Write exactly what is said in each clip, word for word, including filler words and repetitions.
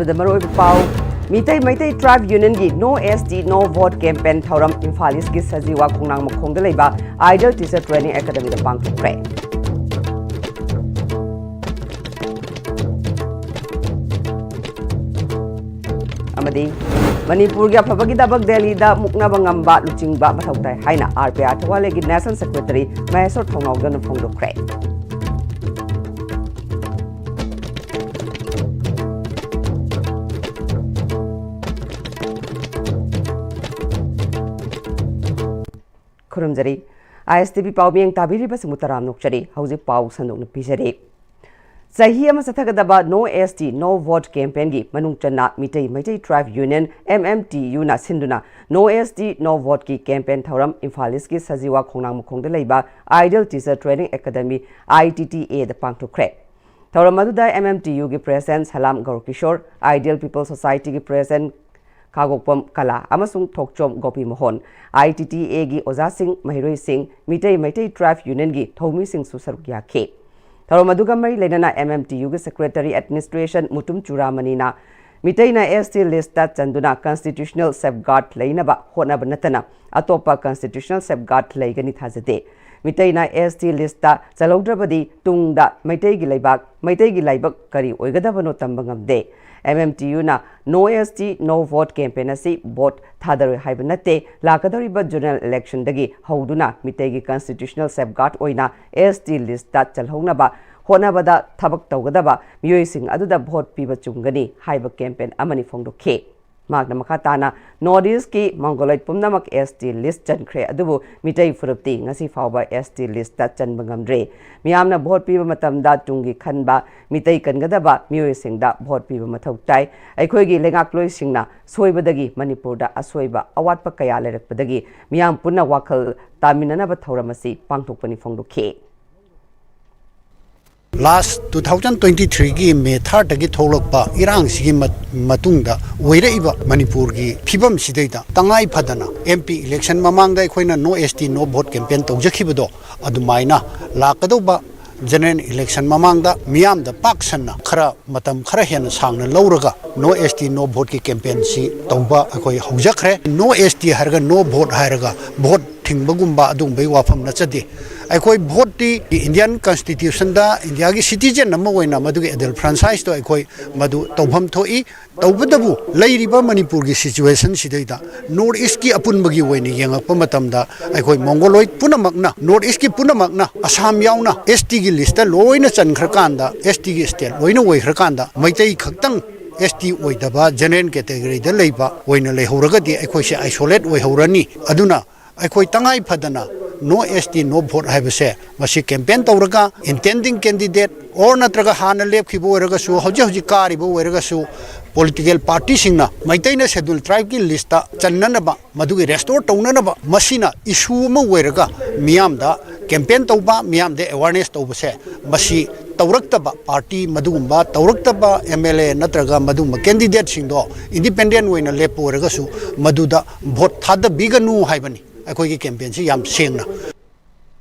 ꯗ ꯃꯔꯨꯑꯣꯏꯕ ꯄꯥꯎ꯫ ꯃꯤꯇꯩ ꯃꯩꯇꯩ ꯇ꯭ꯔꯥꯏꯕ ꯌꯨꯅꯤꯌꯟꯒꯤ No S T No Vote campaign ꯊꯧꯔꯝ ꯏꯝꯐꯥꯜ ꯏꯁꯀꯤ ꯁꯖꯤꯋꯥ ꯈꯣꯡꯅꯥꯡ ꯃꯈꯣꯡꯗ ꯂꯩꯕ Ideal Teacher Training Academyꯗ ꯄꯥꯡꯊꯣꯛꯈ꯭ꯔꯦ꯫ ꯑꯃꯗꯤ ꯃꯅꯤꯄꯨꯔꯒꯤ ꯑꯐꯕꯒꯤꯗꯃꯛ ꯗꯦꯜꯂꯤꯗ ꯃꯨꯛꯅꯕ ꯉꯝꯕ ꯂꯨꯆꯤꯡꯕ ꯃꯊꯧ ꯇꯥꯏ ꯍꯥꯏꯅ R P I ꯊꯧꯕꯥꯜꯒꯤ National Secretary Mysore ꯊꯧꯅꯥꯎꯖꯝꯅ ꯐꯣꯡꯗꯣꯛꯈ꯭ꯔꯦ꯫ ꯈꯨꯔꯨꯝꯖꯔꯤ꯫ I S T V ꯄꯥꯎ ꯃꯤꯌꯦꯡ ꯇꯥꯕꯤꯔꯤꯕꯁꯤꯡꯕꯨ ꯇꯔꯥꯝꯅ ꯑꯣꯛꯆꯔꯤ꯫ ꯍꯧꯖꯤꯛ ꯄꯥꯎ ꯁꯟꯗꯣꯛꯅ ꯄꯤꯖꯔꯤ꯫ ꯆꯍꯤ ꯑꯃ ꯆꯠꯊꯒꯗꯕ No S T No Vote campaignꯒꯤ ꯃꯅꯨꯡ ꯆꯟꯅ ꯃꯤꯇꯩ ꯃꯩꯇꯩ ꯇ꯭ꯔꯥꯏꯕ ꯌꯨꯅꯤꯌꯟ, M M T Uꯅ ꯁꯤꯟꯗꯨꯅ No S T No Voteꯀꯤ campaign ꯊꯧꯔꯝ ꯏꯝꯐꯥꯜ ꯏꯁꯀꯤ ꯁꯖꯤꯋꯥ ꯈꯣꯡꯅꯥꯡ ꯃꯈꯣꯡꯗ ꯂꯩꯕ Ideal Teacher Training Academy, I T T Aꯗ ꯄꯥꯡꯊꯣꯛꯈ꯭ꯔꯦ꯫ ꯊꯧꯔꯝ ꯑꯗꯨꯗ M M T Uꯒꯤ President ꯁꯂꯥꯝ ꯒꯧꯔꯀꯤꯁꯣꯔ, Ideal People Societyꯒꯤ President ꯈꯥꯒꯣꯛꯄꯝ ꯀꯂꯥ ꯑꯃꯁꯨꯡ ꯊꯣꯛꯆꯣꯝ ꯒꯣꯄꯤ ꯃꯣꯍꯣꯟ, I T T Aꯒꯤ ꯑꯣꯖꯥꯁꯤꯡ, ꯃꯍꯩꯔꯣꯏꯁꯤꯡ, ꯃꯤꯇꯩ ꯃꯩꯇꯩ ꯇ꯭ꯔꯥꯏꯕ ꯌꯨꯅꯤꯌꯟꯒꯤ ꯊꯧꯃꯤꯁꯤꯡꯁꯨ ꯁꯔꯨꯛ ꯌꯥꯈꯤ꯫ ꯊꯧꯔꯝ ꯑꯗꯨꯒ ꯃꯔꯤ ꯂꯩꯅꯅ M M T Uꯒꯤ Secretary Administration Mutum ꯆꯨꯔꯥꯃꯅꯤꯅ ꯃꯤꯇꯩꯅ S T listꯇ ꯆꯟꯗꯨꯅ constitutional safeguard ꯂꯩꯅꯕ ꯍꯣꯠꯅꯕ ꯅꯠꯇꯅ ꯑꯇꯣꯞꯄ constitutional safeguard ꯂꯩꯒꯅꯤ ꯊꯥꯖꯗꯦ꯫ ꯃꯤꯇꯩꯅ S T listꯇ ꯆꯜꯍꯧꯗ꯭ꯔꯕꯗꯤ ꯇꯨꯡꯗ ꯃꯩꯇꯩꯒꯤ ꯂꯩꯕꯥꯛ, ꯃꯩꯇꯩꯒꯤ ꯂꯥꯏꯕꯛ ꯀꯔꯤ ꯑꯣꯏꯒꯗꯕꯅꯣ ꯇꯝꯕ ꯉꯝꯗꯦ꯫ M M T Uꯅ No S T No Vote campaign ꯑꯁꯤ vote ꯊꯥꯗꯔꯣꯏ ꯍꯥꯏꯕ ꯅꯠꯇꯦ, ꯂꯥꯛꯀꯗꯧꯔꯤꯕ general electionꯗꯒꯤ ꯍꯧꯗꯨꯅ ꯃꯤꯇꯩꯒꯤ constitutional safeguard ꯑꯣꯏꯅ S T listꯇ ꯆꯜꯍꯧꯅꯕ ꯍꯣꯠꯅꯕꯗ ꯊꯕꯛ ꯇꯧꯒꯗꯕ ꯃꯤꯑꯣꯏꯁꯤꯡ ꯑꯗꯨꯗ vote ꯄꯤꯕ ꯆꯨꯝꯒꯅꯤ ꯍꯥꯏꯕ campaign ꯑꯃꯅꯤ ꯐꯣꯡꯗꯣꯛꯈꯤ꯫ ꯃꯍꯥꯛꯅ ꯃꯈꯥ ꯇꯥꯅ North Eastꯀꯤ Mongoloid ꯄꯨꯝꯅꯃꯛ S T list ꯆꯟꯈ꯭ꯔꯦ, ꯑꯗꯨꯕꯨ ꯃꯤꯇꯩ ꯐꯨꯔꯨꯞꯇꯤ ꯉꯁꯤ ꯐꯥꯎꯕ S T listꯇ ꯆꯟꯕ ꯉꯝꯗ꯭ꯔꯤ꯫ ꯃꯤꯌꯥꯝꯅ vote ꯄꯤꯕ ꯃꯇꯝꯗ ꯇꯨꯡꯒꯤ ꯈꯟꯕ, ꯃꯤꯇꯩ ꯀꯟꯒꯗꯕ ꯃꯤꯑꯣꯏꯁꯤꯡꯗ vote ꯄꯤꯕ ꯃꯊꯧ ꯇꯥꯏ꯫ ꯑꯩꯈꯣꯏꯒꯤ ꯂꯩꯉꯥꯛꯂꯣꯏꯁꯤꯡꯅ ꯁꯣꯏꯕꯗꯒꯤ ꯃꯅꯤꯄꯨꯔꯗ ꯑꯁꯣꯏꯕ, ꯑꯋꯥꯠꯄ ꯀꯌꯥ ꯂꯩꯔꯛꯄꯗꯒꯤ ꯃꯤꯌꯥꯝ ꯄꯨꯟꯅ ꯋꯥꯈꯜ ꯇꯥꯃꯤꯟꯅꯅꯕ ꯊꯧꯔꯝ ꯑꯁꯤ ꯄꯥꯡꯊꯣꯛꯄꯅꯤ ꯐꯣꯡꯗꯣꯛꯈꯤ꯫ Last two thousand twenty threeꯒꯤ May thirdꯇꯒꯤ ꯊꯣꯛꯂꯛꯄ ꯏꯔꯥꯡꯁꯤꯒꯤ ꯃ-, ꯃꯇꯨꯡꯗ ꯑꯣꯏꯔꯛꯏꯕ ꯃꯅꯤꯄꯨꯔꯒꯤ ꯐꯤꯕꯝꯁꯤꯗꯩꯗ ꯇꯉꯥꯏ ꯐꯗꯅ M P election ꯃꯃꯥꯡꯗ ꯑꯩꯈꯣꯏꯅ No S T No Vote campaign ꯇꯧꯖꯈꯤꯕꯗꯣ, ꯑꯗꯨꯃꯥꯏꯅ ꯂꯥꯛꯀꯗꯧꯕ General election ꯃꯃꯥꯡꯗ ꯃꯤꯌꯥꯝꯗ ꯄꯥꯛ ꯁꯟꯅ ꯈꯔ ꯃꯇꯝ ꯈꯔ ꯍꯦꯟꯅ ꯁꯥꯡꯅ ꯂꯧꯔꯒ no S T no voteꯀꯤ campaignꯁꯤ ꯇꯧꯕ ꯑꯩꯈꯣꯏ ꯍꯧꯖꯈ꯭ꯔꯦ꯫ No S T ꯍꯥꯏꯔꯒ no vote ꯍꯥꯏꯔꯒ vote ꯊꯤꯡꯕꯒꯨꯝꯕ ꯑꯗꯨꯒꯨꯝꯕꯒꯤ ꯋꯥꯐꯝ ꯅꯠꯆꯗꯦ꯫ ꯑꯩꯈꯣꯏ voteꯇꯤ Indian Constitutionꯗ Indiaꯒꯤ citizen ꯑꯃ ꯑꯣꯏꯅ ꯃꯗꯨꯒꯤ ꯑꯦꯗꯜ franchiseꯇꯣ ꯑꯩꯈꯣꯏ ꯃꯗꯨ ꯇꯧꯐꯝ ꯊꯣꯛꯏ꯫ ꯇꯧꯕꯇꯕꯨ ꯂꯩꯔꯤꯕ ꯃꯅꯤꯄꯨꯔꯒꯤ situationꯁꯤꯗꯩꯗ North Eastꯀꯤ ꯑꯄꯨꯟꯕꯒꯤ ꯑꯣꯏꯅ ꯌꯦꯡꯉꯛꯄ ꯃꯇꯝꯗ ꯑꯩꯈꯣꯏ Mongoloid ꯄꯨꯝꯅꯃꯛꯅ, North Eastꯀꯤ ꯄꯨꯝꯅꯃꯛꯅ, ꯑꯁꯥꯝ ꯌꯥꯎꯅ S Tꯒꯤ listꯇ ꯂꯣꯏꯅ ꯆꯟꯈ꯭ꯔꯀꯥꯟꯗ, S Tꯒꯤ state ꯂꯣꯏꯅ ꯑꯣꯏꯈ꯭ꯔꯀꯥꯟꯗ ꯃꯩꯇꯩ ꯈꯛꯇꯪ S T ꯑꯣꯏꯗꯕ general categoryꯗ ꯂꯩꯕ ꯑꯣꯏꯅ ꯂꯩꯍꯧꯔꯒꯗꯤ ꯑꯩꯈꯣꯏꯁꯦ isolate ꯑꯣꯏꯍꯧꯔꯅꯤ꯫ ꯑꯗꯨꯅ ꯑꯩꯈꯣꯏ ꯇꯉꯥꯏ ꯐꯗꯅ no S T no vote ꯍꯥꯏꯕꯁꯦ ꯃꯁꯤ campaign ꯇꯧꯔꯒ intending candidate or ꯅꯠꯇ꯭ꯔꯒ ꯍꯥꯟꯅ ꯂꯦꯞꯈꯤꯕ ꯑꯣꯏꯔꯒꯁꯨ, ꯍꯧꯖꯤꯛ ꯍꯧꯖꯤꯛ ꯀꯥꯔꯤꯕ ꯑꯣꯏꯔꯒꯁꯨ, political partyꯁꯤꯡꯅ ꯃꯩꯇꯩꯅ schedule tribeꯀꯤ listꯇ ꯆꯟꯅꯅꯕ, ꯃꯗꯨꯒꯤ restore ꯇꯧꯅꯅꯕ ꯃꯁꯤꯅ issue ꯑꯃ ꯑꯣꯏꯔꯒ ꯃꯤꯌꯥꯝꯗ campaign ꯇꯧꯕ, ꯃꯤꯌꯥꯝꯗ awareness ꯇꯧꯕꯁꯦ, ꯃꯁꯤ ꯇꯧꯔꯛꯇꯕ party, ꯃꯗꯨꯒꯨꯝꯕ ꯇꯧꯔꯛꯇꯕ M L A ꯅꯠꯇ꯭ꯔꯒ ꯃꯗꯨꯒꯨꯝꯕ candidateꯁꯤꯡꯗꯣ independent ꯑꯣꯏꯅ ꯂꯦꯞꯄ ꯑꯣꯏꯔꯒꯁꯨ ꯃꯗꯨꯗ vote ꯊꯥꯗꯕꯤꯒꯅꯨ ꯍꯥꯏꯕꯅꯤ꯫ ꯑꯩꯈꯣꯏꯒꯤ campaignꯁꯤ ꯌꯥꯝ ꯁꯦꯡꯅ꯫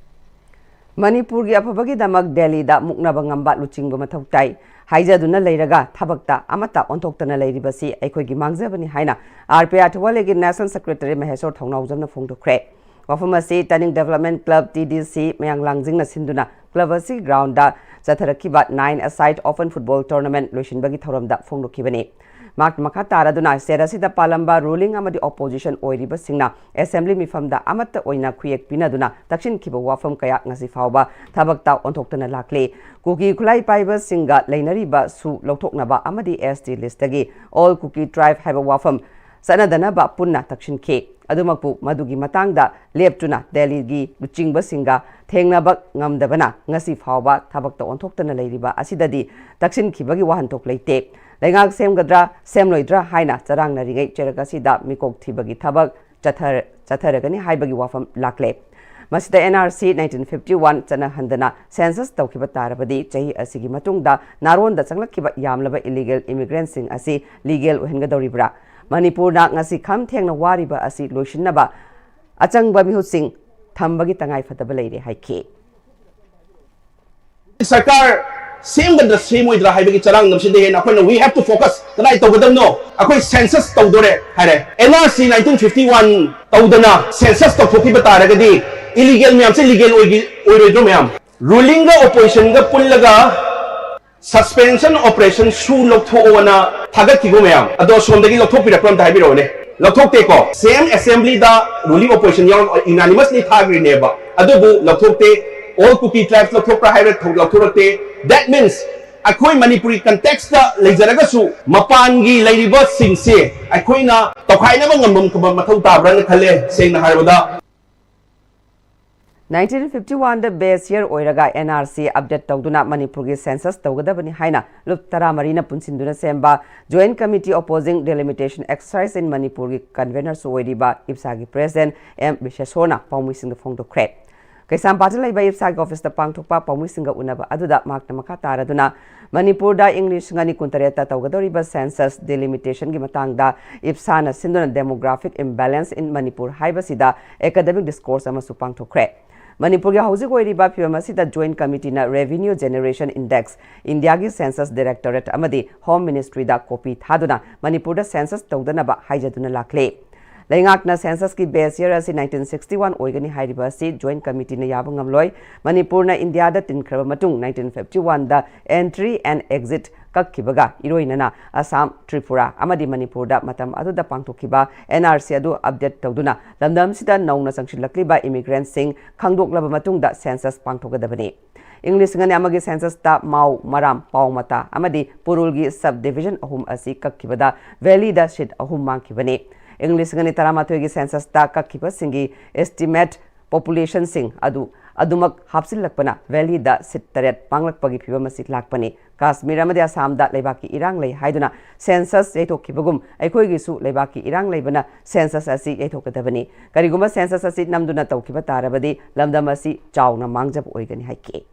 ꯃꯅꯤꯄꯨꯔꯒꯤ ꯑꯐꯕꯒꯤꯗꯃꯛ ꯗꯦꯜꯂꯤꯗ ꯃꯨꯛꯅꯕ ꯉꯝꯕ ꯂꯨꯆꯤꯡꯕ ꯃꯊꯧ ꯇꯥꯏ꯫ ꯍꯥꯏꯖꯗꯨꯅ ꯂꯩꯔꯒ ꯊꯕꯛꯇ ꯑꯃꯠꯇ ꯑꯣꯟꯊꯣꯛꯇꯅ ꯂꯩꯔꯤꯕꯁꯤ ꯑꯩꯈꯣꯏꯒꯤ ꯃꯥꯡꯖꯕꯅꯤ ꯍꯥꯏꯅ R P I ꯊꯧꯕꯥꯜꯒꯤ National Secretary ꯃꯍꯦꯁꯣꯔ ꯊꯧꯅꯥꯎꯖꯝꯅ ꯐꯣꯡꯗꯣꯛꯈ꯭ꯔꯦ꯫ ꯋꯥꯐꯝ ꯑꯁꯤ Turning Development Club T D C ꯃꯌꯥꯡ ꯂꯥꯡꯖꯤꯡꯅ ꯁꯤꯟꯗꯨꯅ club ꯑꯁꯤ groundꯗ ꯆꯠꯊꯔꯛꯈꯤꯕ nine-a-side open football tournament ꯂꯣꯏꯁꯤꯟꯕꯒꯤ ꯊꯧꯔꯝꯗ ꯐꯣꯡꯗꯣꯛꯈꯤꯕꯅꯤ꯫ ꯃꯍꯥꯛ ꯃꯈꯥ ꯇꯥꯔꯗꯨꯅ state ꯑꯁꯤꯗ ꯄꯥꯜꯂꯝꯕ ruling ꯑꯃꯗꯤ opposition ꯑꯣꯏꯔꯤꯕꯁꯤꯡꯅ assembly ꯃꯤꯐꯝꯗ ꯑꯃꯠꯇ ꯑꯣꯏꯅ ꯈꯨꯌꯦꯛ ꯄꯤꯅꯗꯨꯅ ꯇꯛꯁꯤꯟꯈꯤꯕ ꯋꯥꯐꯝ ꯀꯌꯥ ꯉꯁꯤ ꯐꯥꯎꯕ ꯊꯕꯛꯇ ꯑꯣꯟꯊꯣꯛꯇꯅ ꯂꯥꯛꯂꯤ꯫ ꯀꯨꯀꯤ ꯈꯨꯠꯂꯥꯏ ꯄꯥꯏꯕꯁꯤꯡꯒ ꯂꯩꯅꯔꯤꯕ ꯁꯨ ꯂꯧꯊꯣꯛꯅꯕ ꯑꯃꯗꯤ S T listꯇꯒꯤ all Kuki tribe ꯍꯥꯏꯕ ꯋꯥꯐꯝ ꯆꯠꯅꯗꯅꯕ ꯄꯨꯟꯅ ꯇꯛꯁꯤꯟꯈꯤ꯫ ꯑꯗꯨꯃꯛꯄꯨ ꯃꯗꯨꯒꯤ ꯃꯇꯥꯡꯗ ꯂꯦꯞꯇꯨꯅ ꯗꯦꯜꯂꯤꯒꯤ ꯂꯨꯆꯤꯡꯕꯁꯤꯡꯒ ꯊꯦꯡꯅꯕ ꯉꯝꯗꯕꯅ ꯉꯁꯤ ꯐꯥꯎꯕ ꯊꯕꯛꯇ ꯑꯣꯟꯊꯣꯛꯇꯅ ꯂꯩꯔꯤꯕ ꯑꯁꯤꯗꯗꯤ ꯇꯛꯁꯤꯟꯈꯤꯕꯒꯤ ꯋꯥꯍꯟꯊꯣꯛ ꯂꯩꯇꯦ꯫ ꯂꯩꯉꯥꯛ ꯁꯦꯝꯒꯗ꯭ꯔꯥ ꯁꯦꯝꯂꯣꯏꯗ꯭ꯔꯥ ꯍꯥꯏꯅ ꯆꯔꯥꯡꯅꯔꯤꯉꯩ ꯆꯩꯔꯛ ꯑꯁꯤꯗ ꯃꯤꯀꯣꯛ ꯊꯤꯕꯒꯤ ꯊꯕꯛ ꯆꯠꯊ-, ꯆꯠꯊꯔꯒꯅꯤ ꯍꯥꯏꯕꯒꯤ ꯋꯥꯐꯝ ꯂꯥꯛꯂꯦ꯫ ꯃꯁꯤꯗ N R C nineteen fifty one ꯆꯠꯅꯍꯟꯗꯅ census ꯇꯧꯈꯤꯕ ꯇꯥꯔꯕꯗꯤ ꯆꯍꯤ ꯑꯁꯤꯒꯤ ꯃꯇꯨꯡꯗ ꯅꯥꯔꯣꯟꯗ ꯆꯪꯂꯛꯈꯤꯕ ꯌꯥꯝꯂꯕ illegal immigrantꯁꯤꯡ ꯑꯁꯤ legal ꯑꯣꯏꯍꯟꯒꯗꯧꯔꯤꯕ꯭ꯔꯥ? ꯃꯅꯤꯄꯨꯔꯅ ꯉꯁꯤ ꯈꯝ ꯊꯦꯡꯅ ꯋꯥꯔꯤꯕ ꯑꯁꯤ ꯂꯣꯏꯁꯤꯟꯅꯕ ꯑꯆꯪꯕ ꯃꯤꯍꯨꯠꯁꯤꯡ ꯊꯝꯕꯒꯤ ꯇꯉꯥꯏ ꯐꯗꯕ ꯂꯩꯔꯦ ꯍꯥꯏꯈꯤ꯫ ꯁꯔꯀꯥꯔ ꯁꯦꯝꯒꯗ꯭ꯔꯥ ꯁꯦꯝꯃꯣꯏꯗ꯭ꯔꯥ ꯍꯥꯏꯕꯒꯤ ꯆꯔꯥꯡꯅꯕꯁꯤꯗ ꯍꯦꯟꯅ ꯑꯩꯈꯣꯏꯅ we have to focus ꯀꯗꯥꯏ ꯇꯧꯒꯗꯕꯅꯣ? ꯑꯩꯈꯣꯏ census ꯇꯧꯗꯣꯔꯦ ꯍꯥꯏꯔꯦ꯫ N R C nineteen fifty one ꯇꯧꯗꯅ census ꯇꯧꯊꯣꯛꯈꯤꯕ ꯇꯥꯔꯒꯗꯤ illegal ꯃꯌꯥꯝꯁꯦ legal ꯑꯣꯏꯒꯤ ꯑꯣꯏꯔꯣꯏꯗ꯭ꯔꯣ ꯃꯌꯥꯝ? Rulingꯒ oppositionꯒ ꯄꯨꯜꯂꯒ suspension operation ꯁꯨ ꯂꯧꯊꯣꯛꯑꯣꯅ ꯊꯥꯒꯠꯈꯤꯕ ꯃꯌꯥꯝ ꯑꯗꯣ ꯁꯣꯝꯗꯒꯤ ꯂꯧꯊꯣꯛꯄꯤꯔꯛꯄ꯭ꯔꯥ ꯑꯝꯇ ꯍꯥꯏꯕꯤꯔꯛꯑꯣꯅꯦ꯫ ꯂꯧꯊꯣꯛꯇꯦꯀꯣ? Same assemblyꯗ ruling opposition ꯌꯥꯎ unanimously ꯊꯥꯈ꯭ꯔꯤꯅꯦꯕ꯫ ꯑꯗꯨꯕꯨ ꯂꯧꯊꯣꯛꯇꯦ꯫ All Kuki tribes ꯂꯧꯊꯣꯛꯄ꯭ꯔꯥ ꯍꯥꯏꯕ ꯊꯧ- ꯂꯧꯊꯣꯔꯛꯇꯦ꯫ That means ꯑꯩꯈꯣꯏ ꯃꯅꯤꯄꯨꯔꯤ contextꯇ ꯂꯩꯖꯔꯒꯁꯨ ꯃꯄꯥꯟꯒꯤ ꯂꯩꯔꯤꯕꯁꯤꯡꯁꯦ ꯑꯩꯈꯣꯏꯅ ꯇꯧꯈꯥꯏꯅꯕ ꯉꯝꯕ ꯃꯊꯧ ꯇꯥꯕ꯭ꯔꯥꯅ ꯈꯜꯂꯦ, ꯁꯦꯡꯅ ꯍꯥꯏꯔꯕꯗ꯫ Nineteen fifty one ꯗ base year ꯑꯣꯏꯔꯒ N R C update ꯇꯧꯗꯨꯅ ꯃꯅꯤꯄꯨꯔꯒꯤ census ꯇꯧꯒꯗꯕꯅꯤ ꯍꯥꯏꯅ ꯂꯨꯞ ꯇꯔꯥꯃꯔꯤꯅ ꯄꯨꯟꯁꯤꯟꯗꯨꯅ ꯁꯦꯝꯕ Joint Committee Opposing Delimitation Exercise in Manipurꯒꯤ convenerꯁꯨ ꯑꯣꯏꯔꯤꯕ ꯏꯞꯁꯥꯒꯤ president M ꯕꯤꯁꯦꯁꯣꯔꯅ ꯄꯥꯎꯃꯤꯁꯤꯡꯗ ꯐꯣꯡꯗꯣꯛꯈ꯭ꯔꯦ꯫ ꯀꯩꯁꯥꯝꯄꯥꯠꯇ ꯂꯩꯕ ꯏꯞꯁꯥꯒꯤ officeꯇ ꯄꯥꯡꯊꯣꯛꯄ ꯄꯥꯎꯃꯤꯁꯤꯡꯒ ꯎꯅꯕ ꯑꯗꯨꯗ ꯃꯍꯥꯛꯅ ꯃꯈꯥ ꯇꯥꯔꯗꯨꯅ ꯃꯅꯤꯄꯨꯔꯗ ꯏꯪ ꯂꯤꯁꯤꯡ ꯑꯅꯤ ꯀꯨꯟꯇꯔꯦꯠꯇ ꯇꯧꯒꯗꯧꯔꯤꯕ census delimitationꯒꯤ ꯃꯇꯥꯡꯗ ꯏꯞꯁꯥꯅ ꯁꯤꯟꯗꯨꯅ Demographic Imbalance in Manipur ꯍꯥꯏꯕꯁꯤꯗ academic discourse ꯑꯃꯁꯨ ꯄꯥꯡꯊꯣꯛꯈ꯭ꯔꯦ꯫ ꯃꯅꯤꯄꯨꯔꯒꯤ ꯍꯧꯖꯤꯛ ꯑꯣꯏꯔꯤꯕ ꯐꯤꯕꯝ ꯑꯁꯤꯗ Joint Committeeꯅ Revenue Generation Index, ꯏꯟꯗꯤꯌꯥꯒꯤ Census Directorate ꯑꯃꯗꯤ Home Ministryꯗ copy ꯊꯥꯗꯨꯅ ꯃꯅꯤꯄꯨꯔꯗ census ꯇꯧꯗꯅꯕ ꯍꯥꯏꯖꯗꯨꯅ ꯂꯥꯛꯂꯦ꯫ ꯂꯩꯉꯥꯛꯅ censusꯀꯤ base year ꯑꯁꯤ nineteen sixty one ꯑꯣꯏꯒꯅꯤ ꯍꯥꯏꯔꯤꯕ ꯑꯁꯤ Joint Committeeꯅ ꯌꯥꯕ ꯉꯝꯂꯣꯏ꯫ ꯃꯅꯤꯄꯨꯔꯅ ꯏꯟꯗꯤꯌꯥꯗ ꯇꯤꯟꯈ꯭ꯔꯕ ꯃꯇꯨꯡ nineteen fifty one the entry and exit ꯀꯛꯈꯤꯕꯒ ꯏꯔꯣꯏꯅꯅ Assam, Tripura ꯑꯃꯗꯤ ꯃꯅꯤꯄꯨꯔꯗ ꯃꯇꯝ ꯑꯗꯨꯗ ꯄꯥꯡꯊꯣꯛꯈꯤꯕ N R C ꯑꯗꯨ update ꯇꯧꯗꯨꯅ ꯂꯝꯗꯝꯁꯤꯗ ꯅꯧꯅ ꯆꯪꯁꯤꯜꯂꯛꯂꯤꯕ immigrantꯁꯤꯡ ꯈꯪꯗꯣꯛꯂꯕ ꯃꯇꯨꯡꯗ census ꯄꯥꯡꯊꯣꯛꯀꯗꯕꯅꯤ꯫ ꯏꯪ ꯂꯤꯁꯤꯡ ꯑꯅꯤ ꯑꯃꯒꯤ censusꯇ ꯃꯥꯎ, ꯃꯔꯥꯝ, ꯄꯥꯎꯃꯇꯥ ꯑꯃꯗꯤ ꯄꯨꯔꯨꯜꯒꯤ sub division ꯑꯍꯨꯝ ꯑꯁꯤ ꯀꯛꯈꯤꯕꯗ valleyꯗ seat ꯑꯍꯨꯝ ꯃꯥꯡꯈꯤꯕꯅꯤ꯫ ꯏꯪ ꯂꯤꯁꯤꯡ ꯑꯅꯤ ꯇꯔꯥꯃꯥꯊꯣꯏꯒꯤ censusꯇ ꯀꯛꯈꯤꯕꯁꯤꯡꯒꯤ estimate populationꯁꯤꯡ ꯑꯗꯨ ꯑꯗꯨꯃꯛ ꯍꯥꯞꯆꯤꯜꯂꯛꯄꯅ valleyꯗ seat ꯇꯔꯦꯠ ꯃꯥꯡꯂꯛꯄꯒꯤ ꯐꯤꯕꯝ ꯑꯁꯤ ꯂꯥꯛꯄꯅꯤ꯫ ꯀꯥꯁꯃꯤꯔ ꯑꯃꯗꯤ ꯑꯁꯥꯝꯗ ꯂꯩꯕꯥꯛꯀꯤ ꯏꯔꯥꯡ ꯂꯩ ꯍꯥꯏꯗꯨꯅ census ꯌꯩꯊꯣꯛꯈꯤꯕꯒꯨꯝ ꯑꯩꯈꯣꯏꯒꯤꯁꯨ ꯂꯩꯕꯥꯛꯀꯤ ꯏꯔꯥꯡ ꯂꯩꯕꯅ census ꯑꯁꯤ ꯌꯩꯊꯣꯛꯀꯗꯕꯅꯤ꯫ ꯀꯔꯤꯒꯨꯝꯕ census ꯑꯁꯤ ꯅꯝꯗꯨꯅ ꯇꯧꯈꯤꯕ ꯇꯥꯔꯕꯗꯤ ꯂꯝꯗꯝ ꯑꯁꯤ ꯆꯥꯎꯅ ꯃꯥꯡꯖꯕ ꯑꯣꯏꯒꯅꯤ ꯍꯥꯏꯈꯤ꯫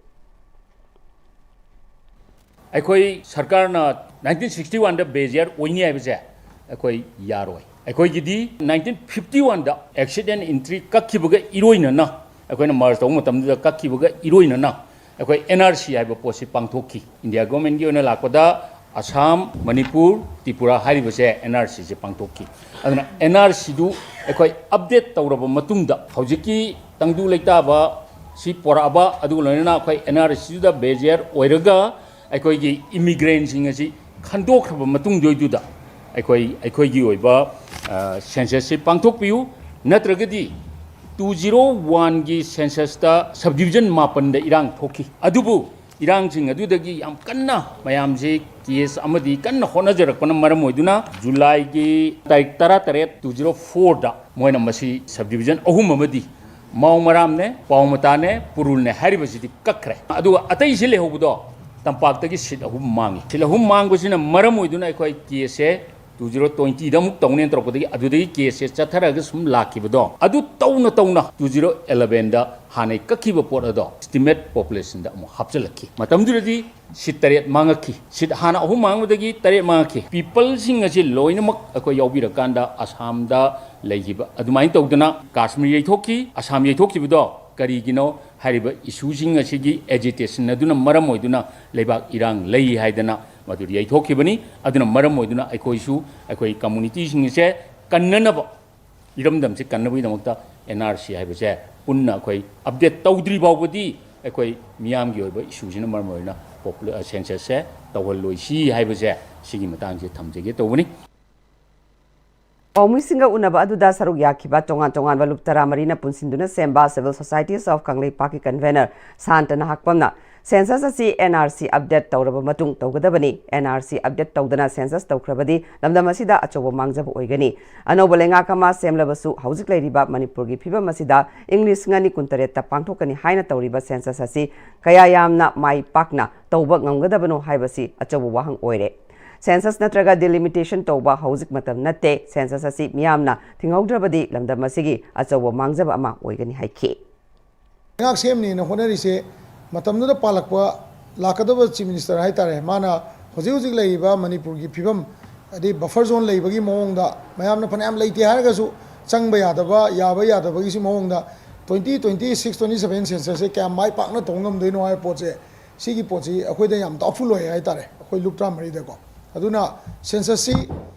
ꯑꯩꯈꯣꯏ ꯁꯔꯀꯥꯔꯅ nineteen sixty one ꯗ base year ꯑꯣꯏꯅꯤ ꯍꯥꯏꯕꯁꯦ ꯑꯩꯈꯣꯏ ꯌꯥꯔꯣꯏ꯫ ꯑꯩꯈꯣꯏꯒꯤꯗꯤ nineteen fifty one ꯗ accident entry ꯀꯛꯈꯤꯕꯒ ꯏꯔꯣꯏꯅꯅ, ꯑꯩꯈꯣꯏꯅ merge ꯇꯧꯕ ꯃꯇꯝꯗꯨꯗ ꯀꯛꯈꯤꯕꯒ ꯏꯔꯣꯏꯅꯅ ꯑꯩꯈꯣꯏ ꯑꯦꯟ ꯑꯥꯔ ꯁꯤ ꯍꯥꯏꯕ ꯄꯣꯠꯁꯤ ꯄꯥꯡꯊꯣꯛꯈꯤ꯫ ꯏꯟꯗꯤꯌꯥ ꯒꯣꯔꯃꯦꯟꯒꯤ ꯑꯣꯏꯅ ꯂꯥꯛꯄꯗ ꯑꯁꯥꯝ, ꯃꯅꯤꯄꯨꯔ, ꯇ꯭ꯔꯤꯄꯨꯔꯥ ꯍꯥꯏꯔꯤꯕꯁꯦ ꯑꯦꯟ ꯑꯥꯔ ꯁꯤꯁꯦ ꯄꯥꯡꯊꯣꯛꯈꯤ꯫ ꯑꯗꯨꯅ ꯑꯦꯟ ꯑꯥꯔ ꯁꯤꯗꯨ ꯑꯩꯈꯣꯏ ꯑꯞꯗꯦꯠ ꯇꯧꯔꯕ ꯃꯇꯨꯡꯗ, ꯍꯧꯖꯤꯛꯀꯤ ꯇꯪꯗꯨ ꯂꯩꯇꯥꯕ ꯁꯤ ꯄꯣꯔꯛꯑꯕ, ꯑꯗꯨꯒ ꯂꯣꯏꯅꯅ ꯑꯩꯈꯣꯏ ꯑꯦꯟ ꯑꯥꯔ ꯁꯤꯗꯨꯗ ꯕꯦꯖꯤꯌꯔ ꯑꯣꯏꯔꯒ ꯑꯩꯈꯣꯏꯒꯤ ꯏꯃꯤꯒ꯭ꯔꯦꯟꯁꯤꯡ ꯑꯁꯤ ꯈꯟꯗꯣꯛꯈ꯭ꯔꯕ ꯃꯇꯨꯡꯗ ꯑꯣꯏꯗꯨꯗ ꯑꯩꯈꯣꯏ, ꯑꯩꯈꯣꯏꯒꯤ ꯑꯣꯏꯕ ꯁꯦꯟꯁꯁꯁꯤ ꯄꯥꯡꯊꯣꯛꯄꯤꯌꯨ꯫ ꯅꯠꯇ꯭ꯔꯒꯗꯤ ꯇꯨ ꯖꯤꯔꯣ ꯋꯥꯟꯒꯤ ꯁꯦꯟꯁꯁꯇ ꯁꯕ ꯗꯤꯕꯤꯖꯟ ꯃꯥꯄꯟꯗ ꯏꯔꯥꯡ ꯊꯣꯛꯈꯤ꯫ ꯑꯗꯨꯕꯨ ꯏꯔꯥꯡꯁꯤꯡ ꯑꯗꯨꯗꯒꯤ ꯌꯥꯝ ꯀꯟꯅ ꯃꯌꯥꯝꯁꯤ ꯀꯦꯁ ꯑꯃꯗꯤ ꯀꯟꯅ ꯍꯣꯠꯅꯖꯔꯛꯄꯅ ꯃꯔꯝ ꯑꯣꯏꯗꯨꯅ ꯖꯨꯂꯥꯏꯒꯤ ꯇꯥꯔꯤꯛ ꯇꯔꯥꯇꯔꯦꯠ, ꯇꯨ ꯖꯤꯔꯣ ꯐꯣꯔꯗ ꯃꯣꯏꯅ ꯃꯁꯤ ꯁꯕ ꯗꯤꯕꯤꯖꯟ ꯑꯍꯨꯝ ꯑꯃꯗꯤ ꯃꯥꯎ ꯃꯔꯥꯝꯅꯦ, ꯄꯥꯎ ꯃꯇꯥꯅꯦ, ꯄꯨꯔꯨꯜꯅꯦ ꯍꯥꯏꯔꯤꯕꯁꯤꯗꯤ ꯀꯛꯈ꯭ꯔꯦ꯫ ꯑꯗꯨꯒ ꯑꯇꯩꯁꯤ ꯂꯩꯍꯧꯕꯗꯣ ꯇꯝꯄꯥꯛꯇꯒꯤ ꯁꯤꯠ ꯑꯍꯨꯝ ꯃꯥꯡꯉꯤ꯫ ꯁꯤꯠ ꯑꯍꯨꯝ ꯃꯥꯡꯕꯁꯤꯅ ꯃꯔꯝ ꯑꯣꯏꯗꯨꯅ ꯑꯩꯈꯣꯏ ꯀꯦꯁꯁꯦ ꯇꯨ ꯖꯤꯔꯣ ꯇ꯭ꯋꯦꯟꯇꯤꯗ ꯑꯃꯨꯛ ꯇꯧꯅꯦꯅ ꯇꯧꯔꯛꯄꯗꯒꯤ ꯑꯗꯨꯗꯒꯤ ꯀꯦꯁꯁꯦ ꯆꯠꯊꯔꯒ ꯁꯨꯝ ꯂꯥꯛꯈꯤꯕꯗꯣ, ꯑꯗꯨ ꯇꯧꯅ ꯇꯧꯅ ꯇꯨ ꯖꯤꯔꯣ ꯑꯦꯂꯚꯦꯟꯗ ꯍꯥꯟꯅꯩ ꯀꯛꯈꯤꯕ ꯄꯣꯠ ꯑꯗꯣ ꯏꯁꯇꯤꯃꯦꯠ ꯄꯣꯄꯨꯂꯦꯁꯟꯗ ꯑꯃꯨꯛ ꯍꯥꯞꯆꯤꯜꯂꯛꯈꯤ꯫ ꯃꯇꯝꯗꯨꯗꯗꯤ ꯁꯤꯠ ꯇꯔꯦꯠ ꯃꯥꯡꯉꯛꯈꯤ꯫ ꯁꯤꯠ ꯍꯥꯟꯅ ꯑꯍꯨꯝ ꯃꯥꯡꯕꯗꯒꯤ ꯇꯔꯦꯠ ꯃꯥꯡꯉꯛꯈꯤ꯫ ꯄꯤꯄꯜꯁꯤꯡ ꯑꯁꯤ ꯂꯣꯏꯅꯃꯛ ꯑꯩꯈꯣꯏ ꯌꯥꯎꯕꯤꯔꯀꯥꯟꯗ ꯑꯁꯥꯝꯗ ꯂꯩꯈꯤꯕ ꯑꯗꯨꯃꯥꯏꯅ ꯇꯧꯗꯅ ꯀꯥꯁꯃꯤꯔ ꯌꯩꯊꯣꯛꯈꯤ꯫ ꯑꯁꯥꯝ ꯌꯩꯊꯣꯛꯈꯤꯕꯗꯣ ꯀꯔꯤꯒꯤꯅꯣ ꯍꯥꯏꯔꯤꯕ ꯏꯁꯨꯁꯤꯡ ꯑꯁꯤꯒꯤ ꯑꯦꯖꯤꯇꯦꯁꯟ ꯑꯗꯨꯅ ꯃꯔꯝ ꯑꯣꯏꯗꯨꯅ ꯂꯩꯕꯥꯛ ꯏꯔꯥꯡ ꯂꯩ ꯍꯥꯏꯗꯅ ꯃꯗꯨ ꯌꯩꯊꯣꯛꯈꯤꯕꯅꯤ꯫ ꯑꯗꯨꯅ ꯃꯔꯝ ꯑꯣꯏꯗꯨꯅ ꯑꯩꯈꯣꯏꯁꯨ ꯑꯩꯈꯣꯏ ꯀꯝꯃꯨꯅꯤꯇꯤꯁꯤꯡ ꯑꯁꯦ ꯀꯟꯅꯅꯕ, ꯏꯔꯝꯗꯝꯁꯦ ꯀꯟꯅꯕꯒꯤꯗꯃꯛꯇ ꯑꯦꯟ ꯑꯥꯔ ꯁꯤ ꯍꯥꯏꯕꯁꯦ ꯄꯨꯟꯅ ꯑꯩꯈꯣꯏ ꯑꯞꯗꯦꯠ ꯇꯧꯗ꯭ꯔꯤ ꯐꯥꯎꯕꯗꯤ ꯑꯩꯈꯣꯏ ꯃꯤꯌꯥꯝꯒꯤ ꯑꯣꯏꯕ ꯏꯁꯨꯁꯤꯅ ꯃꯔꯝ ꯑꯣꯏꯗꯨꯅ ꯄꯣꯄꯨꯂꯦ-, ꯁꯦꯟꯁꯁꯁꯦ ꯇꯧꯍꯜꯂꯣꯏꯁꯤ ꯍꯥꯏꯕꯁꯦ ꯁꯤꯒꯤ ꯃꯇꯥꯡꯁꯦ ꯊꯝꯖꯒꯦ ꯇꯧꯕꯅꯤ꯫ ꯄꯥꯎꯃꯤꯁꯤꯡꯒ ꯎꯅꯕ ꯑꯗꯨꯗ ꯁꯔꯨꯛ ꯌꯥꯈꯤꯕ ꯇꯣꯉꯥꯟ ꯇꯣꯉꯥꯟꯕ ꯂꯨꯞ ꯇꯔꯥꯃꯔꯤꯅ ꯄꯨꯟꯁꯤꯟꯗꯨꯅ ꯁꯦꯝꯕ Civil Societies of ꯀꯪꯂꯩꯄꯥꯛꯀꯤ convener ꯁꯥꯟꯇ ꯅꯍꯥꯛꯄꯝꯅ census ꯑꯁꯤ N R C update ꯇꯧꯔꯕ ꯃꯇꯨꯡ ꯇꯧꯒꯗꯕꯅꯤ, N R C update ꯇꯧꯗꯅ census ꯇꯧꯈ꯭ꯔꯕꯗꯤ ꯂꯝꯗꯝ ꯑꯁꯤꯗ ꯑꯆꯧꯕ ꯃꯥꯡꯖꯕ ꯑꯣꯏꯒꯅꯤ꯫ ꯑꯅꯧꯕ ꯂꯩꯉꯥꯛ ꯑꯃ ꯁꯦꯝꯂꯕꯁꯨ ꯍꯧꯖꯤꯛ ꯂꯩꯔꯤꯕ ꯃꯅꯤꯄꯨꯔꯒꯤ ꯐꯤꯕꯝ ꯑꯁꯤꯗ ꯏꯪ ꯂꯤꯁꯤꯡ ꯑꯅꯤ ꯀꯨꯟꯇꯔꯦꯠꯇ ꯄꯥꯡꯊꯣꯛꯀꯅꯤ ꯍꯥꯏꯅ ꯇꯧꯔꯤꯕ census ꯑꯁꯤ ꯀꯌꯥ ꯌꯥꯝꯅ ꯃꯥꯏ ꯄꯥꯛꯅ ꯇꯧꯕ ꯉꯝꯒꯗꯕꯅꯣ ꯍꯥꯏꯕꯁꯤ ꯑꯆꯧꯕ ꯋꯥꯍꯪ ꯑꯣꯏꯔꯦ꯫ Census ꯅꯠꯇ꯭ꯔꯒ delimitation ꯇꯧꯕ ꯍꯧꯖꯤꯛ ꯃꯇꯝ ꯅꯠꯇꯦ꯫ Census ꯑꯁꯤ ꯃꯤꯌꯥꯝꯅ ꯊꯤꯡꯍꯧꯗ꯭ꯔꯕꯗꯤ ꯂꯝꯗꯝ ꯑꯁꯤꯒꯤ ꯑꯆꯧꯕ ꯃꯥꯡꯖꯕ ꯑꯃ ꯑꯣꯏꯒꯅꯤ ꯍꯥꯏꯈꯤ꯫ ꯂꯩꯉꯥꯛ ꯁꯦꯝꯅꯦꯅ ꯍꯣꯠꯅꯔꯤꯁꯦ ꯃꯇꯝꯗꯨꯗ ꯄꯥꯜꯂꯛꯄ ꯂꯥꯛꯀꯗꯕ Chief Minister ꯍꯥꯏꯇꯥꯔꯦ, ꯃꯥꯅ ꯍꯧꯖꯤꯛ ꯍꯧꯖꯤꯛ ꯂꯩꯔꯤꯕ ꯃꯅꯤꯄꯨꯔꯒꯤ ꯐꯤꯕꯝ, ꯑꯗꯩ buffer zone ꯂꯩꯕꯒꯤ ꯃꯑꯣꯡꯗ, ꯃꯌꯥꯝꯅ ꯐꯅꯌꯥꯝ ꯂꯩꯇꯦ ꯍꯥꯏꯔꯒꯁꯨ ꯆꯪꯕ ꯌꯥꯗꯕ, ꯌꯥꯕ ꯌꯥꯗꯕꯒꯤꯁꯨ ꯃꯑꯣꯡꯗ ꯇ꯭ꯋꯦꯟꯇꯤ ꯇ꯭ꯋꯦꯟꯇꯤ ꯁꯤꯛꯁ ꯇ꯭ꯋꯦꯟꯇꯤ ꯁꯚꯦꯟ ꯁꯦꯟꯁꯁꯁꯦ ꯀꯌꯥꯝ ꯃꯥꯏ ꯄꯥꯛꯅ ꯇꯧꯕ ꯉꯝꯗꯣꯏꯅꯣ ꯍꯥꯏꯕ ꯄꯣꯠꯁꯦ, ꯁꯤꯒꯤ ꯄꯣꯠꯁꯤ ꯑꯩꯈꯣꯏꯗ ꯌꯥꯝ ꯗꯥꯎꯠꯐꯨꯜ ꯑꯣꯏ ꯍꯥꯏꯇꯥꯔꯦ, ꯑꯩꯈꯣꯏ ꯂꯨꯞ ꯇꯔꯥꯃꯔꯤꯗꯀꯣ꯫ ꯑꯗꯨꯅ ꯁꯦꯟꯁꯁꯁꯤ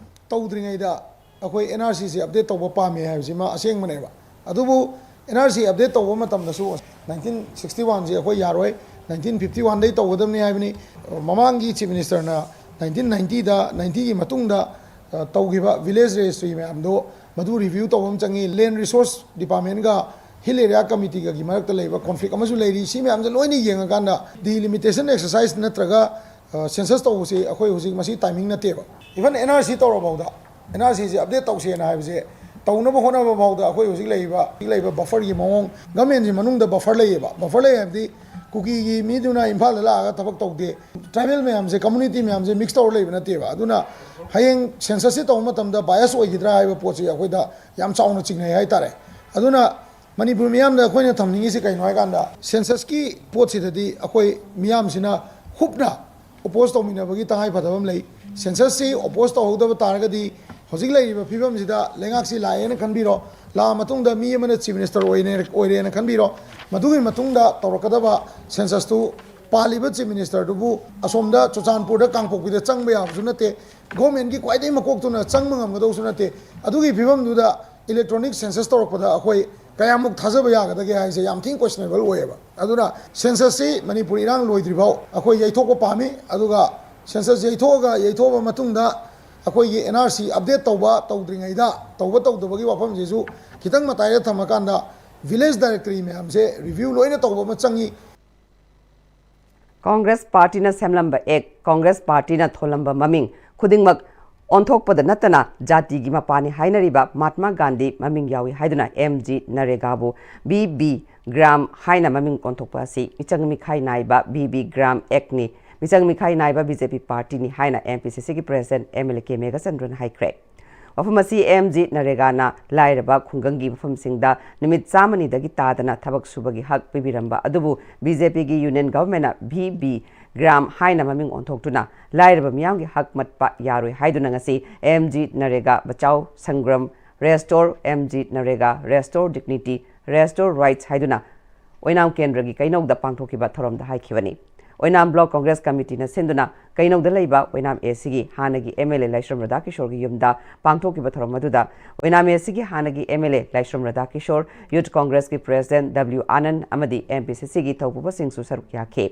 ꯇꯧꯗ꯭ꯔꯤꯉꯩꯗ ꯑꯩꯈꯣꯏ ꯑꯦꯟ ꯑꯥꯔ ꯁꯤꯁꯤ ꯑꯞꯗꯦꯠ ꯇꯧꯕ ꯄꯥꯝꯃꯤ ꯍꯥꯏꯕꯁꯤꯃ ꯑꯁꯦꯡꯕꯅꯦꯕ꯫ ꯑꯗꯨꯕꯨ ꯑꯦꯟ ꯑꯥꯔ ꯁꯤ ꯑꯞꯗꯦꯠ ꯇꯧꯕ ꯃꯇꯝꯗꯁꯨ ꯅꯥꯏꯟꯇꯤꯟ ꯁꯤꯛꯁꯇꯤ ꯋꯥꯟꯁꯤ ꯑꯩꯈꯣꯏ ꯌꯥꯔꯣꯏ, ꯅꯥꯏꯟꯇꯤꯟ ꯐꯤꯐꯇꯤ ꯋꯥꯟꯗꯩ ꯇꯧꯒꯗꯕꯅꯤ ꯍꯥꯏꯕꯅꯤ꯫ ꯃꯃꯥꯡꯒꯤ ꯆꯤꯐ ꯃꯤꯅꯤꯁꯇꯔꯅ ꯅꯥꯏꯟꯇꯤꯟ ꯅꯥꯏꯟꯇꯤꯗ, ꯅꯥꯏꯟꯇꯤꯒꯤ ꯃꯇꯨꯡꯗ, ꯑ, ꯇꯧꯈꯤꯕ ꯚꯤꯂꯦꯖ ꯔꯦꯖꯤꯁꯇ꯭ꯔꯤ ꯃꯌꯥꯝꯗꯣ ꯃꯗꯨ ꯔꯤꯚ꯭ꯌꯨ ꯇꯧꯕ ꯑꯃ ꯆꯪꯉꯤ꯫ ꯂꯦꯟ ꯔꯤꯁꯣꯔꯁ ꯗꯤꯄꯥꯔꯠꯃꯦꯟꯒ ꯍꯤꯜ ꯑꯦꯔꯤꯌꯥ ꯀꯃꯤꯇꯤꯒꯒꯤ ꯃꯔꯛꯇ ꯂꯩꯕ ꯀꯣꯟꯐ꯭ꯂꯤꯛ ꯑꯃꯁꯨ ꯂꯩꯔꯤ꯫ ꯁꯤ ꯃꯌꯥꯝꯁꯦ ꯂꯣꯏꯅ ꯌꯦꯡꯉꯀꯥꯟꯗ ꯗꯤꯂꯤꯃꯤꯇꯦꯁꯟ ꯑꯦꯛꯁꯔꯁꯥꯏꯁ ꯅꯠꯇ꯭ꯔꯒ, ꯑ, ꯁꯦꯟꯁꯁ ꯇꯧꯕꯁꯤ ꯑꯩꯈꯣꯏ ꯍꯧꯖꯤꯛ ꯃꯁꯤ ꯇꯥꯏꯃꯤꯡ ꯅꯠꯇꯦꯕ꯫ ꯏꯚꯟ ꯑꯦꯟ ꯑꯥꯔ ꯁꯤ ꯇꯧꯔꯐꯥꯎꯗ, ꯑꯦꯟ ꯑꯥꯔ ꯁꯤꯁꯦ ꯑꯞꯗꯦꯠ ꯇꯧꯁꯦꯅ ꯍꯥꯏꯕꯁꯦ ꯇꯧꯅꯕ ꯍꯣꯠꯅꯕ ꯐꯥꯎꯗ ꯑꯩꯈꯣꯏ ꯍꯧꯖꯤꯛ ꯂꯩꯔꯤꯕ, ꯍꯧꯖꯤꯛ ꯂꯩꯔꯤꯕ ꯕꯐꯔꯒꯤ ꯃꯑꯣꯡ, ꯒꯃꯦꯟꯁꯤ ꯃꯅꯨꯡꯗ ꯕꯐꯔ ꯂꯩꯌꯦꯕ꯫ ꯕꯐꯔ ꯂꯩ ꯍꯥꯏꯕꯗꯤ ꯀꯨꯀꯤꯒꯤ ꯃꯤꯗꯨꯅ ꯏꯝꯐꯥꯜꯗ ꯂꯥꯛꯑꯒ ꯊꯕꯛ ꯇꯧꯗꯦ, ꯇ꯭ꯔꯥꯏꯕꯦꯜ ꯃꯌꯥꯝꯁꯦ, ꯀꯝꯃꯨꯅꯤꯇꯤ ꯃꯌꯥꯝꯁꯦ ꯃꯤꯛꯁ ꯇꯧꯔ ꯂꯩꯕ ꯅꯠꯇꯦꯕ꯫ ꯑꯗꯨꯅ ꯍꯌꯦꯡ ꯁꯦꯟꯁꯁꯁꯤ ꯇꯧꯕ ꯃꯇꯝꯗ ꯕꯥꯏꯑꯁ ꯑꯣꯏꯈꯤꯗ꯭ꯔꯥ ꯍꯥꯏꯕ ꯄꯣꯠꯁꯤ ꯑꯩꯈꯣꯏꯗ ꯌꯥꯝ ꯆꯥꯎꯅ ꯆꯤꯡꯅꯩ ꯍꯥꯏꯇꯥꯔꯦ꯫ ꯑꯗꯨꯅ ꯃꯅꯤꯄꯨꯔ ꯃꯤꯌꯥꯝꯗ ꯑꯩꯈꯣꯏꯅ ꯊꯝꯅꯤꯡꯉꯤꯁꯤ ꯀꯩꯅꯣ ꯍꯥꯏꯀꯥꯟꯗ, ꯁꯦꯟꯁꯁꯀꯤ ꯄꯣꯠꯁꯤꯗꯗꯤ ꯑꯩꯈꯣꯏ ꯃꯤꯌꯥꯝꯁꯤꯅ ꯍꯨꯞꯅ ꯑꯣꯄꯣꯖ ꯇꯧꯃꯤꯟꯅꯕꯒꯤ ꯇꯉꯥꯏ ꯐꯗꯕ ꯑꯃ ꯂꯩ꯫ ꯁꯦꯟꯁꯁꯁꯤ ꯑꯣꯄꯣꯖ ꯇꯧꯍꯧꯗꯕ ꯇꯥꯔꯒꯗꯤ ꯍꯧꯖꯤꯛ ꯂꯩꯔꯤꯕ ꯐꯤꯕꯝꯁꯤꯗ ꯂꯩꯉꯥꯛꯁꯤ ꯂꯥꯛꯑꯦꯅ ꯈꯟꯕꯤꯔꯣ, ꯂꯥꯛꯑ ꯃꯇꯨꯡꯗ ꯃꯤ ꯑꯃꯅ ꯆꯤꯐ ꯃꯤꯅꯤꯁꯇꯔ ꯑꯣꯏꯔꯦ, ꯑꯣꯏꯔꯦꯅ ꯈꯟꯕꯤꯔꯣ, ꯃꯗꯨꯒꯤ ꯃꯇꯨꯡꯗ ꯇꯧꯔꯛꯀꯗꯕ ꯁꯦꯟꯁꯁꯇꯨ ꯄꯥꯜꯂꯤꯕ ꯆꯤꯐ ꯃꯤꯅꯤꯁꯇꯔꯗꯨꯕꯨ ꯑꯁꯣꯝꯗ ꯆꯨꯔꯆꯥꯟꯄꯨꯔꯗ, ꯀꯥꯡꯄꯣꯛꯄꯤꯗ ꯆꯪꯕ ꯌꯥꯕꯁꯨ ꯅꯠꯇꯦ, ꯒꯣꯔꯃꯦꯟꯒꯤ ꯈ꯭ꯋꯥꯏꯗꯒꯤ ꯃꯀꯣꯛꯇꯨꯅ ꯆꯪꯕ ꯉꯝꯒꯗꯧꯁꯨ ꯅꯠꯇꯦ꯫ ꯑꯗꯨꯒꯤ ꯐꯤꯕꯝꯗꯨꯗ ꯏꯂꯦꯛꯇ꯭ꯔꯣꯅꯤꯛ ꯁꯦꯟꯁꯁ ꯇꯧꯔꯛꯄꯗ ꯑꯩꯈꯣꯏ ꯀꯌꯥꯃꯨꯛ ꯊꯥꯖꯕ ꯌꯥꯒꯗꯒꯦ ꯍꯥꯏꯁꯦ ꯌꯥꯝ ꯊꯤꯅ ꯀꯣꯏꯁꯅꯦꯕꯜ ꯑꯣꯏꯌꯦꯕ꯫ ꯑꯗꯨꯅ ꯁꯦꯟꯁꯁꯁꯤ ꯃꯅꯤꯄꯨꯔ ꯏꯔꯥꯡ ꯂꯣꯏꯗ꯭ꯔꯤꯐꯥꯎ ꯑꯩꯈꯣꯏ ꯌꯩꯊꯣꯛꯄ ꯄꯥꯝꯃꯤ꯫ ꯑꯗꯨꯒ ꯁꯦꯟꯁꯁ ꯌꯩꯊꯣꯛꯑꯒ, ꯌꯩꯊꯣꯛꯑꯕ ꯃꯇꯨꯡꯗ ꯑꯩꯈꯣꯏꯒꯤ ꯑꯦꯟ ꯑꯥꯔ ꯁꯤ ꯑꯞꯗꯦꯠ ꯇꯧꯕ ꯇꯧꯗ꯭ꯔꯤꯉꯩꯗ, ꯇꯧꯕ ꯇꯧꯗꯕꯒꯤ ꯋꯥꯐꯝꯁꯤꯁꯨ ꯈꯤꯇꯪ ꯃꯇꯥꯏꯗ ꯊꯝꯃꯀꯥꯟꯗ ꯚꯤꯂꯦꯖ ꯗꯥꯏꯔꯦꯛꯇꯔꯤ ꯃꯌꯥꯝꯁꯦ ꯔꯤꯚ꯭ꯌꯨ ꯂꯣꯏꯅ ꯇꯧꯕ ꯑꯃ ꯆꯪꯉꯤ꯫ ꯀꯣꯡꯒ꯭ꯔꯦꯁ ꯄꯥꯔꯇꯤꯅ ꯁꯦꯝꯂꯝꯕ ꯑꯦꯛ, ꯀꯣꯡꯒ꯭ꯔꯦꯁ ꯄꯥꯔꯇꯤꯅ ꯊꯣꯜꯂꯝꯕ ꯃꯃꯤꯡ ꯈꯨꯗꯤꯡꯃꯛ ꯑꯣꯟꯊꯣꯛꯄꯗ ꯅꯠꯇꯅ ꯖꯥꯇꯤꯒꯤ ꯃꯄꯥꯅꯤ ꯍꯥꯏꯅꯔꯤꯕ ꯃꯍꯥꯠꯃꯥ ꯒꯥꯟꯙꯤ ꯃꯃꯤꯡ ꯌꯥꯎꯏ ꯍꯥꯏꯗꯨꯅ ꯑꯦꯝ ꯖꯤ ꯅꯔꯦꯒꯥꯕꯨ ꯕꯤ ꯕꯤ ꯒ꯭ꯔꯥꯝ ꯍꯥꯏꯅ ꯃꯃꯤꯡ ꯑꯣꯟꯊꯣꯛꯄ ꯑꯁꯤ ꯃꯤꯆꯪ ꯃꯤꯈꯥꯏ ꯅꯥꯏꯕ ꯕꯤ ꯕꯤ ꯒ꯭ꯔꯥꯝ ꯑꯦꯛꯅꯤ, ꯃꯤꯆꯪ ꯃꯤꯈꯥꯏ ꯅꯥꯏꯕ ꯕꯤ ꯖꯦ ꯄꯤ ꯄꯥꯔꯇꯤꯅꯤ ꯍꯥꯏꯅ ꯑꯦꯝ ꯄꯤ ꯁꯤ ꯁꯤꯒꯤ president M L A K Meghachandra ꯍꯥꯏꯈ꯭ꯔꯦ꯫ ꯋꯥꯐꯝ ꯑꯁꯤ ꯑꯦꯝ ꯖꯤ ꯅꯔꯦꯒꯥꯅ ꯂꯥꯏꯔꯕ ꯈꯨꯡꯒꯪꯒꯤ ꯃꯐꯝꯁꯤꯡꯗ ꯅꯨꯃꯤꯠ ꯆꯥꯝꯃꯅꯤꯗꯒꯤ ꯇꯥꯗꯅ ꯊꯕꯛ ꯁꯨꯕꯒꯤ ꯍꯛ ꯄꯤꯕꯤꯔꯝꯕ ꯑꯗꯨꯕꯨ ꯕꯤ ꯖꯦ ꯄꯤꯒꯤ ꯌꯨꯅꯤꯌꯟ ꯒꯚꯔꯟꯃꯦꯟꯠꯅ ꯚꯤ ꯕꯤ ꯒ꯭ꯔꯥꯝ ꯍꯥꯏꯅ ꯃꯃꯤꯡ ꯑꯣꯟꯊꯣꯛꯇꯨꯅ ꯂꯥꯏꯔꯕ ꯃꯤꯌꯥꯝꯒꯤ ꯍꯛ ꯃꯠꯄ ꯌꯥꯔꯣꯏ ꯍꯥꯏꯗꯨꯅ ꯉꯁꯤ M G NREGA Bachao Sangram, restore M G NREGA, restore dignity Restore Rights ꯍꯥꯏꯗꯨꯅ ꯑꯣꯏꯅꯥꯝ ꯀꯦꯟꯗ꯭ꯔꯒꯤ ꯀꯩꯅꯧꯗ ꯄꯥꯡꯊꯣꯛꯈꯤꯕ ꯊꯧꯔꯝꯗ ꯍꯥꯏꯈꯤꯕꯅꯤ꯫ ꯑꯣꯏꯅꯥꯝ Block Congress Committeeꯅ ꯁꯤꯟꯗꯨꯅ ꯀꯩꯅꯧꯗ ꯂꯩꯕ ꯑꯣꯏꯅꯥꯝ ACꯒꯤ ꯍꯥꯟꯅꯒꯤ MLA ꯂꯥꯏꯁ꯭ꯔꯝ ꯔꯥꯙꯥꯀꯤꯁꯣꯔꯒꯤ ꯌꯨꯝꯗ ꯄꯥꯡꯊꯣꯛꯈꯤꯕ ꯊꯧꯔꯝ ꯑꯗꯨꯗ ꯑꯣꯏꯅꯥꯝ ACꯒꯤ ꯍꯥꯟꯅꯒꯤ MLA ꯂꯥꯏꯁ꯭ꯔꯝ ꯔꯥꯙꯥꯀꯤꯁꯣꯔ, Youth Congressꯀꯤ President W Anand ꯑꯃꯗꯤ MPCCꯒꯤ ꯊꯧꯄꯨꯕꯁꯤꯡꯁꯨ ꯁꯔꯨꯛ ꯌꯥꯈꯤ꯫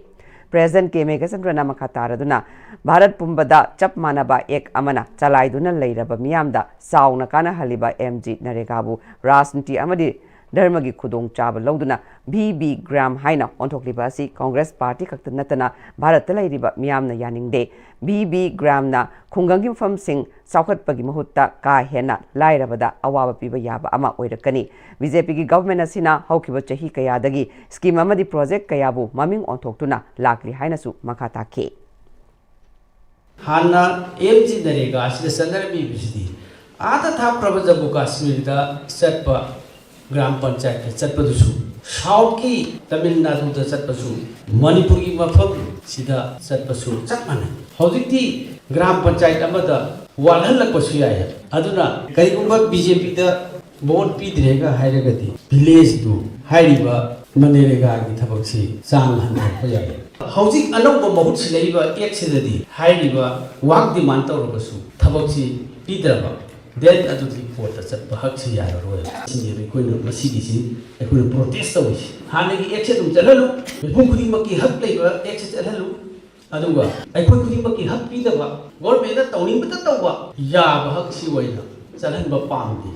President K ꯃꯦꯘꯆꯟꯗ꯭ꯔꯅ ꯃꯈꯥ ꯇꯥꯔꯗꯨꯅ ꯚꯥꯔꯠ ꯄꯨꯝꯕꯗ ꯆꯞ ꯃꯥꯟꯅꯕ act ꯑꯃꯅ ꯆꯂꯥꯏꯗꯨꯅ ꯂꯩꯔꯕ ꯃꯤꯌꯥꯝꯗ ꯆꯥꯎꯅ ꯀꯥꯟꯅꯍꯜꯂꯤꯕ MGNREGAꯕꯨ ꯔꯥꯖꯅꯤꯇꯤ ꯑꯃꯗꯤ ꯙꯔꯃꯒꯤ ꯈꯨꯗꯣꯡꯆꯥꯕ ꯂꯧꯗꯨꯅ VB Gram ꯍꯥꯏꯅ ꯑꯣꯟꯊꯣꯛꯂꯤꯕ ꯑꯁꯤ Congress Party ꯈꯛꯇ ꯅꯠꯇꯅ ꯚꯥꯔꯠꯇ ꯂꯩꯔꯤꯕ ꯃꯤꯌꯥꯝꯅ ꯌꯥꯅꯤꯡꯗꯦ꯫ VB Gramꯅ ꯈꯨꯡꯒꯪꯒꯤ ꯃꯐꯝꯁꯤꯡ ꯆꯥꯎꯈꯠꯄꯒꯤ ꯃꯍꯨꯠꯇ ꯀꯥ ꯍꯦꯟꯅ ꯂꯥꯏꯔꯕꯗ ꯑꯋꯥꯕ ꯄꯤꯕ ꯌꯥꯕ ꯑꯃ ꯑꯣꯏꯔꯛꯀꯅꯤ꯫ BJPꯒꯤ government ꯑꯁꯤꯅ ꯍꯧꯈꯤꯕ ꯆꯍꯤ ꯀꯌꯥꯗꯒꯤ scheme ꯑꯃꯗꯤ project ꯀꯌꯥꯕꯨ ꯃꯃꯤꯡ ꯑꯣꯟꯊꯣꯛꯇꯨꯅ ꯂꯥꯛꯂꯤ ꯍꯥꯏꯅꯁꯨ ꯃꯈꯥ ꯇꯥꯈꯤ꯫ ꯍꯥꯟꯅ MGNREGA ꯑꯁꯤꯗ ꯆꯠꯅꯔꯝꯃꯤꯕꯁꯤꯗꯤ ꯑꯥꯗ ꯊꯥꯞꯈ꯭ꯔꯕ ꯖꯝꯃꯨ ꯀꯥꯁꯃꯤꯔꯗ ꯆꯠꯄ, ꯒ꯭ꯔꯥꯝ ꯄꯟꯆꯥꯌꯠꯇ ꯆꯠꯄꯗꯨꯁꯨ, ꯁꯥꯎꯠꯀꯤ ꯇꯥꯃꯤꯜ ꯅꯥꯗꯨꯗ ꯆꯠꯄꯁꯨ, ꯃꯅꯤꯄꯨꯔꯒꯤ ꯃꯐꯝꯁꯤꯗ ꯆꯠꯄꯁꯨ ꯆꯞ ꯃꯥꯟꯅꯩ꯫ ꯍꯧꯖꯤꯛꯇꯤ ꯒ꯭ꯔꯥꯝ ꯄꯟꯆꯥꯌꯠ ꯑꯃꯗ ꯋꯥꯠꯍꯜꯂꯛꯄꯁꯨ ꯌꯥꯏ꯫ ꯑꯗꯨꯅ ꯀꯔꯤꯒꯨꯝꯕ BJPꯗ vote ꯄꯤꯗ꯭ꯔꯦꯒ ꯍꯥꯏꯔꯒꯗꯤ villageꯇꯨ ꯍꯥꯏꯔꯤꯕ MGNREGAꯒꯤ ꯊꯕꯛꯁꯤ ꯆꯥꯡ ꯍꯟꯊꯔꯛꯄ ꯌꯥꯏ꯫ ꯍꯧꯖꯤꯛ ꯑꯅꯧꯕ ꯃꯍꯨꯠ ꯁꯤꯜꯂꯛꯏꯕ actꯁꯤꯗꯗꯤ ꯍꯥꯏꯔꯤꯕ work demand ꯇꯧꯔꯕꯁꯨ ꯊꯕꯛꯁꯤ ꯄꯤꯗ꯭ꯔꯕ, then ꯑꯗꯨꯗꯤ courtꯇ ꯆꯠꯄ ꯍꯛꯁꯤ ꯌꯥꯔꯔꯣꯏ꯫ ꯁꯤꯅꯦꯕ ꯑꯩꯈꯣꯏꯅ ꯃꯁꯤꯒꯤꯁꯤ ꯑꯩꯈꯣꯏꯅ protest ꯇꯧꯔꯤꯁꯤ꯫ ꯍꯥꯟꯅꯒꯤ actꯁꯦ ꯑꯗꯨꯝ ꯆꯠꯍꯜꯂꯨ, ꯃꯤꯄꯨꯝ ꯈꯨꯗꯤꯡꯃꯛꯀꯤ ꯍꯛ ꯂꯩꯕ actꯁꯦ ꯆꯠꯍꯜꯂꯨ, ꯑꯗꯨꯒ ꯑꯩꯈꯣꯏ ꯈꯨꯗꯤꯡꯃꯛꯀꯤ ꯍꯛ ꯄꯤꯗꯕ, governmentꯅ ꯇꯧꯅꯤꯡꯕꯇ ꯇꯧꯕ ꯌꯥꯕ ꯍꯛꯁꯤ ꯑꯣꯏꯅ ꯆꯠꯍꯟꯕ ꯄꯥꯝꯗꯦ꯫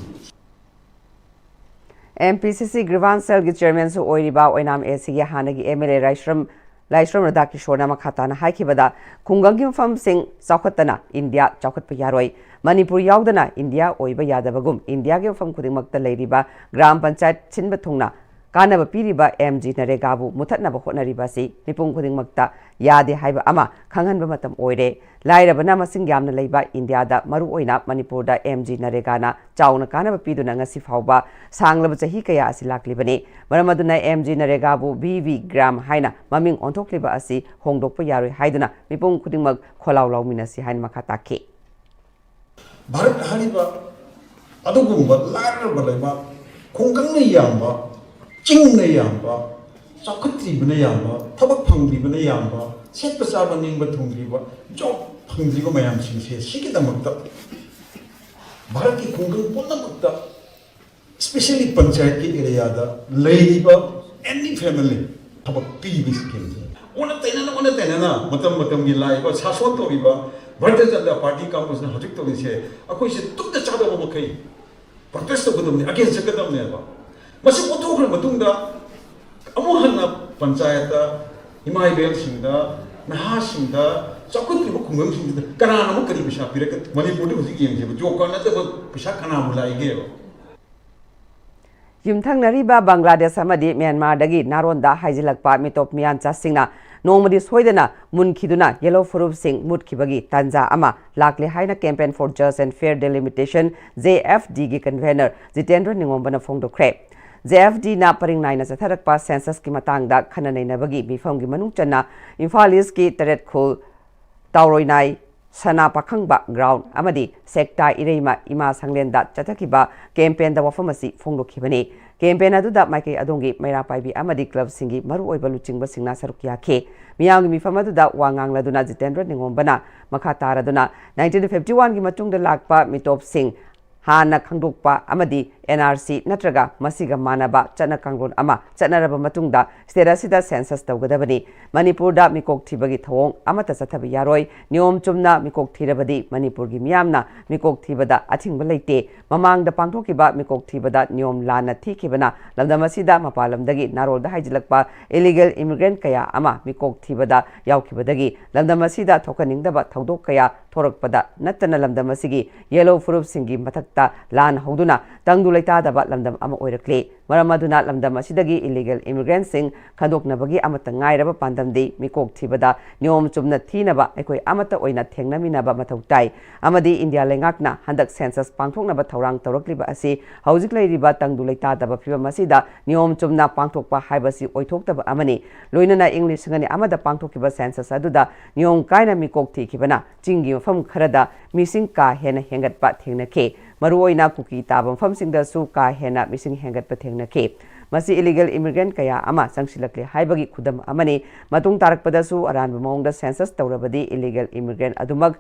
MPCC Grievance Cellꯒꯤ chairmanꯁꯨ ꯑꯣꯏꯔꯤꯕ ꯑꯣꯏꯅꯥꯝ ACꯒꯤ ꯍꯥꯟꯅꯒꯤ MLA ꯂꯥꯏꯁ꯭ꯔꯝ ꯂꯥꯏꯁ꯭ꯔꯝ ꯔꯥꯙꯥꯀꯤꯁꯣꯔꯅ ꯃꯈꯥ ꯇꯥꯅ ꯍꯥꯏꯈꯤꯕꯗ, ꯈꯨꯡꯒꯪꯒꯤ ꯃꯐꯝꯁꯤꯡ ꯆꯥꯎꯈꯠꯇꯅ ꯏꯟꯗꯤꯌꯥ ꯆꯥꯎꯈꯠꯄ ꯌꯥꯔꯣꯏ꯫ ꯃꯅꯤꯄꯨꯔ ꯌꯥꯎꯗꯅ ꯏꯟꯗꯤꯌꯥ ꯑꯣꯏꯕ ꯌꯥꯗꯕꯒꯨꯝ, ꯏꯟꯗꯤꯌꯥꯒꯤ ꯃꯐꯝ ꯈꯨꯗꯤꯡꯃꯛꯇ ꯂꯩꯔꯤꯕ ꯒ꯭ꯔꯥꯝ ꯄꯟꯆꯥꯌꯠ ꯁꯤꯟꯕ ꯊꯨꯡꯅ ꯀꯥꯟꯅꯕ ꯄꯤꯔꯤꯕ MGNREGAꯕꯨ ꯃꯨꯊꯠꯅꯕ ꯍꯣꯠꯅꯔꯤꯕ ꯑꯁꯤ ꯃꯤꯄꯨꯝ ꯈꯨꯗꯤꯡꯃꯛꯇ ꯌꯥꯗꯦ ꯍꯥꯏꯕ ꯑꯃ ꯈꯪꯍꯟꯕ ꯃꯇꯝ ꯑꯣꯏꯔꯦ꯫ ꯂꯥꯏꯔꯕꯅ ꯃꯁꯤꯡ ꯌꯥꯝꯅ ꯂꯩꯕ ꯏꯟꯗꯤꯌꯥꯗ, ꯃꯔꯨꯑꯣꯏꯅ ꯃꯅꯤꯄꯨꯔꯗ, MGNREGAꯅ ꯆꯥꯎꯅ ꯀꯥꯟꯅꯕ ꯄꯤꯗꯨꯅ ꯉꯁꯤ ꯐꯥꯎꯕ ꯁꯥꯡꯂꯕ ꯆꯍꯤ ꯀꯌꯥ ꯑꯁꯤ ꯂꯥꯛꯂꯤꯕꯅꯤ꯫ ꯃꯔꯝ ꯑꯗꯨꯅ MGNREGAꯕꯨ VB Gram ꯍꯥꯏꯅ ꯃꯃꯤꯡ ꯑꯣꯟꯊꯣꯛꯂꯤꯕ ꯑꯁꯤ ꯍꯣꯡꯗꯣꯛꯄ ꯌꯥꯔꯣꯏ ꯍꯥꯏꯗꯨꯅ ꯃꯤꯄꯨꯝ ꯈꯨꯗꯤꯡꯃꯛ ꯈꯣꯜꯂꯥꯎ ꯂꯥꯎꯃꯤꯟꯅꯁꯤ ꯍꯥꯏꯅ ꯃꯈꯥ ꯇꯥꯈꯤ꯫ ꯚꯥꯔꯠ ꯍꯥꯏꯔꯤꯕ ꯑꯗꯨꯒꯨꯝꯕ ꯂꯥꯏꯔꯕ ꯂꯩꯕꯥꯛ ꯈꯨꯡꯒꯪꯅ ꯌꯥꯝꯕ, ꯆꯤꯡꯅ ꯌꯥꯝꯕ, ꯆꯥꯎꯈꯠꯇ꯭ꯔꯤꯕꯅ ꯌꯥꯝꯕ, ꯊꯕꯛ ꯐꯪꯗ꯭ꯔꯤꯕꯅ ꯌꯥꯝꯕ, ꯁꯦꯠꯄ ꯆꯥꯕ ꯅꯤꯡꯕ ꯊꯨꯡꯗ꯭ꯔꯤꯕ, ꯖꯣꯕ ꯐꯪꯗ꯭ꯔꯤꯕ ꯃꯌꯥꯝꯁꯤꯡꯁꯦ ꯁꯤꯒꯤꯗꯃꯛꯇ ꯚꯥꯔꯠꯀꯤ ꯈꯨꯡꯒꯪ ꯄꯨꯝꯅꯃꯛꯇ, ꯏꯁꯄꯤꯁꯦꯜꯂꯤ ꯄꯟꯆꯥꯌꯠꯀꯤ ꯑꯦꯔꯤꯌꯥꯗ ꯂꯩꯔꯤꯕ ꯑꯦꯅꯤ ꯐꯦꯃꯤꯂꯤ ꯊꯕꯛ ꯄꯤꯕ ꯁ꯭ꯀꯤꯝꯁꯦ ꯑꯣꯟꯅ ꯇꯩꯅꯅ, ꯑꯣꯟꯅ ꯇꯩꯅꯅ ꯃꯇꯝ ꯃꯇꯝꯒꯤ ꯂꯥꯛꯏꯕ ꯁꯥꯁꯣꯟ ꯇꯧꯔꯤꯕ ꯚꯥꯔꯇꯤꯌ ꯖꯅꯇꯥ ꯄꯥꯔꯇꯤ ꯀꯥꯡꯕꯨꯁꯤꯅ ꯍꯧꯖꯤꯛ ꯇꯧꯔꯤꯁꯦ, ꯑꯩꯈꯣꯏꯁꯦ ꯇꯨꯝꯗ ꯆꯥꯗꯕ ꯃꯈꯩ ꯄ꯭ꯔꯣꯇꯦꯁ ꯇꯧꯒꯗꯕꯅꯤ, ꯑꯒꯦꯟꯁ ꯆꯠꯀꯗꯕꯅꯦꯕ꯫ ꯃꯁꯤ ꯑꯣꯟꯊꯣꯛꯈ꯭ꯔ ꯃꯇꯨꯡꯗ ꯑꯃꯨꯛ ꯍꯟꯅ ꯄꯟꯆꯥꯌꯠꯇ ꯏꯃꯥ ꯏꯕꯦꯜꯁꯤꯡꯗ, ꯅꯍꯥꯁꯤꯡꯗ, ꯆꯥꯎꯈꯠꯇ꯭ꯔꯤꯕ ꯈꯨꯡꯒꯪꯁꯤꯡꯁꯤꯗ ꯀꯅꯥꯅ ꯑꯃꯨꯛ ꯀꯔꯤ ꯄꯩꯁꯥ ꯄꯤꯔꯛꯀꯅꯤ? ꯃꯅꯤꯄꯨꯔꯗ ꯍꯧꯖꯤꯛ ꯌꯦꯡꯁꯦꯕ, ꯖꯣꯕ ꯀꯥꯔꯗ ꯅꯠꯇꯕ ꯄꯩꯁꯥ ꯀꯅꯥꯕꯨ ꯂꯥꯛꯏꯒꯦꯕ? ꯌꯨꯝꯊꯪꯅꯔꯤꯕ ꯕꯪꯒ꯭ꯂꯥꯗꯦꯁ ꯑꯃꯗꯤ ꯃ꯭ꯌꯥꯟꯃꯥꯔꯗꯒꯤ ꯅꯥꯔꯣꯟꯗ ꯍꯥꯏꯖꯤꯜꯂꯛꯄ ꯃꯤꯇꯣꯞ ꯃꯤꯌꯥꯟꯆꯥꯁꯤꯡꯅ ꯅꯣꯡꯃꯗꯤ ꯁꯣꯏꯗꯅ ꯃꯨꯟꯈꯤꯗꯨꯅ ꯌꯦꯜꯂꯣ ꯐꯨꯔꯨꯞꯁꯤꯡ ꯃꯨꯠꯈꯤꯕꯒꯤ ꯇꯥꯟꯖꯥ ꯑꯃ ꯂꯥꯛꯂꯦ ꯍꯥꯏꯅ Campaign for Just and Fair Delimitation, J F D, ꯒꯤ ꯀꯟꯚꯦꯅꯔ ꯖꯤꯇꯦꯟꯗ꯭ꯔ ꯅꯤꯉꯣꯝꯕꯅ ꯐꯣꯡꯗꯣꯛꯈ꯭ꯔꯦ꯫ J F D ꯅ ꯄꯔꯤꯡ ꯅꯥꯏꯅ ꯆꯠꯊꯔꯛꯄ ꯁꯦꯟꯁꯁꯀꯤ ꯃꯇꯥꯡꯗ ꯈꯟꯅ ꯅꯩꯅꯕꯒꯤ ꯃꯤꯐꯝꯒꯤ ꯃꯅꯨꯡ ꯆꯟꯅ ꯏꯝꯐꯥꯜ ꯏꯁꯀꯤ ꯇꯔꯦꯠꯈꯨꯜ, ꯇꯥꯎꯔꯣꯏꯅꯥꯏ, ꯁꯅꯥ ꯄꯥꯈꯪꯕ ꯒ꯭ꯔꯥꯎꯟ ꯑꯃꯗꯤ ꯁꯦꯛꯇꯥ ꯏꯔꯩꯃ ꯏꯃꯥ ꯁꯪꯂꯦꯟꯗ ꯆꯠꯊꯈꯤꯕ ꯀꯦꯝꯄꯦꯟꯗ ꯋꯥꯐꯝ ꯑꯁꯤ ꯐꯣꯡꯗꯣꯛꯈꯤꯕꯅꯤ꯫ ꯀꯦꯝꯄꯦꯟ ꯑꯗꯨꯗ ꯃꯥꯏꯀꯩ ꯑꯗꯣꯝꯒꯤ ꯃꯩꯔꯥ ꯄꯥꯏꯕꯤ ꯑꯃꯗꯤ ꯀ꯭ꯂꯕꯁꯤꯡꯒꯤ ꯃꯔꯨꯑꯣꯏꯕ ꯂꯨꯆꯤꯡꯕꯁꯤꯡꯅ ꯁꯔꯨꯛ ꯌꯥꯈꯤ꯫ ꯃꯤꯌꯥꯝꯒꯤ ꯃꯤꯐꯝ ꯑꯗꯨꯗ ꯋꯥ ꯉꯥꯡꯂꯗꯨꯅ ꯖꯤꯇꯦꯟꯗ꯭ꯔ ꯅꯤꯉꯣꯝꯕꯅ ꯃꯈꯥ ꯇꯥꯔꯗꯨꯅ nineteen fifty one ꯒꯤ ꯃꯇꯨꯡꯗ ꯂꯥꯛꯄ ꯃꯤꯇꯣꯞꯁꯤꯡ ꯍꯥꯟꯅ ꯈꯪꯗꯣꯛꯄ ꯑꯃꯗꯤ N R C ꯅꯠꯇ꯭ꯔꯒ ꯃꯁꯤꯒ ꯃꯥꯟꯅꯕ ꯆꯠꯅ ꯀꯥꯡꯂꯣꯟ ꯑꯃ ꯆꯠꯅꯔꯕ ꯃꯇꯨꯡꯗ ꯁ꯭ꯇꯦꯠ ꯑꯁꯤꯗ ꯁꯦꯟꯁꯁ ꯇꯧꯒꯗꯕꯅꯤ꯫ ꯃꯅꯤꯄꯨꯔꯗ ꯃꯤꯀꯣꯛ ꯊꯤꯕꯒꯤ ꯊꯧꯑꯣꯡ ꯑꯃꯠꯇ ꯆꯠꯊꯕ ꯌꯥꯔꯣꯏ꯫ ꯅꯤꯌꯣꯝ ꯆꯨꯝꯅ ꯃꯤꯀꯣꯛ ꯊꯤꯔꯕꯗꯤ ꯃꯅꯤꯄꯨꯔꯒꯤ ꯃꯤꯌꯥꯝꯅ ꯃꯤꯀꯣꯛ ꯊꯤꯕꯗ ꯑꯊꯤꯡꯕ ꯂꯩꯇꯦ꯫ ꯃꯃꯥꯡꯗ ꯄꯥꯡꯊꯣꯛꯈꯤꯕ ꯃꯤꯀꯣꯛ ꯊꯤꯕꯗ ꯅꯤꯌꯣꯝ ꯂꯥꯟꯅ ꯊꯤꯈꯤꯕꯅ ꯂꯝꯗꯝ ꯑꯁꯤꯗ ꯃꯄꯥꯟ ꯂꯝꯗꯒꯤ ꯅꯥꯔꯣꯜꯗ ꯍꯥꯏꯖꯤꯜꯂꯛꯄ ꯏꯂꯤꯒꯦꯜ ꯏꯃꯤꯒ꯭ꯔꯦꯟꯠ ꯀꯌꯥ ꯑꯃ ꯃꯤꯀꯣꯛ ꯊꯤꯕꯗ ꯌꯥꯎꯈꯤꯕꯗꯒꯤ ꯂꯝꯗꯝ ꯑꯁꯤꯗ ꯊꯣꯛꯍꯟꯅꯤꯡꯗꯕ ꯊꯧꯗꯣꯛ ꯀꯌꯥ ꯊꯣꯔꯛꯄꯗ ꯅꯠꯇꯅ ꯂꯝꯗꯝ ꯑꯁꯤꯒꯤ ꯌꯦꯜꯂꯣ ꯐꯨꯔꯨꯞꯁꯤꯡꯒꯤ ꯃꯊꯛꯇ ꯂꯥꯟ ꯍꯧꯗꯨꯅ ꯇꯪꯗꯨ ꯂꯩꯇꯥꯗꯕ ꯂꯝꯗꯝ ꯑꯃ ꯑꯣꯏꯔꯛꯂꯤ꯫ ꯃꯔꯝ ꯑꯗꯨꯅ ꯂꯝꯗꯝ ꯑꯁꯤꯗꯒꯤ ꯏꯂꯤꯒꯦꯜ ꯏꯃꯤꯒ꯭ꯔꯦꯟꯠꯁꯤꯡ ꯈꯟꯗꯣꯛꯅꯕꯒꯤ ꯑꯃꯠꯇ ꯉꯥꯏꯔꯕ ꯄꯥꯟꯗꯝꯗꯤ ꯃꯤꯀꯣꯛ ꯊꯤꯕꯗ ꯅꯤꯌꯣꯝ ꯆꯨꯝꯅ ꯊꯤꯅꯕ ꯑꯩꯈꯣꯏ ꯑꯃꯠꯇ ꯑꯣꯏꯅ ꯊꯦꯡꯅꯃꯤꯟꯅꯕ ꯃꯊꯧ ꯇꯥꯏ ꯑꯃꯗꯤ ꯏꯟꯗꯤꯌꯥ ꯂꯩꯉꯥꯛꯅ ꯍꯟꯗꯛ ꯁꯦꯟꯁꯁ ꯄꯥꯡꯊꯣꯛꯅꯕ ꯊꯧꯔꯥꯡ ꯇꯧꯔꯛꯂꯤꯕ ꯑꯁꯤ ꯍꯧꯖꯤꯛ ꯂꯩꯔꯤꯕ ꯇꯪꯗꯨ ꯂꯩꯇꯥꯗꯕ ꯐꯤꯕꯝ ꯑꯁꯤꯗ ꯅꯤꯌꯣꯝ ꯆꯨꯝꯅ ꯄꯥꯡꯊꯣꯛꯄ ꯍꯥꯏꯕꯁꯤ ꯑꯣꯏꯊꯣꯛꯇꯕ ꯑꯃꯅꯤ꯫ ꯂꯣꯏꯅꯅ ꯏꯪ ꯂꯤꯁꯤꯡ ꯑꯅꯤ ꯑꯃꯗ ꯄꯥꯡꯊꯣꯛꯈꯤꯕ ꯁꯦꯟꯁꯁ ꯑꯗꯨꯗ ꯅꯤꯌꯣꯝ ꯀꯥꯏꯅ ꯃꯤꯀꯣꯛ ꯊꯤꯈꯤꯕꯅ ꯆꯤꯡꯒꯤ ꯃꯐꯝ ꯈꯔꯗ ꯃꯤꯁꯤꯡ ꯀꯥ ꯍꯦꯟꯅ ꯍꯦꯟꯒꯠꯄ ꯊꯦꯡꯅꯈꯤ꯫ ꯃꯔꯨꯑꯣꯏꯅ ꯀꯨꯀꯤ ꯇꯥꯕ ꯃꯐꯝꯁꯤꯡꯗꯁꯨ ꯀꯥ ꯍꯦꯟꯅ ꯃꯤꯁꯤꯡ ꯍꯦꯟꯒꯠꯄ ꯊꯦꯡꯅꯈꯤ꯫ ꯃꯁꯤ ꯏꯂꯤꯒꯦꯜ ꯏꯃꯤꯒ꯭ꯔꯦꯟꯠ ꯀꯌꯥ ꯑꯃ ꯆꯪꯁꯤꯜꯂꯛꯂꯦ ꯍꯥꯏꯕꯒꯤ ꯈꯨꯗꯝ ꯑꯃꯅꯤ꯫ ꯃꯇꯨꯡ ꯇꯥꯔꯛꯄꯗꯁꯨ ꯑꯔꯥꯟꯕ ꯃꯑꯣꯡꯗ ꯁꯦꯟꯁꯁ ꯇꯧꯔꯕꯗꯤ ꯏꯂꯤꯒꯦꯜ ꯏꯃꯤꯒ꯭ꯔꯦꯟꯠ ꯑꯗꯨꯃꯛ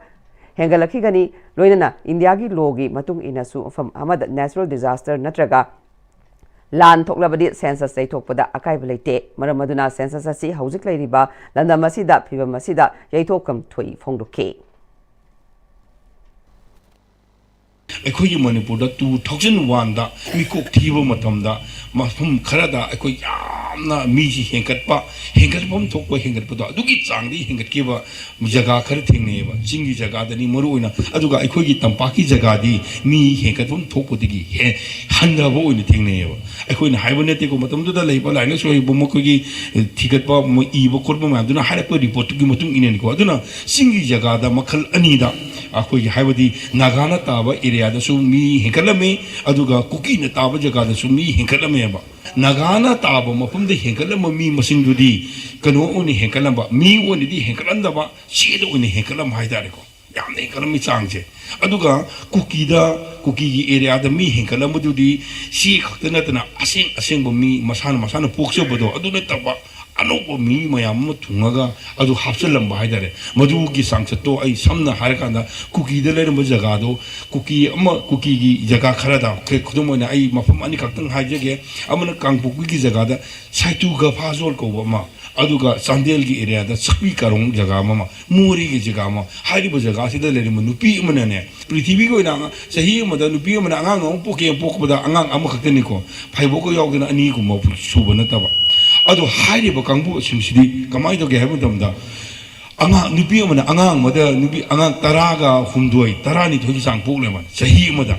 ꯍꯦꯟꯒꯠꯂꯛꯈꯤꯒꯅꯤ꯫ ꯂꯣꯏꯅꯅ ꯏꯟꯗꯤꯌꯥꯒꯤ ꯂꯣꯒꯤ ꯃꯇꯨꯡ ꯏꯟꯅꯁꯨ ꯃꯐꯝ ꯑꯃꯗ ꯅꯦꯆꯔꯦꯜ ꯗꯤꯖꯥꯁꯇꯔ ꯅꯠꯇ꯭ꯔꯒ ꯂꯥꯟ ꯊꯣꯛꯂꯕꯗꯤ ꯁꯦꯟꯁꯁ ꯌꯩꯊꯣꯛꯄꯗ ꯑꯀꯥꯏꯕ ꯂꯩꯇꯦ꯫ ꯃꯔꯝ ꯑꯗꯨꯅ ꯁꯦꯟꯁꯁ ꯑꯁꯤ ꯍꯧꯖꯤꯛ ꯂꯩꯔꯤꯕ ꯂꯝꯗꯝ ꯑꯁꯤꯗ ꯐꯤꯕꯝ ꯑꯁꯤꯗ ꯌꯩꯊꯣꯛꯐꯝ ꯊꯣꯛꯏ ꯐꯣꯡꯗꯣꯛꯈꯤ꯫ ꯑꯩꯈꯣꯏꯒꯤ ꯃꯅꯤꯄꯨꯔꯗ ꯇꯨ ꯊꯥꯎꯖꯟ ꯋꯥꯟꯗ ꯃꯤꯀꯣꯛ ꯊꯤꯕ ꯃꯇꯝꯗ ꯃꯐꯝ ꯈꯔꯗ ꯑꯩꯈꯣꯏ ꯌꯥꯝꯅ ꯃꯤꯁꯤ ꯍꯦꯟꯒꯠꯄ, ꯍꯦꯟꯒꯠꯐꯝ ꯊꯣꯛꯄ ꯍꯦꯟꯒꯠꯄꯗꯣ ꯑꯗꯨꯒꯤ ꯆꯥꯡꯗꯤ ꯍꯦꯟꯒꯠꯈꯤꯕ ꯖꯒꯥ ꯈꯔ ꯊꯦꯡꯅꯩꯌꯦꯕ꯫ ꯆꯤꯡꯒꯤ ꯖꯒꯥꯗꯅꯤ ꯃꯔꯨ ꯑꯣꯏꯅ, ꯑꯗꯨꯒ ꯑꯩꯈꯣꯏꯒꯤ ꯇꯝꯄꯥꯛꯀꯤ ꯖꯒꯥꯗꯤ ꯃꯤ ꯍꯦꯟꯒꯠꯐꯝ ꯊꯣꯛꯄꯗꯒꯤ ꯍꯦ-, ꯍꯟꯊꯕ ꯑꯣꯏꯅ ꯊꯦꯡꯅꯩꯌꯦꯕ꯫ ꯑꯩꯈꯣꯏꯅ ꯍꯥꯏꯕ ꯅꯠꯇꯦꯀꯣ, ꯃꯇꯝꯗꯨꯗ ꯂꯩꯕ ꯂꯥꯏꯔꯤꯛ ꯂꯥꯏꯁꯨ ꯍꯩꯕ ꯃꯈꯣꯏꯒꯤ ꯊꯤꯒꯠꯄ, ꯃꯣꯏ ꯏꯕ ꯈꯣꯠꯄ ꯃꯌꯥꯝꯗꯨꯅ ꯍꯥꯏꯔꯛꯄ ꯔꯤꯄꯣꯔꯠꯇꯨꯒꯤ ꯃꯇꯨꯡ ꯏꯟꯅꯅꯤꯀꯣ꯫ ꯑꯗꯨꯅ ꯆꯤꯡꯒꯤ ꯖꯒꯥꯗ ꯃꯈꯜ ꯑꯅꯤꯗ ꯑꯩꯈꯣꯏꯒꯤ ꯍꯥꯏꯕꯗꯤ ꯅꯥꯒꯥꯅ ꯇꯥꯕ ꯑꯦꯔꯤꯌꯥꯗꯁꯨ ꯃꯤ ꯍꯦꯟꯒꯠꯂꯝꯃꯤ, ꯑꯗꯨꯒ ꯀꯨꯀꯤꯅ ꯇꯥꯕ ꯖꯒꯥꯗꯁꯨ ꯃꯤ ꯍꯦꯟꯒꯠꯂꯝꯃꯦꯕ꯫ ꯅꯥꯒꯥꯅ ꯇꯥꯕ ꯃꯐꯝꯗ ꯍꯦꯟꯒꯠꯂꯝꯕ ꯃꯤ ꯃꯁꯤꯡꯗꯨꯗꯤ ꯀꯩꯅꯣ ꯑꯣꯏꯅ ꯍꯦꯟꯒꯠꯂꯝꯕ, ꯃꯤ ꯑꯣꯏꯅꯗꯤ ꯍꯦꯟꯒꯠꯂꯝꯗꯕ, ꯆꯦꯗ ꯑꯣꯏꯅ ꯍꯦꯟꯒꯠꯂꯝꯕ ꯍꯥꯏꯇꯥꯔꯦꯀꯣ꯫ ꯌꯥꯝꯅ ꯍꯦꯟꯒꯠꯂꯝꯃꯤ ꯆꯥꯡꯁꯦ꯫ ꯑꯗꯨꯒ ꯀꯨꯀꯤꯗ, ꯀꯨꯀꯤꯒꯤ ꯑꯦꯔꯤꯌꯥꯗ ꯃꯤ ꯍꯦꯟꯒꯠꯂꯝꯕꯗꯨꯗꯤ ꯁꯤ ꯈꯛꯇ ꯅꯠꯇꯅ ꯑꯁꯦꯡ ꯑꯁꯦꯡꯕ ꯃꯤ ꯃꯁꯥꯅ ꯃꯁꯥꯅ ꯄꯣꯛꯆꯕꯗꯣ ꯑꯗꯨ ꯅꯠꯇꯕ ꯑꯅꯧꯕ ꯃꯤ ꯃꯌꯥꯝ ꯑꯃ ꯊꯨꯡꯉꯒ ꯑꯗꯨ ꯍꯥꯞꯆꯤꯜꯂꯝꯕ ꯍꯥꯏꯇꯥꯔꯦ꯫ ꯃꯗꯨꯒꯤ ꯆꯥꯡꯆꯠꯇꯣ ꯑꯩ ꯁꯝꯅ ꯍꯥꯏꯔꯀꯥꯟꯗ ꯀꯨꯀꯤꯗ ꯂꯩꯔꯝꯕ ꯖꯒꯥꯗꯣ ꯀꯨꯀꯤ ꯑꯃ, ꯀꯨꯀꯤꯒꯤ ꯖꯒꯥ ꯈꯔꯗ, ꯈꯨꯗꯝ ꯑꯣꯏꯅ ꯑꯩ ꯃꯐꯝ ꯑꯅꯤꯈꯛꯇꯪ ꯍꯥꯏꯖꯒꯦ꯫ ꯑꯃꯅ ꯀꯥꯡꯄꯣꯛꯄꯤꯒꯤ ꯖꯒꯥꯗ ꯁꯥꯏꯇꯨ ꯒꯐꯥꯖꯣꯜ ꯀꯧꯕ ꯑꯃ, ꯑꯗꯨꯒ ꯆꯥꯟꯗꯦꯜꯒꯤ ꯑꯦꯔꯤꯌꯥꯗ ꯆꯛꯄꯤ ꯀꯥꯔꯣꯡ ꯖꯒꯥ ꯑꯃ, ꯃꯣꯔꯦꯒꯤ ꯖꯒꯥ ꯑꯃ, ꯍꯥꯏꯔꯤꯕ ꯖꯒꯥꯁꯤꯗ ꯂꯩꯔꯝꯕ ꯅꯨꯄꯤ ꯑꯃꯅꯅꯦ, ꯄ꯭ꯔꯤꯊꯤꯕꯤꯒꯤ ꯑꯣꯏꯅ ꯑꯉꯥꯡ, ꯆꯍꯤ ꯑꯃꯗ ꯅꯨꯄꯤ ꯑꯃꯅ ꯑꯉꯥꯡ ꯑꯃ ꯄꯣꯛꯀꯦ ꯄꯣꯛꯄꯗ ꯑꯉꯥꯡ ꯑꯃꯈꯛꯇꯅꯤꯀꯣ, ꯐꯥꯏꯕꯣꯛꯀ ꯌꯥꯎꯗꯅ ꯑꯅꯤꯒꯨꯝꯕ ꯁꯨꯕ ꯅꯠꯇꯕ꯫ ꯑꯗꯣ ꯍꯥꯏꯔꯤꯕ ꯀꯥꯡꯕꯨꯁꯤꯡꯁꯤꯗꯤ ꯀꯃꯥꯏꯅ ꯇꯧꯒꯦ ꯍꯥꯏꯕ ꯃꯇꯝꯗ, ꯑꯉꯥꯡ, ꯅꯨꯄꯤ ꯑꯃꯅ ꯑꯉꯥꯡ ꯑꯃꯗ ꯅꯨꯄꯤ ꯑꯉꯥꯡ ꯇꯔꯥꯒ ꯍꯨꯝꯗꯣꯏ, ꯇꯔꯥꯅꯤꯊꯣꯏꯒꯤ ꯆꯥꯡ ꯄꯣꯛꯂꯦꯕ ꯆꯍꯤ ꯑꯃꯗ꯫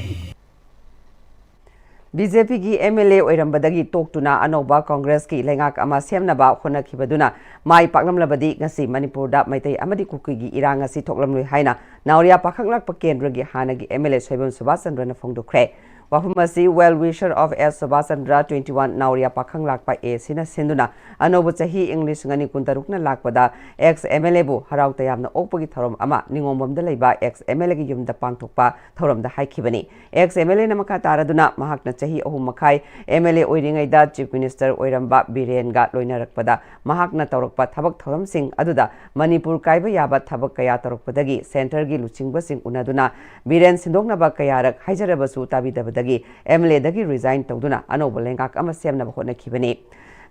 ꯕꯤ ꯖꯦ ꯄꯤꯒꯤ ꯑꯦꯝ ꯑꯦꯜ ꯑꯦ ꯑꯣꯏꯔꯝꯕꯗꯒꯤ ꯇꯣꯛꯇꯨꯅ ꯑꯅꯧꯕ ꯀꯪꯒ꯭ꯔꯦꯁꯀꯤ ꯂꯩꯉꯥꯛ ꯑꯃ ꯁꯦꯝꯅꯕ ꯍꯣꯠꯅꯈꯤꯕꯗꯨꯅ ꯃꯥꯏ ꯄꯥꯛꯂꯝꯂꯕꯗꯤ ꯉꯁꯤ ꯃꯅꯤꯄꯨꯔꯗ ꯃꯩꯇꯩ ꯑꯃꯗꯤ ꯀꯨꯀꯤꯒꯤ ꯏꯔꯥꯡ ꯑꯁꯤ ꯊꯣꯛꯂꯝꯂꯣꯏ ꯍꯥꯏꯅ ꯅꯥꯎꯔꯤꯌꯥ ꯄꯥꯈꯪꯂꯥꯛꯄ ꯀꯦꯟꯗ꯭ꯔꯒꯤ ꯍꯥꯟꯅꯒꯤ ꯑꯦꯝ ꯑꯦꯜ ꯑꯦ ꯁꯣꯏꯕꯝ ꯁꯨꯕꯥꯁ ꯆꯟꯗ꯭ꯔꯅ ꯐꯣꯡꯗꯣꯛꯈ꯭ꯔꯦ꯫ ꯋꯥꯐꯝ ꯑꯁꯤ Well Wisher of S Subhash Chandra twenty one ꯅꯥꯎꯔꯤꯌꯥ ꯄꯥꯈꯪ ꯂꯥꯛꯄ ꯑꯦ ꯁꯤꯅ ꯁꯤꯟꯗꯨꯅ ꯑꯅꯧꯕ ꯆꯍꯤ ꯏꯪ ꯂꯤꯁꯤꯡ ꯑꯅꯤ ꯀꯨꯟꯇꯔꯨꯛꯅ ꯂꯥꯛꯄꯗ ex M L A ꯕꯨ ꯍꯔꯥꯎ ꯇꯌꯥꯝꯅ ꯑꯣꯛꯄꯒꯤ ꯊꯧꯔꯝ ꯑꯃ ꯅꯤꯉꯣꯝꯕꯝꯗ ꯂꯩꯕ ex M L A ꯒꯤ ꯌꯨꯝꯗ ꯄꯥꯡꯊꯣꯛꯄ ꯊꯧꯔꯝꯗ ꯍꯥꯏꯈꯤꯕꯅꯤ꯫ Ex M L A ꯅ ꯃꯈꯥ ꯇꯥꯔꯗꯨꯅ ꯃꯍꯥꯛꯅ ꯆꯍꯤ ꯑꯍꯨꯝ ꯃꯈꯥꯏ M L A ꯑꯣꯏꯔꯤꯉꯩꯗ Chief Minister ꯑꯣꯏꯔꯝꯕ ꯕꯤꯔꯦꯟꯒ ꯂꯣꯏꯅꯔꯛꯄꯗ ꯃꯍꯥꯛꯅ ꯇꯧꯔꯛꯄ ꯊꯕꯛ ꯊꯧꯔꯝꯁꯤꯡ ꯑꯗꯨꯗ ꯃꯅꯤꯄꯨꯔ ꯀꯥꯏꯕ ꯌꯥꯕ ꯊꯕꯛ ꯀꯌꯥ ꯇꯧꯔꯛꯄꯗꯒꯤ centre ꯒꯤ ꯂꯨꯆꯤꯡꯕꯁꯤꯡ ꯎꯅꯗꯨꯅ ꯕꯤꯔꯦꯟ ꯁꯤꯟꯗꯣꯛꯅꯕ ꯀꯌꯥꯔꯛ ꯍꯥꯏꯖꯔꯕꯁꯨ ꯇꯥꯕꯤꯗꯕꯗꯒꯤ M L A ꯗꯒꯤ resign ꯇꯧꯗꯨꯅ ꯑꯅꯧꯕ ꯂꯩꯉꯥꯛ ꯑꯃ ꯁꯦꯝꯅꯕ ꯍꯣꯠꯅꯈꯤꯕꯅꯤ꯫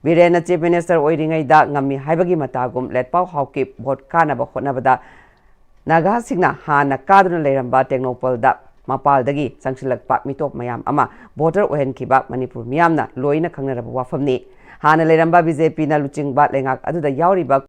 ꯕꯤꯔꯦꯟꯅ Chief Minister ꯑꯣꯏꯔꯤꯉꯩꯗ ꯉꯝꯃꯤ ꯍꯥꯏꯕꯒꯤ ꯃꯇꯥꯒꯨꯝ ꯂꯦꯠꯄꯥꯎ ꯍꯥꯎꯀꯤꯞ vote ꯀꯥꯅꯕ ꯍꯣꯠꯅꯕꯗ ꯅꯥꯒꯥꯁꯤꯡꯅ ꯍꯥꯟꯅ ꯀꯥꯗꯨꯅ ꯂꯩꯔꯝꯕ ꯇꯦꯡꯅꯧꯄꯜꯗ ꯃꯄꯥꯜꯗꯒꯤ ꯆꯪꯁꯤꯜꯂꯛꯄ ꯃꯤꯇꯣꯞ ꯃꯌꯥꯝ ꯑꯃ voter ꯑꯣꯏꯍꯟꯈꯤꯕ ꯃꯅꯤꯄꯨꯔ ꯃꯤꯌꯥꯝꯅ ꯂꯣꯏꯅ ꯈꯪꯅꯔꯕ ꯋꯥꯐꯝꯅꯤ꯫ ꯍꯥꯟꯅ ꯂꯩꯔꯝꯕ B J P ꯅ ꯂꯨꯆꯤꯡꯕ ꯂꯩꯉꯥꯛ ꯑꯗꯨꯗ ꯌꯥꯎꯔꯤꯕ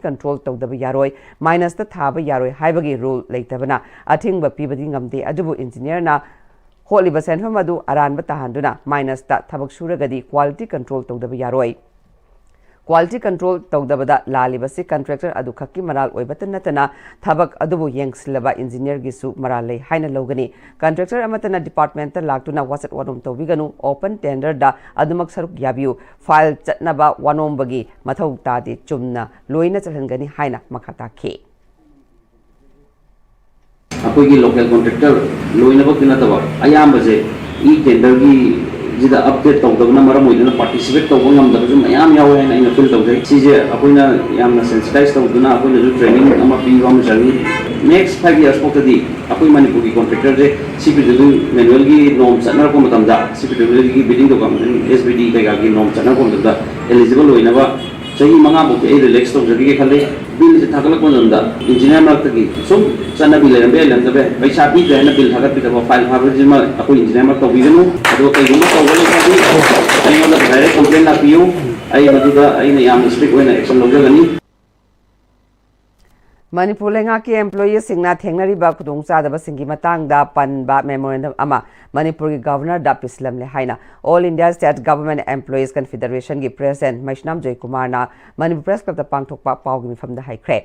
ꯀꯟꯇ꯭ꯔꯣꯜ ꯇꯧꯗꯕ ꯌꯥꯔꯣꯏ, ꯃꯥꯏꯅꯁꯇ ꯊꯥꯕ ꯌꯥꯔꯣꯏ ꯍꯥꯏꯕꯒꯤ ꯔꯨꯜ ꯂꯩꯇꯕꯅ ꯑꯊꯤꯡꯕ ꯄꯤꯕꯗꯤ ꯉꯝꯗꯦ꯫ ꯑꯗꯨꯕꯨ ꯏꯟꯖꯤꯅꯤꯌꯔꯅ ꯍꯣꯠꯂꯤꯕ ꯁꯦꯟꯐꯝ ꯑꯗꯨ ꯑꯔꯥꯟꯕ ꯇꯥꯍꯟꯗꯨꯅ ꯃꯥꯏꯅꯁꯇ ꯊꯕꯛ ꯁꯨꯔꯒꯗꯤ ꯀ꯭ꯋꯥꯂꯤꯇꯤ ꯀꯟꯇ꯭ꯔꯣꯜ ꯇꯧꯗꯕ ꯌꯥꯔꯣꯏ꯫ ꯀ꯭ꯋꯥꯂꯤꯇꯤ ꯀꯟꯇ꯭ꯔꯣꯜ ꯇꯧꯗꯕꯗ ꯂꯥꯜꯂꯤꯕꯁꯤ ꯀꯟꯇ꯭ꯔꯦꯛꯇꯔ ꯑꯗꯨ ꯈꯛꯀꯤ ꯃꯔꯥꯜ ꯑꯣꯏꯕꯇ ꯅꯠꯇꯅ ꯊꯕꯛ ꯑꯗꯨꯕꯨ ꯌꯦꯡꯁꯤꯜꯂꯕ ꯏꯟꯖꯤꯅꯤꯌꯔꯒꯤꯁꯨ ꯃꯔꯥꯜ ꯂꯩ ꯍꯥꯏꯅ ꯂꯧꯒꯅꯤ꯫ ꯀꯟꯇ꯭ꯔꯦꯛꯇꯔ ꯑꯃꯠꯇꯅ ꯗꯤꯄꯥꯔꯠꯃꯦꯟꯇ ꯂꯥꯛꯇꯨꯅ ꯋꯥꯆꯠ ꯋꯥꯅꯣꯝ ꯇꯧꯕꯤꯒꯅꯨ, ꯑꯣꯄꯟ ꯇꯦꯟꯗꯔꯗ ꯑꯗꯨꯃꯛ ꯁꯔꯨꯛ ꯌꯥꯕꯤꯌꯨ, ꯐꯥꯏꯜ ꯆꯠꯅꯕ ꯋꯥꯅꯣꯝꯕꯒꯤ ꯃꯊꯧ ꯇꯥꯗꯦ, ꯆꯨꯝꯅ ꯂꯣꯏꯅ ꯆꯠꯍꯟꯒꯅꯤ ꯍꯥꯏꯅ ꯃꯈꯥ ꯇꯥꯈꯤ꯫ ꯑꯩꯈꯣꯏꯒꯤ ꯂꯣꯀꯦꯜ ꯀꯣꯟꯇ꯭ꯔꯦꯛꯇꯔ ꯂꯣꯏꯅꯃꯛꯇꯤ ꯅꯠꯇꯕ ꯑꯌꯥꯝꯕꯁꯦ ꯏ ꯇꯦꯟꯗꯔꯒꯤꯁꯤꯗ ꯑꯞꯗꯦꯠ ꯇꯧꯗꯕꯅ ꯃꯔꯝ ꯑꯣꯏꯗꯨꯅ ꯄꯥꯔꯇꯤꯁꯤꯄꯦꯠ ꯇꯧꯕ ꯉꯝꯗꯕꯁꯨ ꯃꯌꯥꯝ ꯌꯥꯎꯋꯦ ꯍꯥꯏꯅ ꯑꯩꯅ ꯐꯤꯜ ꯇꯧꯖꯩ꯫ ꯁꯤꯁꯦ ꯑꯩꯈꯣꯏꯅ ꯌꯥꯝꯅ ꯁꯦꯟꯁꯤꯇꯥꯏꯁ ꯇꯧꯗꯨꯅ ꯑꯩꯈꯣꯏꯅꯁꯨ ꯇ꯭ꯔꯦꯅꯤꯡ ꯑꯃ ꯄꯤꯕ ꯑꯃ ꯆꯪꯉꯤ꯫ ꯅꯦꯛꯁ ꯐꯥꯏꯚ ꯌꯔꯁ ꯐꯥꯎꯇꯗꯤ ꯑꯩꯈꯣꯏ ꯃꯅꯤꯄꯨꯔꯒꯤ ꯀꯣꯟꯇ꯭ꯔꯦꯛꯇꯔꯁꯦ ꯁꯤ ꯄꯤ ꯗꯕ꯭ꯂꯤꯌꯨ ꯃꯦꯅꯨꯋꯦꯜꯒꯤ ꯅꯣꯔꯝ ꯆꯠꯅꯔꯛꯄ ꯃꯇꯝꯗ, ꯁꯤ ꯄꯤ ꯗꯕ꯭ꯂꯤꯌꯨꯒꯤ ꯕꯤꯜꯗꯤꯡ ꯗꯤꯄꯥꯔꯠꯃꯦꯟ, ꯑꯦꯁ ꯕꯤ ꯗꯤ ꯀꯩꯀꯥꯒꯤ ꯅꯣꯔꯝ ꯆꯠꯅꯔꯛꯄ ꯃꯇꯝꯗ ꯑꯦꯂꯤꯖꯤꯕꯜ ꯑꯣꯏꯅꯕ ꯆꯍꯤ ꯃꯉꯥꯃꯨꯛꯇꯤ ꯑꯩ ꯔꯤꯂꯦꯛꯁ ꯇꯧꯖꯈꯤꯒꯦ ꯈꯜꯂꯤ꯫ ꯕꯤꯜꯁꯦ ꯊꯥꯒꯠꯂꯛꯄ ꯃꯇꯝꯗ ꯏꯟꯖꯤꯅꯤꯌꯥꯔ ꯃꯔꯛꯇꯒꯤ ꯁꯨꯝ ꯆꯠꯅꯕꯤ ꯂꯩꯔꯝꯕ ꯌꯥꯏ, ꯂꯩꯔꯝꯗꯕ ꯌꯥꯏ, ꯄꯩꯁꯥ ꯄꯤꯗ꯭ꯔꯦ ꯍꯥꯏꯅ ꯕꯤꯜ ꯊꯥꯒꯠꯄꯤꯗꯕ, ꯐꯥꯏꯜ ꯐꯥꯕꯁꯤꯃ ꯑꯩꯈꯣꯏ ꯏꯟꯖꯤꯅꯤꯌꯥꯔ ꯃꯔꯛ ꯇꯧꯕꯤꯒꯅꯨ꯫ ꯑꯗꯨꯒ ꯀꯩꯒꯨꯝꯕ ꯇꯧꯕ ꯂꯩꯇꯥꯔꯗꯤ ꯑꯩꯉꯣꯟꯗ ꯗꯥꯏꯔꯦꯛ ꯀꯝꯄ꯭ꯂꯦꯟ ꯂꯥꯛꯄꯤꯌꯨ꯫ ꯑꯩ ꯃꯗꯨꯗ ꯑꯩꯅ ꯌꯥꯝꯅ ꯏꯁꯇ꯭ꯔꯤꯛ ꯑꯣꯏꯅ ꯑꯦꯛꯁꯟ ꯂꯧꯖꯒꯅꯤ꯫ ꯃꯅꯤꯄꯨꯔ ꯂꯩꯉꯥꯛꯀꯤ ꯑꯦꯝꯄ꯭ꯂꯣꯌꯤꯁꯤꯡꯅ ꯊꯦꯡꯅꯔꯤꯕ ꯈꯨꯗꯣꯡꯆꯥꯗꯕꯁꯤꯡꯒꯤ ꯃꯇꯥꯡꯗ ꯄꯟꯕ ꯃꯦꯃꯣꯔꯦꯟꯗꯝ ꯑꯃ ꯃꯅꯤꯄꯨꯔꯒꯤ ꯒꯚꯔꯅꯔꯗ ꯄꯤꯁꯤꯜꯂꯝꯂꯦ ꯍꯥꯏꯅ All India State Government Employees Confederationꯒꯤ ꯄ꯭ꯔꯦꯁꯤꯗꯦꯟꯠ ꯃꯩꯁꯅꯥꯝ ꯖꯣꯏꯀꯨꯃꯥꯔꯅ ꯃꯅꯤꯄꯨꯔ ꯄ꯭ꯔꯦꯁ ꯀ꯭ꯂꯕꯇ ꯄꯥꯡꯊꯣꯛꯄ ꯄꯥꯎꯒꯤ ꯃꯤꯐꯝꯗ ꯍꯥꯏꯈ꯭ꯔꯦ꯫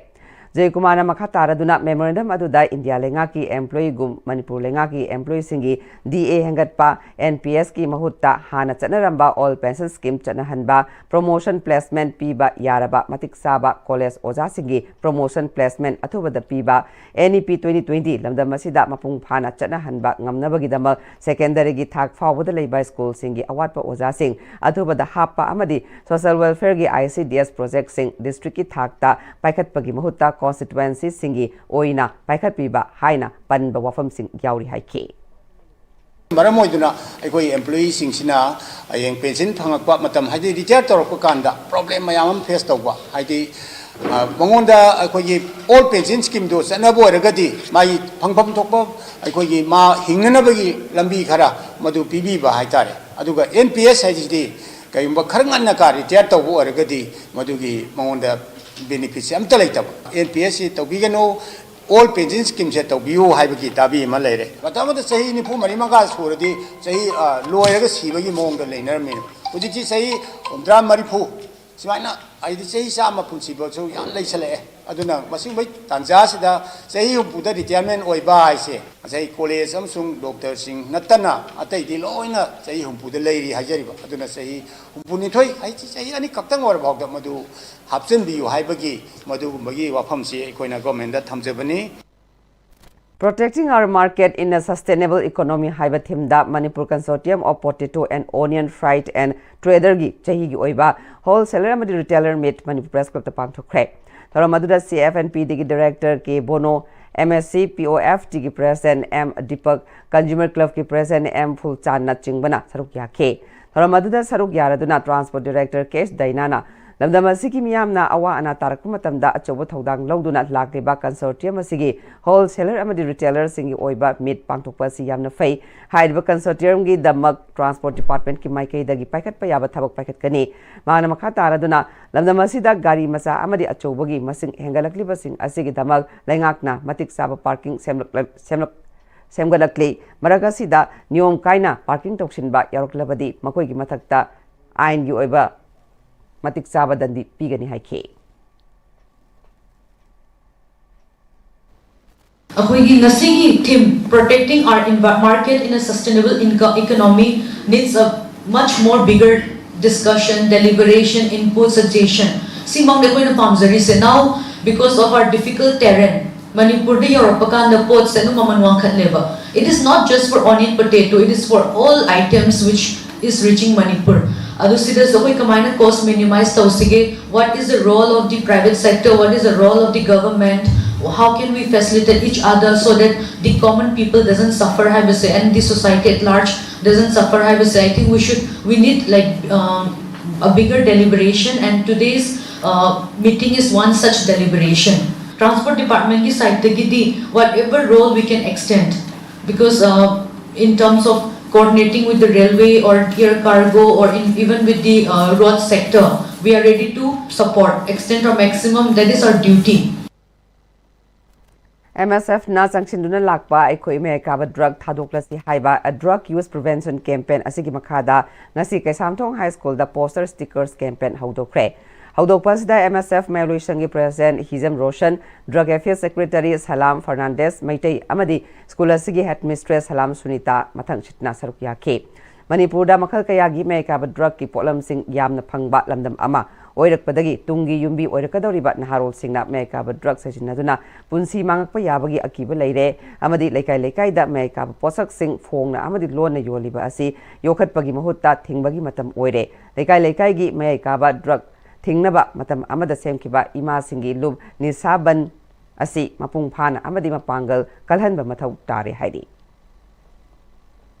ꯖꯣꯏꯀꯨꯃꯥꯔꯅ ꯃꯈꯥ ꯇꯥꯔꯗꯨꯅ ꯃꯦꯃꯣꯔꯦꯟꯗꯝ ꯑꯗꯨꯗ ꯏꯟꯗꯤꯌꯥ ꯂꯩꯉꯥꯛꯀꯤ ꯑꯦꯝꯄ꯭ꯂꯣꯌꯤꯒꯨꯝ ꯃꯅꯤꯄꯨꯔ ꯂꯩꯉꯥꯛꯀꯤ ꯑꯦꯝꯄ꯭ꯂꯣꯌꯤꯁꯤꯡꯒꯤ ꯗꯤ ꯑꯦ ꯍꯦꯟꯒꯠꯄ, ꯑꯦꯟ ꯄꯤ ꯑꯦꯁꯀꯤ ꯃꯍꯨꯠꯇ ꯍꯥꯟꯅ ꯆꯠꯅꯔꯝꯕ ꯑꯣꯜ ꯄꯦꯟꯁꯟ ꯁ꯭ꯀꯤꯝ ꯆꯠꯅꯍꯟꯕ, ꯄ꯭ꯔꯣꯃꯣꯁꯟ ꯄ꯭ꯂꯦꯁꯃꯦꯟꯠ ꯄꯤꯕ ꯌꯥꯔꯕ ꯃꯇꯤꯛ ꯆꯥꯕ ꯀꯣꯂꯦꯖ ꯑꯣꯖꯥꯁꯤꯡꯒꯤ ꯄ꯭ꯔꯣꯃꯣꯁꯟ ꯄ꯭ꯂꯦꯁꯃꯦꯟꯠ ꯑꯊꯨꯕꯗ ꯄꯤꯕ, ꯑꯦꯟ ꯏ ꯄꯤ ꯇ꯭ꯋꯦꯟꯇꯤ ꯇ꯭ꯋꯦꯟꯇꯤ ꯂꯝꯗꯝ ꯑꯁꯤꯗ ꯃꯄꯨꯡ ꯐꯥꯅ ꯆꯠꯅꯍꯟꯕ ꯉꯝꯅꯕꯒꯤꯗꯃꯛ ꯁꯦꯀꯦꯟꯗꯔꯤꯒꯤ ꯊꯥꯛ ꯐꯥꯎꯕꯗ ꯂꯩꯕ ꯁ꯭ꯀꯨꯜꯁꯤꯡꯒꯤ ꯑꯋꯥꯠꯄ ꯑꯣꯖꯥꯁꯤꯡ ꯑꯊꯨꯕꯗ ꯍꯥꯞꯄ ꯑꯃꯗꯤ social ꯋꯦꯜꯐꯤꯌꯔꯒꯤ I C D S ꯄ꯭ꯔꯣꯖꯦꯛꯁꯤꯡ ꯗꯤꯁꯇ꯭ꯔꯤꯛꯀꯤ ꯊꯥꯛꯇ ꯄꯥꯏꯈꯠꯄꯒꯤ ꯃꯍꯨꯠꯇ ꯀꯣꯟꯁꯇꯤꯇ꯭ꯋꯦꯟꯁꯤꯁꯤꯡꯒꯤ ꯑꯣꯏꯅ ꯄꯥꯏꯈꯠꯄꯤꯕ ꯍꯥꯏꯅ ꯄꯟꯕ ꯋꯥꯐꯝꯁꯤꯡ ꯌꯥꯎꯔꯤ ꯍꯥꯏꯈꯤ꯫ ꯃꯔꯝ ꯑꯣꯏꯗꯨꯅ ꯑꯩꯈꯣꯏ ꯑꯦꯝꯄ꯭ꯂꯣꯌꯤꯁꯤꯡꯁꯤꯅ ꯍꯌꯦꯡ ꯄꯦꯟꯁꯤꯟ ꯐꯪꯉꯛꯄ ꯃꯇꯝ, ꯍꯥꯏꯗꯤ ꯔꯤꯇꯥꯌꯔ ꯇꯧꯔꯛꯄ ꯀꯥꯟꯗ ꯄ꯭ꯔꯣꯕ꯭ꯂꯦꯝ ꯃꯌꯥꯝ ꯑꯃ ꯐꯦꯁ ꯇꯧꯕ, ꯍꯥꯏꯗꯤ ꯃꯉꯣꯟꯗ ꯑꯩꯈꯣꯏꯒꯤ ꯑꯣꯜ ꯄꯦꯟꯁꯤꯟ ꯁ꯭ꯀꯤꯝꯗꯣ ꯆꯠꯅꯕ ꯑꯣꯏꯔꯒꯗꯤ ꯃꯥꯒꯤ ꯐꯪꯐꯝ ꯊꯣꯛꯄ ꯑꯩꯈꯣꯏꯒꯤ ꯃꯥ ꯍꯤꯡꯅꯅꯕꯒꯤ ꯂꯝꯕꯤ ꯈꯔ ꯃꯗꯨ ꯄꯤꯕꯤꯕ ꯍꯥꯏꯇꯥꯔꯦ꯫ ꯑꯗꯨꯒ ꯑꯦꯟ ꯄꯤ ꯑꯦꯁ ꯍꯥꯏꯁꯤꯗꯤ ꯀꯔꯤꯒꯨꯝꯕ ꯈꯔ ꯉꯟꯅ ꯀꯥ ꯔꯤꯇꯥꯌꯔ ꯇꯧꯕ ꯑꯣꯏꯔꯒꯗꯤ ꯃꯗꯨꯒꯤ ꯃꯉꯣꯟꯗ ꯕꯦꯅꯤꯐꯤꯠꯁꯦ ꯑꯝꯇ ꯂꯩꯇꯕ꯫ ꯑꯦꯟ ꯄꯤ ꯑꯦꯁ ꯁꯤ ꯇꯧꯕꯤꯒꯅꯨ, ꯑꯣꯜ ꯄꯦꯟꯁꯤꯟ ꯁ꯭ꯀꯤꯝꯁꯦ ꯇꯧꯕꯤꯌꯨ ꯍꯥꯏꯕꯒꯤ ꯗꯥꯕꯤ ꯑꯃ ꯂꯩꯔꯦ꯫ ꯃꯇꯝ ꯑꯃꯗ ꯆꯍꯤ ꯅꯤꯐꯨ ꯃꯔꯤ ꯃꯉꯥ ꯁꯨꯔꯗꯤ ꯆꯍꯤ, ꯑ, ꯂꯣꯏꯔꯒ ꯁꯤꯕꯒꯤ ꯃꯑꯣꯡꯗ ꯂꯩꯅꯔꯝꯃꯤ꯫ ꯍꯧꯖꯤꯛꯇꯤ ꯆꯍꯤ ꯍꯨꯝꯗ꯭ꯔꯥ ꯃꯔꯤꯐꯨ ꯁꯨꯃꯥꯏꯅ, ꯍꯥꯏꯗꯤ ꯆꯍꯤ ꯆꯥꯝꯃ ꯄꯨꯟꯁꯤꯕꯁꯨ ꯌꯥꯝ ꯂꯩꯁꯜꯂꯛꯑꯦ꯫ ꯑꯗꯨꯅ ꯃꯁꯤꯒꯨꯝꯕꯩ ꯇꯥꯟꯖꯥꯁꯤꯗ ꯆꯍꯤ ꯍꯨꯝꯐꯨꯗ ꯔꯤꯇꯥꯌꯔꯃꯦꯟ ꯑꯣꯏꯕ ꯍꯥꯏꯁꯦ, ꯉꯁꯥꯏ ꯀꯣꯂꯦꯖ ꯑꯃꯁꯨꯡ ꯗꯣꯛꯇꯔꯁꯤꯡ ꯅꯠꯇꯅ ꯑꯇꯩꯗꯤ ꯂꯣꯏꯅ ꯆꯍꯤ ꯍꯨꯝꯐꯨꯗ ꯂꯩꯔꯤ ꯍꯥꯏꯖꯔꯤꯕ꯫ ꯑꯗꯨꯅ ꯆꯍꯤ ꯍꯨꯝꯐꯨꯅꯤꯊꯣꯏ, ꯑꯩ ꯆꯍꯤ ꯑꯅꯤ ꯈꯛꯇꯪ ꯑꯣꯏꯔꯐꯥꯎꯗ ꯃꯗꯨ ꯍꯥꯞꯆꯤꯟꯕꯤꯌꯨ ꯍꯥꯏꯕꯒꯤ ꯃꯗꯨꯒꯨꯝꯕꯒꯤ ꯋꯥꯐꯝꯁꯤ ꯑꯩꯈꯣꯏꯅ ꯒꯣꯔꯃꯦꯟꯗ ꯊꯝꯖꯕꯅꯤ꯫ Protecting Our Market in a Sustainable Economy ꯍꯥꯏꯕ ꯊꯤꯝꯗ Manipur Consortium of Potato and Onion Freight and Traderꯒꯤ ꯆꯍꯤꯒꯤ ꯑꯣꯏꯕ ꯍꯣꯜꯁꯦꯂꯔ ꯑꯃꯗꯤ ꯔꯤꯇꯦꯂꯔ ꯃꯤꯠ ꯃꯅꯤꯄꯨꯔ ꯄ꯭ꯔꯦꯁ ꯀ꯭ꯂꯕꯇ ꯄꯥꯡꯊꯣꯛꯈ꯭ꯔꯦ꯫ ꯊꯧꯔꯝ ꯑꯗꯨꯗ ꯁꯤ ꯑꯦꯐ ꯑꯦꯟ ꯄꯤꯗꯒꯤ director K Bono, M S C P O F ꯇꯤꯒꯤ ꯄ꯭ꯔꯦꯁꯤꯗꯦꯟ ꯑꯦꯝ ꯗꯤꯄꯛ, ꯀꯟꯖꯨꯃꯔ ꯀ꯭ꯂꯕꯀꯤ ꯄ꯭ꯔꯦꯁꯤꯗꯦꯟ ꯑꯦꯝ ꯐꯨꯜꯆꯥꯟꯅꯆꯤꯡꯕꯅ ꯁꯔꯨꯛ ꯌꯥꯈꯤ꯫ ꯊꯧꯔꯝ ꯑꯗꯨꯗ ꯁꯔꯨꯛ ꯌꯥꯔꯗꯨꯅ ꯇ꯭ꯔꯥꯟꯁꯄꯣꯔꯠ ꯗꯥꯏꯔꯦꯛꯇꯔ ꯀꯦ ꯑꯦꯁ ꯗꯥꯏꯅꯥꯅ ꯂꯝꯗꯝ ꯑꯁꯤꯒꯤ ꯃꯤꯌꯥꯝꯅ ꯑꯋꯥ ꯑꯅꯥ ꯇꯥꯔꯛꯄ ꯃꯇꯝꯗ ꯑꯆꯧꯕ ꯊꯧꯗꯥꯡ ꯂꯧꯗꯨꯅ ꯂꯥꯛꯂꯤꯕ ꯀꯟꯁꯣꯔꯇꯤꯌꯝ ꯑꯁꯤꯒꯤ ꯍꯣꯜꯁꯦꯂꯔ ꯑꯃꯗꯤ ꯔꯤꯇꯦꯂꯔꯁꯤꯡꯒꯤ ꯑꯣꯏꯕ ꯃꯤꯠ ꯄꯥꯡꯊꯣꯛꯄ ꯑꯁꯤ ꯌꯥꯝꯅ ꯐꯩ꯫ ꯍꯥꯏꯔꯤꯕ ꯀꯟꯁꯣꯔꯇꯤꯌꯝꯒꯤꯗꯃꯛ ꯇ꯭ꯔꯥꯟꯁꯄꯣꯔꯠ ꯗꯤꯄꯥꯔꯠꯃꯦꯟꯠꯀꯤ ꯃꯥꯏꯀꯩꯗꯒꯤ ꯄꯥꯏꯈꯠꯄ ꯌꯥꯕ ꯊꯕꯛ ꯄꯥꯏꯈꯠꯀꯅꯤ꯫ ꯃꯍꯥꯛꯅ ꯃꯈꯥ ꯇꯥꯔꯗꯨꯅ ꯂꯝꯗꯝ ꯑꯁꯤꯗ ꯒꯥꯔꯤ ꯃꯆꯥ ꯑꯃꯗꯤ ꯑꯆꯧꯕꯒꯤ ꯃꯁꯤꯡ ꯍꯦꯟꯒꯠꯂꯛꯂꯤꯕꯁꯤꯡ ꯑꯁꯤꯒꯤꯗꯃꯛ ꯂꯩꯉꯥꯛꯅ ꯃꯇꯤꯛ ꯆꯥꯕ ꯄꯥꯔꯀꯤꯡ ꯁꯦꯝꯂꯛꯂ-, ꯁꯦꯝꯂꯛ-, ꯁꯦꯝꯒꯠꯂꯛꯂꯤ꯫ ꯃꯔꯛ ꯑꯁꯤꯗ ꯅꯤꯌꯣꯝ ꯀꯥꯏꯅ ꯄꯥꯔꯀꯤꯡ ꯇꯧꯁꯤꯟꯕ ꯌꯥꯎꯔꯛꯂꯕꯗꯤ ꯃꯈꯣꯏꯒꯤ ꯃꯊꯛꯇ ꯑꯥꯏꯟꯒꯤ ꯑꯣꯏꯕ ꯃꯇꯤꯛ ꯆꯥꯕ ꯗꯟꯗꯤ ꯄꯤꯒꯅꯤ ꯍꯥꯏꯈꯤ꯫ ꯑꯩꯈꯣꯏꯒꯤ ꯉꯁꯤꯒꯤ theme, Protecting Our Envi- Market in a Sustainable Inco- Economy, needs a much more bigger discussion, deliberation, input, suggestion. ꯁꯤꯃꯛꯅꯤ ꯑꯩꯈꯣꯏꯅ ꯄꯥꯝꯖꯔꯤꯁꯦ꯫ Now, because of our difficult terrain, ꯃꯅꯤꯄꯨꯔꯗ ꯌꯧꯔꯛꯄ ꯀꯥꯟꯗ ꯄꯣꯠꯁꯦ ꯑꯗꯨꯝ ꯃꯃꯜ ꯋꯥꯡꯈꯠꯂꯦꯕ꯫ It is not just for onion, potato, it is for all items which is reaching Manipur. ꯑꯗꯨ ꯁꯤꯗꯁꯨ ꯑꯩꯈꯣꯏ ꯀꯃꯥꯏꯅ cost minimize ꯇꯧꯁꯤꯒꯦ? What is the role of the private sector? What is the role of the government? How can we facilitate each other so that the common people doesn't suffer ꯍꯥꯏꯕꯁꯦ and the society at large doesn't suffer ꯍꯥꯏꯕꯁꯦ? I think we should, we need, like, um, a bigger deliberation, and today's uh, meeting is one such deliberation. Transport department ꯀꯤ side ꯇꯒꯤꯗꯤ whatever role we can extend, because uh, in terms of coordinating with the railway or air cargo or in, even with the uh, road sector, We are ready to support, extend our maximum, that is our duty. M S ꯑꯦꯐꯅ ꯆꯪꯁꯤꯟꯗꯨꯅ ꯂꯥꯛꯄ ꯑꯩꯈꯣꯏ ꯃꯌꯥꯏ ꯀꯥꯕ drug ꯊꯥꯗꯣꯛꯂꯁꯤ ꯍꯥꯏꯕ drug use prevention campaign ꯑꯁꯤꯒꯤ ꯃꯈꯥꯗ ꯉꯁꯤ ꯀꯩꯁꯥꯝꯊꯣꯡ ꯍꯥꯏ ꯁ꯭ꯀꯨꯜꯗ ꯄꯣꯁꯇꯔ ꯁ꯭ꯇꯤꯀꯔꯁ ꯀꯦꯝꯄꯦꯟ ꯍꯧꯗꯣꯛꯈ꯭ꯔꯦ꯫ ꯍꯧꯗꯣꯛꯄ ꯑꯁꯤꯗ ꯑꯦꯝ ꯑꯦꯁ ꯑꯦꯐ ꯃꯌꯥꯏꯂꯣꯏꯁꯪꯒꯤ ꯄ꯭ꯔꯦꯁꯤꯗꯦꯟꯠ ꯍꯤꯖꯝ ꯔꯣꯁꯟ, ꯗ꯭ꯔꯒ ꯑꯦꯐꯤꯌꯔ ꯁꯦꯀ꯭ꯔꯦꯇꯔꯤ ꯁꯂꯥꯝ ꯐꯔꯅꯥꯟꯗꯦꯁ ꯃꯩꯇꯩ ꯑꯃꯗꯤ ꯁ꯭ꯀꯨꯜ ꯑꯁꯤꯒꯤ ꯍꯦꯗꯃꯤꯁꯇ꯭ꯔꯦꯁ ꯁꯂꯥꯝ ꯁꯨꯅꯤꯇꯥ ꯃꯊꯪꯁꯤꯠꯅ ꯁꯔꯨꯛ ꯌꯥꯈꯤ꯫ ꯃꯅꯤꯄꯨꯔꯗ ꯃꯈꯜ ꯀꯌꯥꯒꯤ ꯃꯌꯥꯏ ꯀꯥꯕ ꯗ꯭ꯔꯒꯀꯤ ꯄꯣꯠꯂꯝꯁꯤꯡ ꯌꯥꯝꯅ ꯐꯪꯕ ꯂꯝꯗꯝ ꯑꯃ ꯑꯣꯏꯔꯛꯄꯗꯒꯤ ꯇꯨꯡꯒꯤ ꯌꯨꯝꯕꯤ ꯑꯣꯏꯔꯛꯀꯗꯧꯔꯤꯕ ꯅꯍꯥꯔꯣꯜꯁꯤꯡꯅ ꯃꯌꯥꯏ ꯀꯥꯕ ꯗ꯭ꯔꯒ ꯁꯤꯖꯤꯟꯅꯗꯨꯅ ꯄꯨꯟꯁꯤ ꯃꯥꯡꯉꯛꯄ ꯌꯥꯕꯒꯤ ꯑꯀꯤꯕ ꯂꯩꯔꯦ ꯑꯃꯗꯤ ꯂꯩꯀꯥꯏ ꯂꯩꯀꯥꯏꯗ ꯃꯌꯥꯏ ꯀꯥꯕ ꯄꯣꯠꯁꯛꯁꯤꯡ ꯐꯣꯡꯅ ꯑꯃꯗꯤ ꯂꯣꯟꯅ ꯌꯣꯜꯂꯤꯕ ꯑꯁꯤ ꯌꯣꯛꯈꯠꯄꯒꯤ ꯃꯍꯨꯠꯇ ꯊꯤꯡꯕꯒꯤ ꯃꯇꯝ ꯑꯣꯏꯔꯦ꯫ ꯂꯩꯀꯥꯏ ꯂꯩꯀꯥꯏꯒꯤ ꯃꯌꯥꯏ ꯀꯥꯕ ꯗ꯭ꯔꯒ ꯊꯤꯡꯅꯕ ꯃꯇꯝ ꯑꯃꯗ ꯁꯦꯝꯈꯤꯕ ꯏꯃꯥꯁꯤꯡꯒꯤ ꯂꯨꯞ ꯅꯤꯁꯥ ꯕꯟ ꯑꯁꯤ ꯃꯄꯨꯡ ꯐꯥꯅ ꯑꯃꯗꯤ ꯃꯄꯥꯡꯒꯜ ꯀꯜꯍꯟꯕ ꯃꯊꯧ ꯇꯥꯔꯦ ꯍꯥꯏꯔꯤ꯫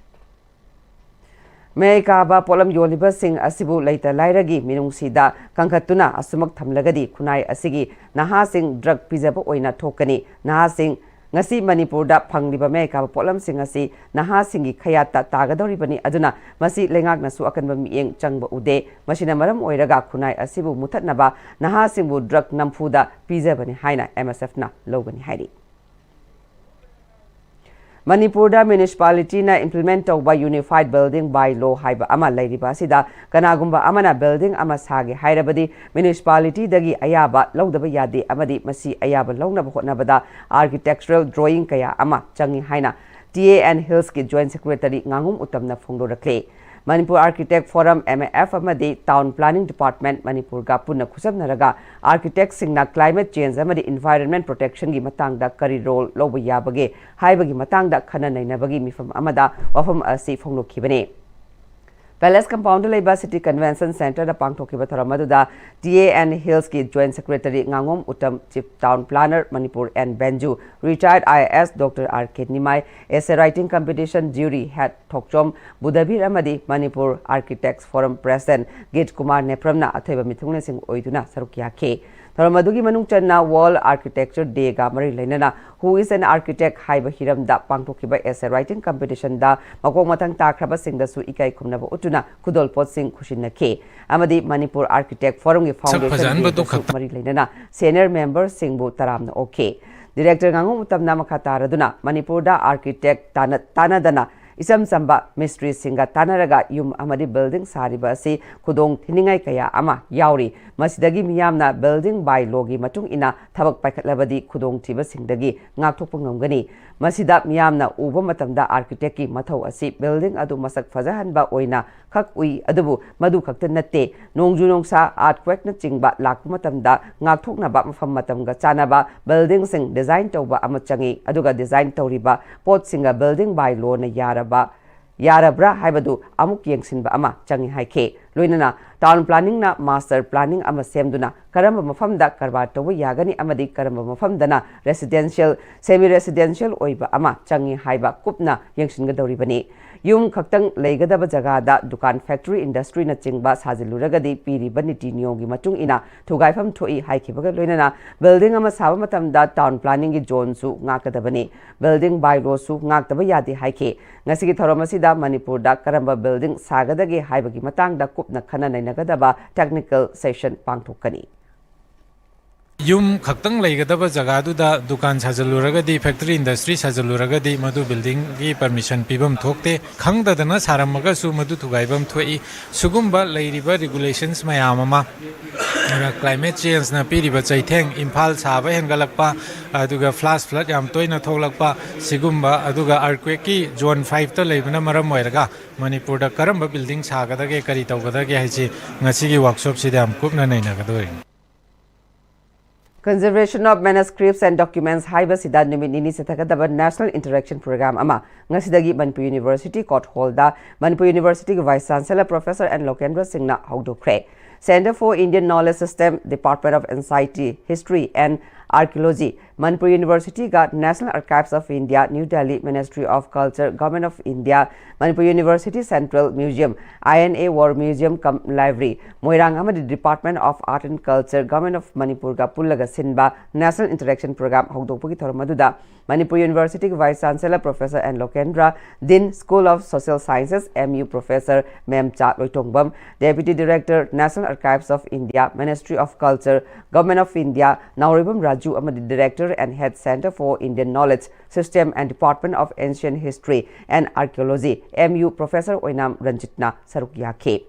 ꯃꯌꯥꯏ ꯀꯥꯕ ꯄꯣꯠꯂꯝ ꯌꯣꯜꯂꯤꯕꯁꯤꯡ ꯑꯁꯤꯕꯨ ꯂꯩꯇ ꯂꯥꯏꯔꯒꯤ ꯃꯤꯅꯨꯡꯁꯤꯗ ꯀꯟꯈꯠꯇꯨꯅ ꯑꯁꯨꯃꯛ ꯊꯝꯂꯒꯗꯤ ꯈꯨꯟꯅꯥꯏ ꯑꯁꯤꯒꯤ ꯅꯍꯥꯁꯤꯡ ꯗ꯭ꯔꯒ ꯄꯤꯖꯕ ꯑꯣꯏꯅ ꯊꯣꯛꯀꯅꯤ꯫ ꯅꯍꯥꯁꯤꯡ ꯉꯁꯤ ꯃꯅꯤꯄꯨꯔꯗ ꯐꯪꯂꯤꯕ ꯃꯌꯥꯏ ꯀꯥꯕ ꯄꯣꯠꯂꯝꯁꯤꯡ ꯑꯁꯤ ꯅꯍꯥꯁꯤꯡꯒꯤ ꯈꯌꯥꯠꯇ ꯇꯥꯒꯗꯧꯔꯤꯕꯅꯤ꯫ ꯑꯗꯨꯅ ꯃꯁꯤ ꯂꯩꯉꯥꯛꯅꯁꯨ ꯑꯀꯟꯕ ꯃꯤꯠꯌꯦꯡ ꯆꯪꯕ ꯎꯗꯦ꯫ ꯃꯁꯤꯅ ꯃꯔꯝ ꯑꯣꯏꯔꯒ ꯈꯨꯟꯅꯥꯏ ꯑꯁꯤꯕꯨ ꯃꯨꯊꯠꯅꯕ ꯅꯍꯥꯁꯤꯡꯕꯨ ꯗ꯭ꯔꯒ ꯅꯝꯐꯨꯗ ꯄꯤꯖꯕꯅꯤ ꯍꯥꯏꯅ ꯑꯦꯝ ꯑꯦꯁ ꯑꯦꯐꯅ ꯂꯧꯒꯅꯤ ꯍꯥꯏꯔꯤ꯫ ꯃꯅꯤꯄꯨꯔꯗ ꯃ꯭ꯌꯨꯅꯤꯁꯤꯄꯥꯂꯤꯇꯤꯅ ꯏꯝꯄ꯭ꯂꯤꯃꯦꯟ ꯇꯧꯕ ꯌꯨꯅꯤꯐꯥꯏꯗ ꯕꯤꯜꯗꯤꯡ ꯕꯥꯏ ꯂꯣ ꯍꯥꯏꯕ ꯑꯃ ꯂꯩꯔꯤꯕ ꯑꯁꯤꯗ ꯀꯅꯥꯒꯨꯝꯕ ꯑꯃꯅ ꯕꯤꯜꯗꯤꯡ ꯑꯃ ꯁꯥꯒꯦ ꯍꯥꯏꯔꯕꯗꯤ ꯃ꯭ꯌꯨꯅꯤꯁꯤꯄꯥꯂꯤꯇꯤꯗꯒꯤ ꯑꯌꯥꯕ ꯂꯧꯗꯕ ꯌꯥꯗꯦ ꯑꯃꯗꯤ ꯃꯁꯤ ꯑꯌꯥꯕ ꯂꯧꯅꯕ ꯍꯣꯠꯅꯕꯗ ꯑꯥꯔꯀꯤꯇꯦꯛꯆꯔꯦꯜ ꯗ꯭ꯔꯣꯌꯤꯡ ꯀꯌꯥ ꯑꯃ ꯆꯪꯏ ꯍꯥꯏꯅ ꯇꯤ ꯑꯦ ꯑꯦꯟ ꯍꯤꯜꯁꯀꯤ ꯖꯣꯏꯟꯠ ꯁꯦꯀ꯭ꯔꯦꯇꯔꯤ ꯉꯥꯉꯣꯝ ꯎꯇꯝꯅ ꯐꯣꯡꯗꯣꯔꯛꯂꯤ꯫ Manipur architect forum, M A F, ꯑꯃꯗꯤ ꯇꯥꯎꯟ ꯄ꯭ꯂꯥꯅꯤꯡ ꯗꯤꯄꯥꯔꯠꯃꯦꯟꯠ ꯃꯅꯤꯄꯨꯔꯒ ꯄꯨꯟꯅ ꯈꯨꯠꯁꯝꯅꯔꯒ ꯑꯥꯔꯀꯤꯇꯦꯛꯁꯤꯡꯅ ꯀ꯭ꯂꯥꯏꯃꯦꯠ ꯆꯦꯟꯖ ꯑꯃꯗꯤ ꯏꯟꯚꯥꯏꯔꯟꯃꯦꯟꯠ ꯄ꯭ꯔꯣꯇꯦꯛꯁꯟꯒꯤ ꯃꯇꯥꯡꯗ ꯀꯔꯤ ꯔꯣꯜ ꯂꯧꯕ ꯌꯥꯕꯒꯦ ꯍꯥꯏꯕꯒꯤ ꯃꯇꯥꯡꯗ ꯈꯟꯅ ꯅꯩꯅꯕꯒꯤ ꯃꯤꯐꯝ ꯑꯃꯗ ꯋꯥꯐꯝ ꯑꯁꯤ ꯐꯣꯡꯗꯣꯛꯈꯤꯕꯅꯤ꯫ ꯄꯦꯂꯦꯁ ꯀꯝꯄꯥꯎꯟꯗ ꯂꯩꯕ ꯁꯤꯇꯤ ꯀꯟꯚꯦꯟꯁꯟ ꯁꯦꯟꯇꯔꯗ ꯄꯥꯡꯊꯣꯛꯈꯤꯕ ꯊꯧꯔꯝ ꯑꯗꯨꯗ ꯇꯤ ꯑꯦ ꯑꯦꯟ ꯍꯤꯜꯁꯀꯤ ꯖꯣꯏꯟꯠ ꯁꯦꯀ꯭ꯔꯦꯇꯔꯤ ꯉꯥꯉꯣꯝ Utam, chief town planner Manipur N Benju, retired I A S doctor R K Nimai, essay writing competition jury head Thokchom Budhabir ꯑꯃꯗꯤ Manipur architects forum president Geet Kumar ꯅꯦꯄ꯭ꯔꯝꯅ ꯑꯊꯣꯏꯕ ꯃꯤꯊꯨꯡꯂꯦꯟꯁꯤꯡ ꯑꯣꯏꯗꯨꯅ ꯁꯔꯨꯛ ꯌꯥꯈꯤ꯫ ꯊꯧꯔꯝ ꯑꯗꯨꯒꯤ ꯃꯅꯨꯡ ꯆꯟꯅ World Architecture Day-ꯒ ꯃꯔꯤ ꯂꯩꯅꯅ Who is an Architect ꯍꯥꯏꯕ ꯍꯤꯔꯝꯗ ꯄꯥꯡꯊꯣꯛꯈꯤꯕ essay writing competition-ꯗ ꯃꯈꯣꯡ ꯃꯊꯪ ꯇꯥꯈ꯭ꯔꯕꯁꯤꯡꯗꯁꯨ ꯏꯀꯥꯏ ꯈꯨꯝꯅꯕ ꯎꯠꯇꯨꯅ ꯈꯨꯗꯣꯜꯄꯣꯠꯁꯤꯡ ꯈꯨꯠꯁꯤꯟꯅꯈꯤ꯫ ꯑꯃꯗꯤ Manipur Architect Forum-ꯒꯤ ꯁꯛ Foundation ꯐꯖꯍꯟꯕꯗꯨ Day-ꯒꯁꯨ ꯈꯛꯇ꯫ ꯃꯔꯤ ꯂꯩꯅꯅ senior member-ꯁꯤꯡꯕꯨ ꯇꯔꯥꯝꯅ ꯑꯣꯛꯈꯤ꯫ Director ꯉꯥꯉꯣꯝ ꯎꯇꯝꯅ ꯃꯈꯥ ꯇꯥꯔꯗꯨꯅ ꯃꯅꯤꯄꯨꯔꯗ architect ꯇꯥꯟꯅ-, ꯇꯥꯟꯅꯗꯅ ꯏꯆꯝ ꯆꯝꯕ ꯃꯤꯁꯇ꯭ꯔꯤꯁꯤꯡꯒ ꯇꯥꯟꯅꯔꯒ ꯌꯨꯝ ꯑꯃꯗꯤ building ꯁꯥꯔꯤꯕ ꯑꯁꯤ ꯈꯨꯗꯣꯡ ꯊꯤꯅꯤꯡꯉꯥꯏ ꯀꯌꯥ ꯑꯃ ꯌꯥꯎꯔꯤ꯫ ꯃꯁꯤꯗꯒꯤ ꯃꯤꯌꯥꯝꯅ building by law-ꯒꯤ ꯃꯇꯨꯡ ꯏꯟꯅ ꯊꯕꯛ ꯄꯥꯏꯈꯠꯂꯕꯗꯤ ꯈꯨꯗꯣꯡꯊꯤꯕꯁꯤꯡꯗꯒꯤ ꯉꯥꯛꯊꯣꯛꯄ ꯉꯝꯒꯅꯤ꯫ ꯃꯁꯤꯗ ꯃꯤꯌꯥꯝꯅ ꯎꯕ ꯃꯇꯝꯗ architect-ꯀꯤ ꯃꯊꯧ ꯑꯁꯤ building ꯑꯗꯨ ꯃꯁꯛ ꯐꯖꯍꯟꯕ ꯑꯣꯏꯅ ꯈꯛ ꯎꯏ, ꯑꯗꯨꯕꯨ ꯃꯗꯨ ꯈꯛꯇ ꯅꯠꯇꯦ꯫ ꯅꯣꯡꯖꯨ ꯅꯨꯡꯁꯥ, earthquake-ꯅꯆꯤꯡꯕ ꯂꯥꯛꯄ ꯃꯇꯝꯗ ꯉꯥꯛꯊꯣꯛꯅꯕ ꯃꯐꯝ ꯃꯇꯝꯒ ꯆꯥꯅꯕ building-ꯁꯤꯡ design ꯇꯧꯕ ꯑꯃ ꯆꯪꯏ, ꯑꯗꯨꯒ design ꯇꯧꯔꯤꯕ ꯄꯣꯠꯁꯤꯡꯒ building by law-ꯅ ꯌꯥꯔꯕ, ꯌꯥꯔꯕ꯭ꯔꯥ ꯍꯥꯏꯕꯗꯨ ꯑꯃꯨꯛ ꯌꯦꯡꯁꯤꯟꯕ ꯑꯃ ꯆꯪꯏ ꯍꯥꯏꯈꯤ꯫ ꯂꯣꯏꯅꯅ town planning-ꯅ master planning ꯑꯃ ꯁꯦꯝꯗꯨꯅ ꯀꯔꯝꯕ ꯃꯐꯝꯗ ꯀꯔꯕꯥꯔ ꯇꯧꯕ ꯌꯥꯒꯅꯤ ꯑꯃꯗꯤ ꯀꯔꯝꯕ ꯃꯐꯝꯗꯅ residential, semi residential ꯑꯣꯏꯕ ꯑꯃ ꯆꯪꯏ ꯍꯥꯏꯕ ꯀꯨꯞꯅ ꯌꯦꯡꯁꯤꯟꯒꯗꯧꯔꯤꯕꯅꯤ꯫ ꯌꯨꯝ ꯈꯛꯇꯪ ꯂꯩꯒꯗꯕ ꯖꯒꯥꯗ ꯗꯨꯀꯥꯟ, factory, industry-ꯅꯆꯤꯡꯕ ꯁꯥꯖꯤꯜꯂꯨꯔꯒꯗꯤ ꯄꯤꯔꯤꯕ ꯅꯤꯇꯤ ꯅꯤꯌꯣꯝꯒꯤ ꯃꯇꯨꯡ ꯏꯟꯅ ꯊꯨꯒꯥꯏꯐꯝ ꯊꯣꯛꯏ ꯍꯥꯏꯈꯤꯕꯒ ꯂꯣꯏꯅꯅ building ꯑꯃ ꯁꯥꯕ ꯃꯇꯝꯗ town planning-ꯒꯤ zone-ꯁꯨ ꯉꯥꯛꯀꯗꯕꯅꯤ꯫ Building by law-ꯁꯨ ꯉꯥꯛꯇꯕ ꯌꯥꯗꯦ ꯍꯥꯏꯈꯤ꯫ ꯉꯁꯤꯒꯤ ꯊꯧꯔꯝ ꯑꯁꯤꯗ ꯃꯅꯤꯄꯨꯔꯗ ꯀꯔꯝꯕ building ꯁꯥꯒꯗꯒꯦ ꯍꯥꯏꯕꯒꯤ ꯃꯇꯥꯡꯗ ꯀꯨꯞꯅ ꯈꯟꯅ ꯅꯩꯅꯒꯗꯕ technical session ꯄꯥꯡꯊꯣꯛꯀꯅꯤ꯫ ꯌꯨꯝ ꯈꯛꯇꯪ ꯂꯩꯒꯗꯕ ꯖꯒꯥꯗꯨꯗ ꯗꯨꯀꯥꯟ ꯁꯥꯖꯜꯂꯨꯔꯒꯗꯤ, factory industry ꯁꯥꯖꯜꯂꯨꯔꯒꯗꯤ ꯃꯗꯨ building-ꯒꯤ permission ꯄꯤꯐꯝ ꯊꯣꯛꯇꯦ꯫ ꯈꯪꯗꯗꯅ ꯁꯥꯔꯝꯃꯒꯁꯨ ꯃꯗꯨ ꯊꯨꯒꯥꯏꯐꯝ ꯊꯣꯛꯏ꯫ ꯁꯤꯒꯨꯝꯕ ꯂꯩꯔꯤꯕ regulations ꯃꯌꯥꯝ ꯑꯃ, ꯑꯗꯨꯒ climate change-ꯅ ꯄꯤꯔꯤꯕ ꯆꯩꯊꯦꯡ, ꯏꯝꯐꯥꯜ ꯁꯥꯕ ꯍꯦꯟꯒꯠꯂꯛꯄ, ꯑꯗꯨꯒ flash flood ꯌꯥꯝ ꯇꯣꯏꯅ ꯊꯣꯛꯂꯛꯄ, ꯁꯤꯒꯨꯝꯕ, ꯑꯗꯨꯒ earthquake-ꯀꯤ zone five-ꯇ ꯂꯩꯕꯅ ꯃꯔꯝ ꯑꯣꯏꯔꯒ ꯃꯅꯤꯄꯨꯔꯗ ꯀꯔꯝꯕ building ꯁꯥꯒꯗꯒꯦ, ꯀꯔꯤ ꯇꯧꯒꯗꯒꯦ ꯍꯥꯏꯁꯤ ꯉꯁꯤꯒꯤ workshop-ꯁꯤꯗ ꯌꯥꯝ ꯀꯨꯞꯅ ꯅꯩꯅꯒꯗꯧꯔꯤꯅꯤ꯫ Conservation of Manuscripts and Documents ꯍꯥꯏꯕꯁꯤꯗ ꯅꯨꯃꯤꯠ ꯅꯤꯅꯤ ꯆꯠꯊꯒꯗꯕ national interaction program ꯑꯃ ꯉꯁꯤꯗꯒꯤ ꯃꯅꯤꯄꯨꯔ ꯌꯨꯅꯤꯚꯔꯁꯤꯇꯤ ꯀꯣꯔꯠ ꯍꯣꯜꯗ ꯃꯅꯤꯄꯨꯔ ꯌꯨꯅꯤꯚꯔꯁꯤꯇꯤꯒꯤ vice chancellor professor N Lokendra ꯁꯤꯡꯅ ꯍꯧꯗꯣꯛꯈ꯭ꯔꯦ꯫ Centre for Indian Knowledge System, Department of Ancient History and Archaeology, Manipur ꯌꯨꯅꯤꯚꯔꯁꯤꯇꯤꯒ National Archives of India, New Delhi, Ministry of Culture, Government of India, Manipur university Central Museum, I N A War Museum cum Library, ꯃꯣꯏꯔꯥꯡ ꯑꯃꯗꯤ Department of Art and Culture, Government of ꯃꯅꯤꯄꯨꯔꯒ ꯄꯨꯜꯂꯒ ꯁꯤꯟꯕ National Interaction Program ꯍꯧꯗꯣꯛꯄꯒꯤ ꯊꯧꯔꯝ ꯑꯗꯨꯗ ꯃꯅꯤꯄꯨꯔ ꯌꯨꯅꯤꯚꯔꯁꯤꯇꯤꯒꯤ vice chancellor professor N Lokendra, dean, School of Social Sciences, M U, professor Memcha Loitongbam, Deputy Director, National Archives of India, Ministry of Culture, Government of India, Naoreibam Raju ꯑꯃꯗꯤ Director and Head, Centre for Indian Knowledge System and Department of Ancient History and Archaeology, M U, professor Oinam ꯔꯟꯖꯤꯠꯅ ꯁꯔꯨꯛ ꯌꯥꯈꯤ꯫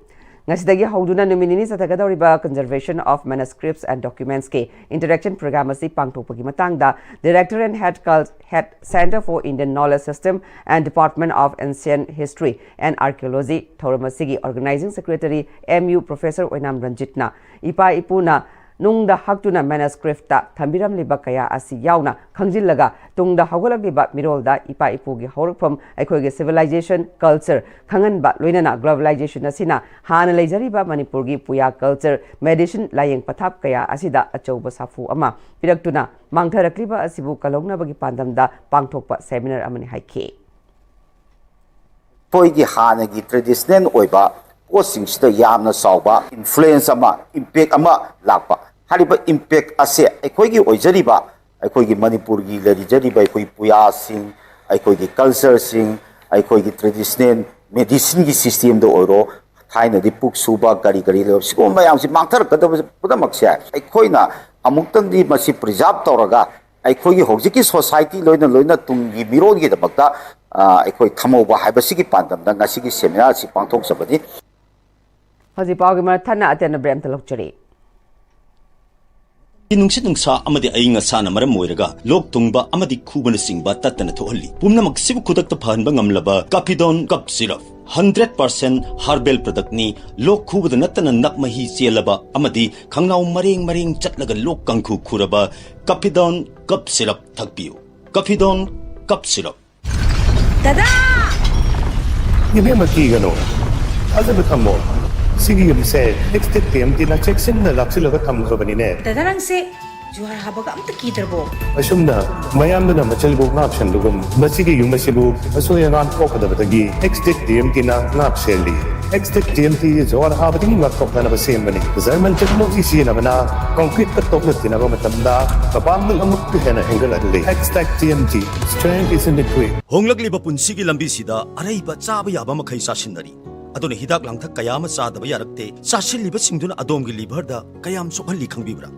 ꯉꯁꯤꯗꯒꯤ ꯍꯧꯗꯨꯅ ꯅꯨꯃꯤꯠ ꯅꯤꯅꯤ ꯆꯠꯊꯒꯗꯧꯔꯤꯕ Conservation of Manuscripts and Documentsꯀꯤ interaction program ꯑꯁꯤ ꯄꯥꯡꯊꯣꯛꯄꯒꯤ ꯃꯇꯥꯡꯗ Director and Head Cul-, Head, Centre for Indian Knowledge System and Department of Ancient History and Archaeology, ꯊꯧꯔꯝ ꯑꯁꯤꯒꯤ Organizing Secretary, M U, professor Oinam ꯔꯟꯖꯤꯠꯅ ꯏꯄꯥ ꯏꯄꯨꯅ ꯅꯨꯡꯗ ꯍꯛꯇꯨꯅ manuscriptꯇ ꯊꯝꯕꯤꯔꯝꯂꯤꯕ ꯀꯌꯥ ꯑꯁꯤ ꯌꯥꯎꯅ ꯈꯪꯖꯤꯜꯂꯒ ꯇꯨꯡꯗ ꯍꯧꯒꯠꯂꯛꯂꯤꯕ ꯃꯤꯔꯣꯜꯗ ꯏꯄꯥ ꯏꯄꯨꯒꯤ ꯍꯧꯔꯛꯐꯝ, ꯑꯩꯈꯣꯏꯒꯤ civilization, culture ꯈꯪꯍꯟꯕ, ꯂꯣꯏꯅꯅ globalization ꯑꯁꯤꯅ ꯍꯥꯟꯅ ꯂꯩꯖꯔꯤꯕ ꯃꯅꯤꯄꯨꯔꯒꯤ ꯄꯨꯌꯥ culture, medicine, ꯂꯥꯏꯌꯦꯡ ꯄꯊꯥꯞ ꯀꯌꯥ ꯑꯁꯤꯗ ꯑꯆꯧꯕ ꯁꯥꯐꯨ ꯑꯃ ꯄꯤꯔꯛꯇꯨꯅ ꯃꯥꯡꯊꯔꯛꯂꯤꯕ ꯑꯁꯤꯕꯨ ꯀꯜꯍꯧꯅꯕꯒꯤ ꯄꯥꯟꯗꯝꯗ ꯄꯥꯡꯊꯣꯛꯄ seminar ꯑꯃꯅꯤ ꯍꯥꯏꯈꯤ꯫ ꯑꯩꯈꯣꯏꯒꯤ ꯍꯥꯟꯅꯒꯤ traditional ꯑꯣꯏꯕ ꯄꯣꯠꯁꯤꯡꯁꯤꯗ ꯌꯥꯝꯅ ꯆꯥꯎꯕ influence ꯑꯃ, impact ꯑꯃ ꯂꯥꯛꯄ꯫ ꯍꯥꯏꯔꯤꯕ impact ꯑꯁꯦ ꯑꯩꯈꯣꯏꯒꯤ ꯑꯣꯏꯖꯔꯤꯕ, ꯑꯩꯈꯣꯏꯒꯤ ꯃꯅꯤꯄꯨꯔꯒꯤ ꯂꯩꯖꯔꯤꯕ ꯑꯩꯈꯣꯏ ꯄꯨꯌꯥꯁꯤꯡ, ꯑꯩꯈꯣꯏꯒꯤ cultureꯁꯤꯡ, ꯑꯩꯈꯣꯏꯒꯤ traditional medicineꯒꯤ systemꯗ ꯑꯣꯏꯔꯣ, ꯊꯥꯏꯅꯗꯤ ꯄꯨꯛ ꯁꯨꯕ ꯀꯔꯤ ꯀꯔꯤ ꯂꯩꯕ, ꯁꯤꯒꯨꯝꯕ ꯃꯌꯥꯝꯁꯤ ꯃꯥꯡꯊꯔꯛꯀꯗꯕ ꯄꯨꯝꯅꯃꯛꯁꯦ ꯑꯩꯈꯣꯏꯅ ꯑꯃꯨꯛꯇꯪꯗꯤ ꯃꯁꯤ preserve ꯇꯧꯔꯒ ꯑꯩꯈꯣꯏꯒꯤ ꯍꯧꯖꯤꯛꯀꯤ society ꯂꯣꯏꯅ ꯂꯣꯏꯅ ꯇꯨꯡꯒꯤ ꯃꯤꯔꯣꯜꯒꯤꯗꯃꯛꯇ, ꯑ, ꯑꯩꯈꯣꯏ ꯊꯝꯍꯧꯕ ꯍꯥꯏꯕꯁꯤꯒꯤ ꯄꯥꯟꯗꯝꯗ ꯉꯁꯤꯒꯤ seminar ꯑꯁꯤ ꯄꯥꯡꯊꯣꯛꯆꯕꯅꯤ꯫ ꯍꯧꯖꯤꯛ ꯄꯥꯎꯒꯤ ꯃꯔꯛ ꯊꯠꯅ ꯑꯇꯦꯟꯕ break ꯑꯝꯇ ꯂꯧꯖꯔꯤ꯫ ꯅꯨꯡꯁꯤꯠ ꯅꯨꯡꯁꯥ ꯑꯃꯗꯤ ꯑꯏꯪ ꯑꯁꯥꯅ ꯃꯔꯝ ꯑꯣꯏꯔꯒ ꯂꯣꯛ ꯊꯨꯡꯕ ꯑꯃꯗꯤ ꯈꯨꯕꯅꯆꯤꯡꯕ ꯇꯠꯇꯅ ꯊꯣꯛꯍꯜꯂꯤ꯫ ꯄꯨꯝꯅꯃꯛꯁꯤꯕꯨ ꯈꯨꯗꯛꯇ ꯐꯍꯟꯕ ꯉꯝꯂꯕ Caphidone Cough Syrup, hundred percent herbal productꯅꯤ꯫ ꯂꯣꯛ ꯈꯨꯕꯗ ꯅꯠꯇꯅ ꯅꯞ ꯃꯍꯤ ꯆꯦꯜꯂꯕ ꯑꯃꯗꯤ ꯈꯪꯅꯥꯎ ꯃꯔꯦꯡ ꯃꯔꯦꯡ ꯆꯠꯂꯒ ꯂꯣꯛ ꯀꯥꯡꯈꯨ ꯈꯨꯔꯕ Caphidone Cough Syrup ꯊꯛꯄꯤꯌꯨ꯫ Caphidone Cough Syrup꯫ ꯏꯕꯦꯝꯃ, ꯀꯤꯒꯅꯨ, ꯊꯥꯖꯕ ꯊꯝꯃꯣ꯫ ꯁꯤꯒꯤ ꯌꯨꯝꯁꯦ ꯑꯦꯛꯁꯇꯦꯛ ꯇꯤ ꯑꯦꯝ ꯇꯤꯅ ꯆꯦꯛꯁꯤꯟꯅ ꯂꯥꯛꯁꯤꯜꯂꯒ ꯊꯝꯈ꯭ꯔꯕꯅꯤꯅꯦ꯫ ꯗꯗꯥ, ꯅꯪꯁꯦ ꯖꯨꯍꯥꯔ ꯍꯥꯕꯒ ꯑꯝꯇ ꯀꯤꯗ꯭ꯔꯕꯣ? ꯑꯁꯨꯝꯅ ꯃꯌꯥꯝꯗꯨꯅ ꯃꯆꯜꯕꯨ ꯉꯥꯛ ꯁꯦꯟꯕꯒꯨꯝ, ꯃꯁꯤꯒꯤ ꯌꯨꯝ ꯑꯁꯤꯕꯨ ꯑꯁꯣꯏ ꯑꯉꯥꯝ ꯊꯣꯛꯀꯗꯕꯗꯒꯤ ꯑꯦꯛꯁꯇꯦꯛ ꯇꯤ ꯑꯦꯝ ꯇꯤꯅ ꯉꯥꯛ ꯁꯦꯜꯂꯤ꯫ ꯑꯦꯛꯁꯇꯦꯛ ꯇꯤ ꯑꯦꯝ ꯇꯤ ꯖꯨꯍꯥꯔ ꯍꯥꯕꯗꯒꯤ ꯉꯥꯛꯊꯣꯛꯅꯅꯕ ꯁꯦꯝꯕꯅꯤ꯫ ꯖꯔꯃꯟ ꯇꯦꯛꯅꯣꯂꯣꯖꯤ ꯁꯤꯖꯤꯟꯅꯕꯅ ꯀꯣꯟꯀ꯭ꯔꯤꯠꯀ ꯇꯣꯛꯅ ꯇꯤꯟꯅꯕ ꯃꯇꯝꯗ ꯃꯄꯥꯡꯒꯜ ꯑꯃꯨꯛꯀ ꯍꯦꯟꯅ ꯍꯦꯟꯒꯠꯍꯜꯂꯤ꯫ ꯑꯦꯛꯁꯇꯦꯛ T M T, strength is in the grit. ꯍꯣꯡꯂꯛꯂꯤꯕ ꯄꯨꯟꯁꯤꯒꯤ ꯂꯝꯕꯤꯁꯤꯗ ꯑꯔꯩꯕ ꯆꯥꯕ ꯌꯥꯕ ꯃꯈꯩ ꯆꯥꯁꯤꯟꯅꯔꯤ꯫ ꯑꯗꯨꯅ ꯍꯤꯗꯥꯛ ꯂꯥꯡꯊꯛ ꯀꯌꯥ ꯑꯃ ꯆꯥꯗꯕ ꯌꯥꯔꯛꯇꯦ꯫ ꯆꯥꯁꯤꯜꯂꯤꯕꯁꯤꯡꯗꯨꯅ ꯑꯗꯣꯝꯒꯤ ꯂꯤꯚꯔꯗ ꯀꯌꯥꯝ ꯁꯣꯛꯍꯜꯂꯤ ꯈꯪꯕꯤꯕ꯭ꯔꯥ?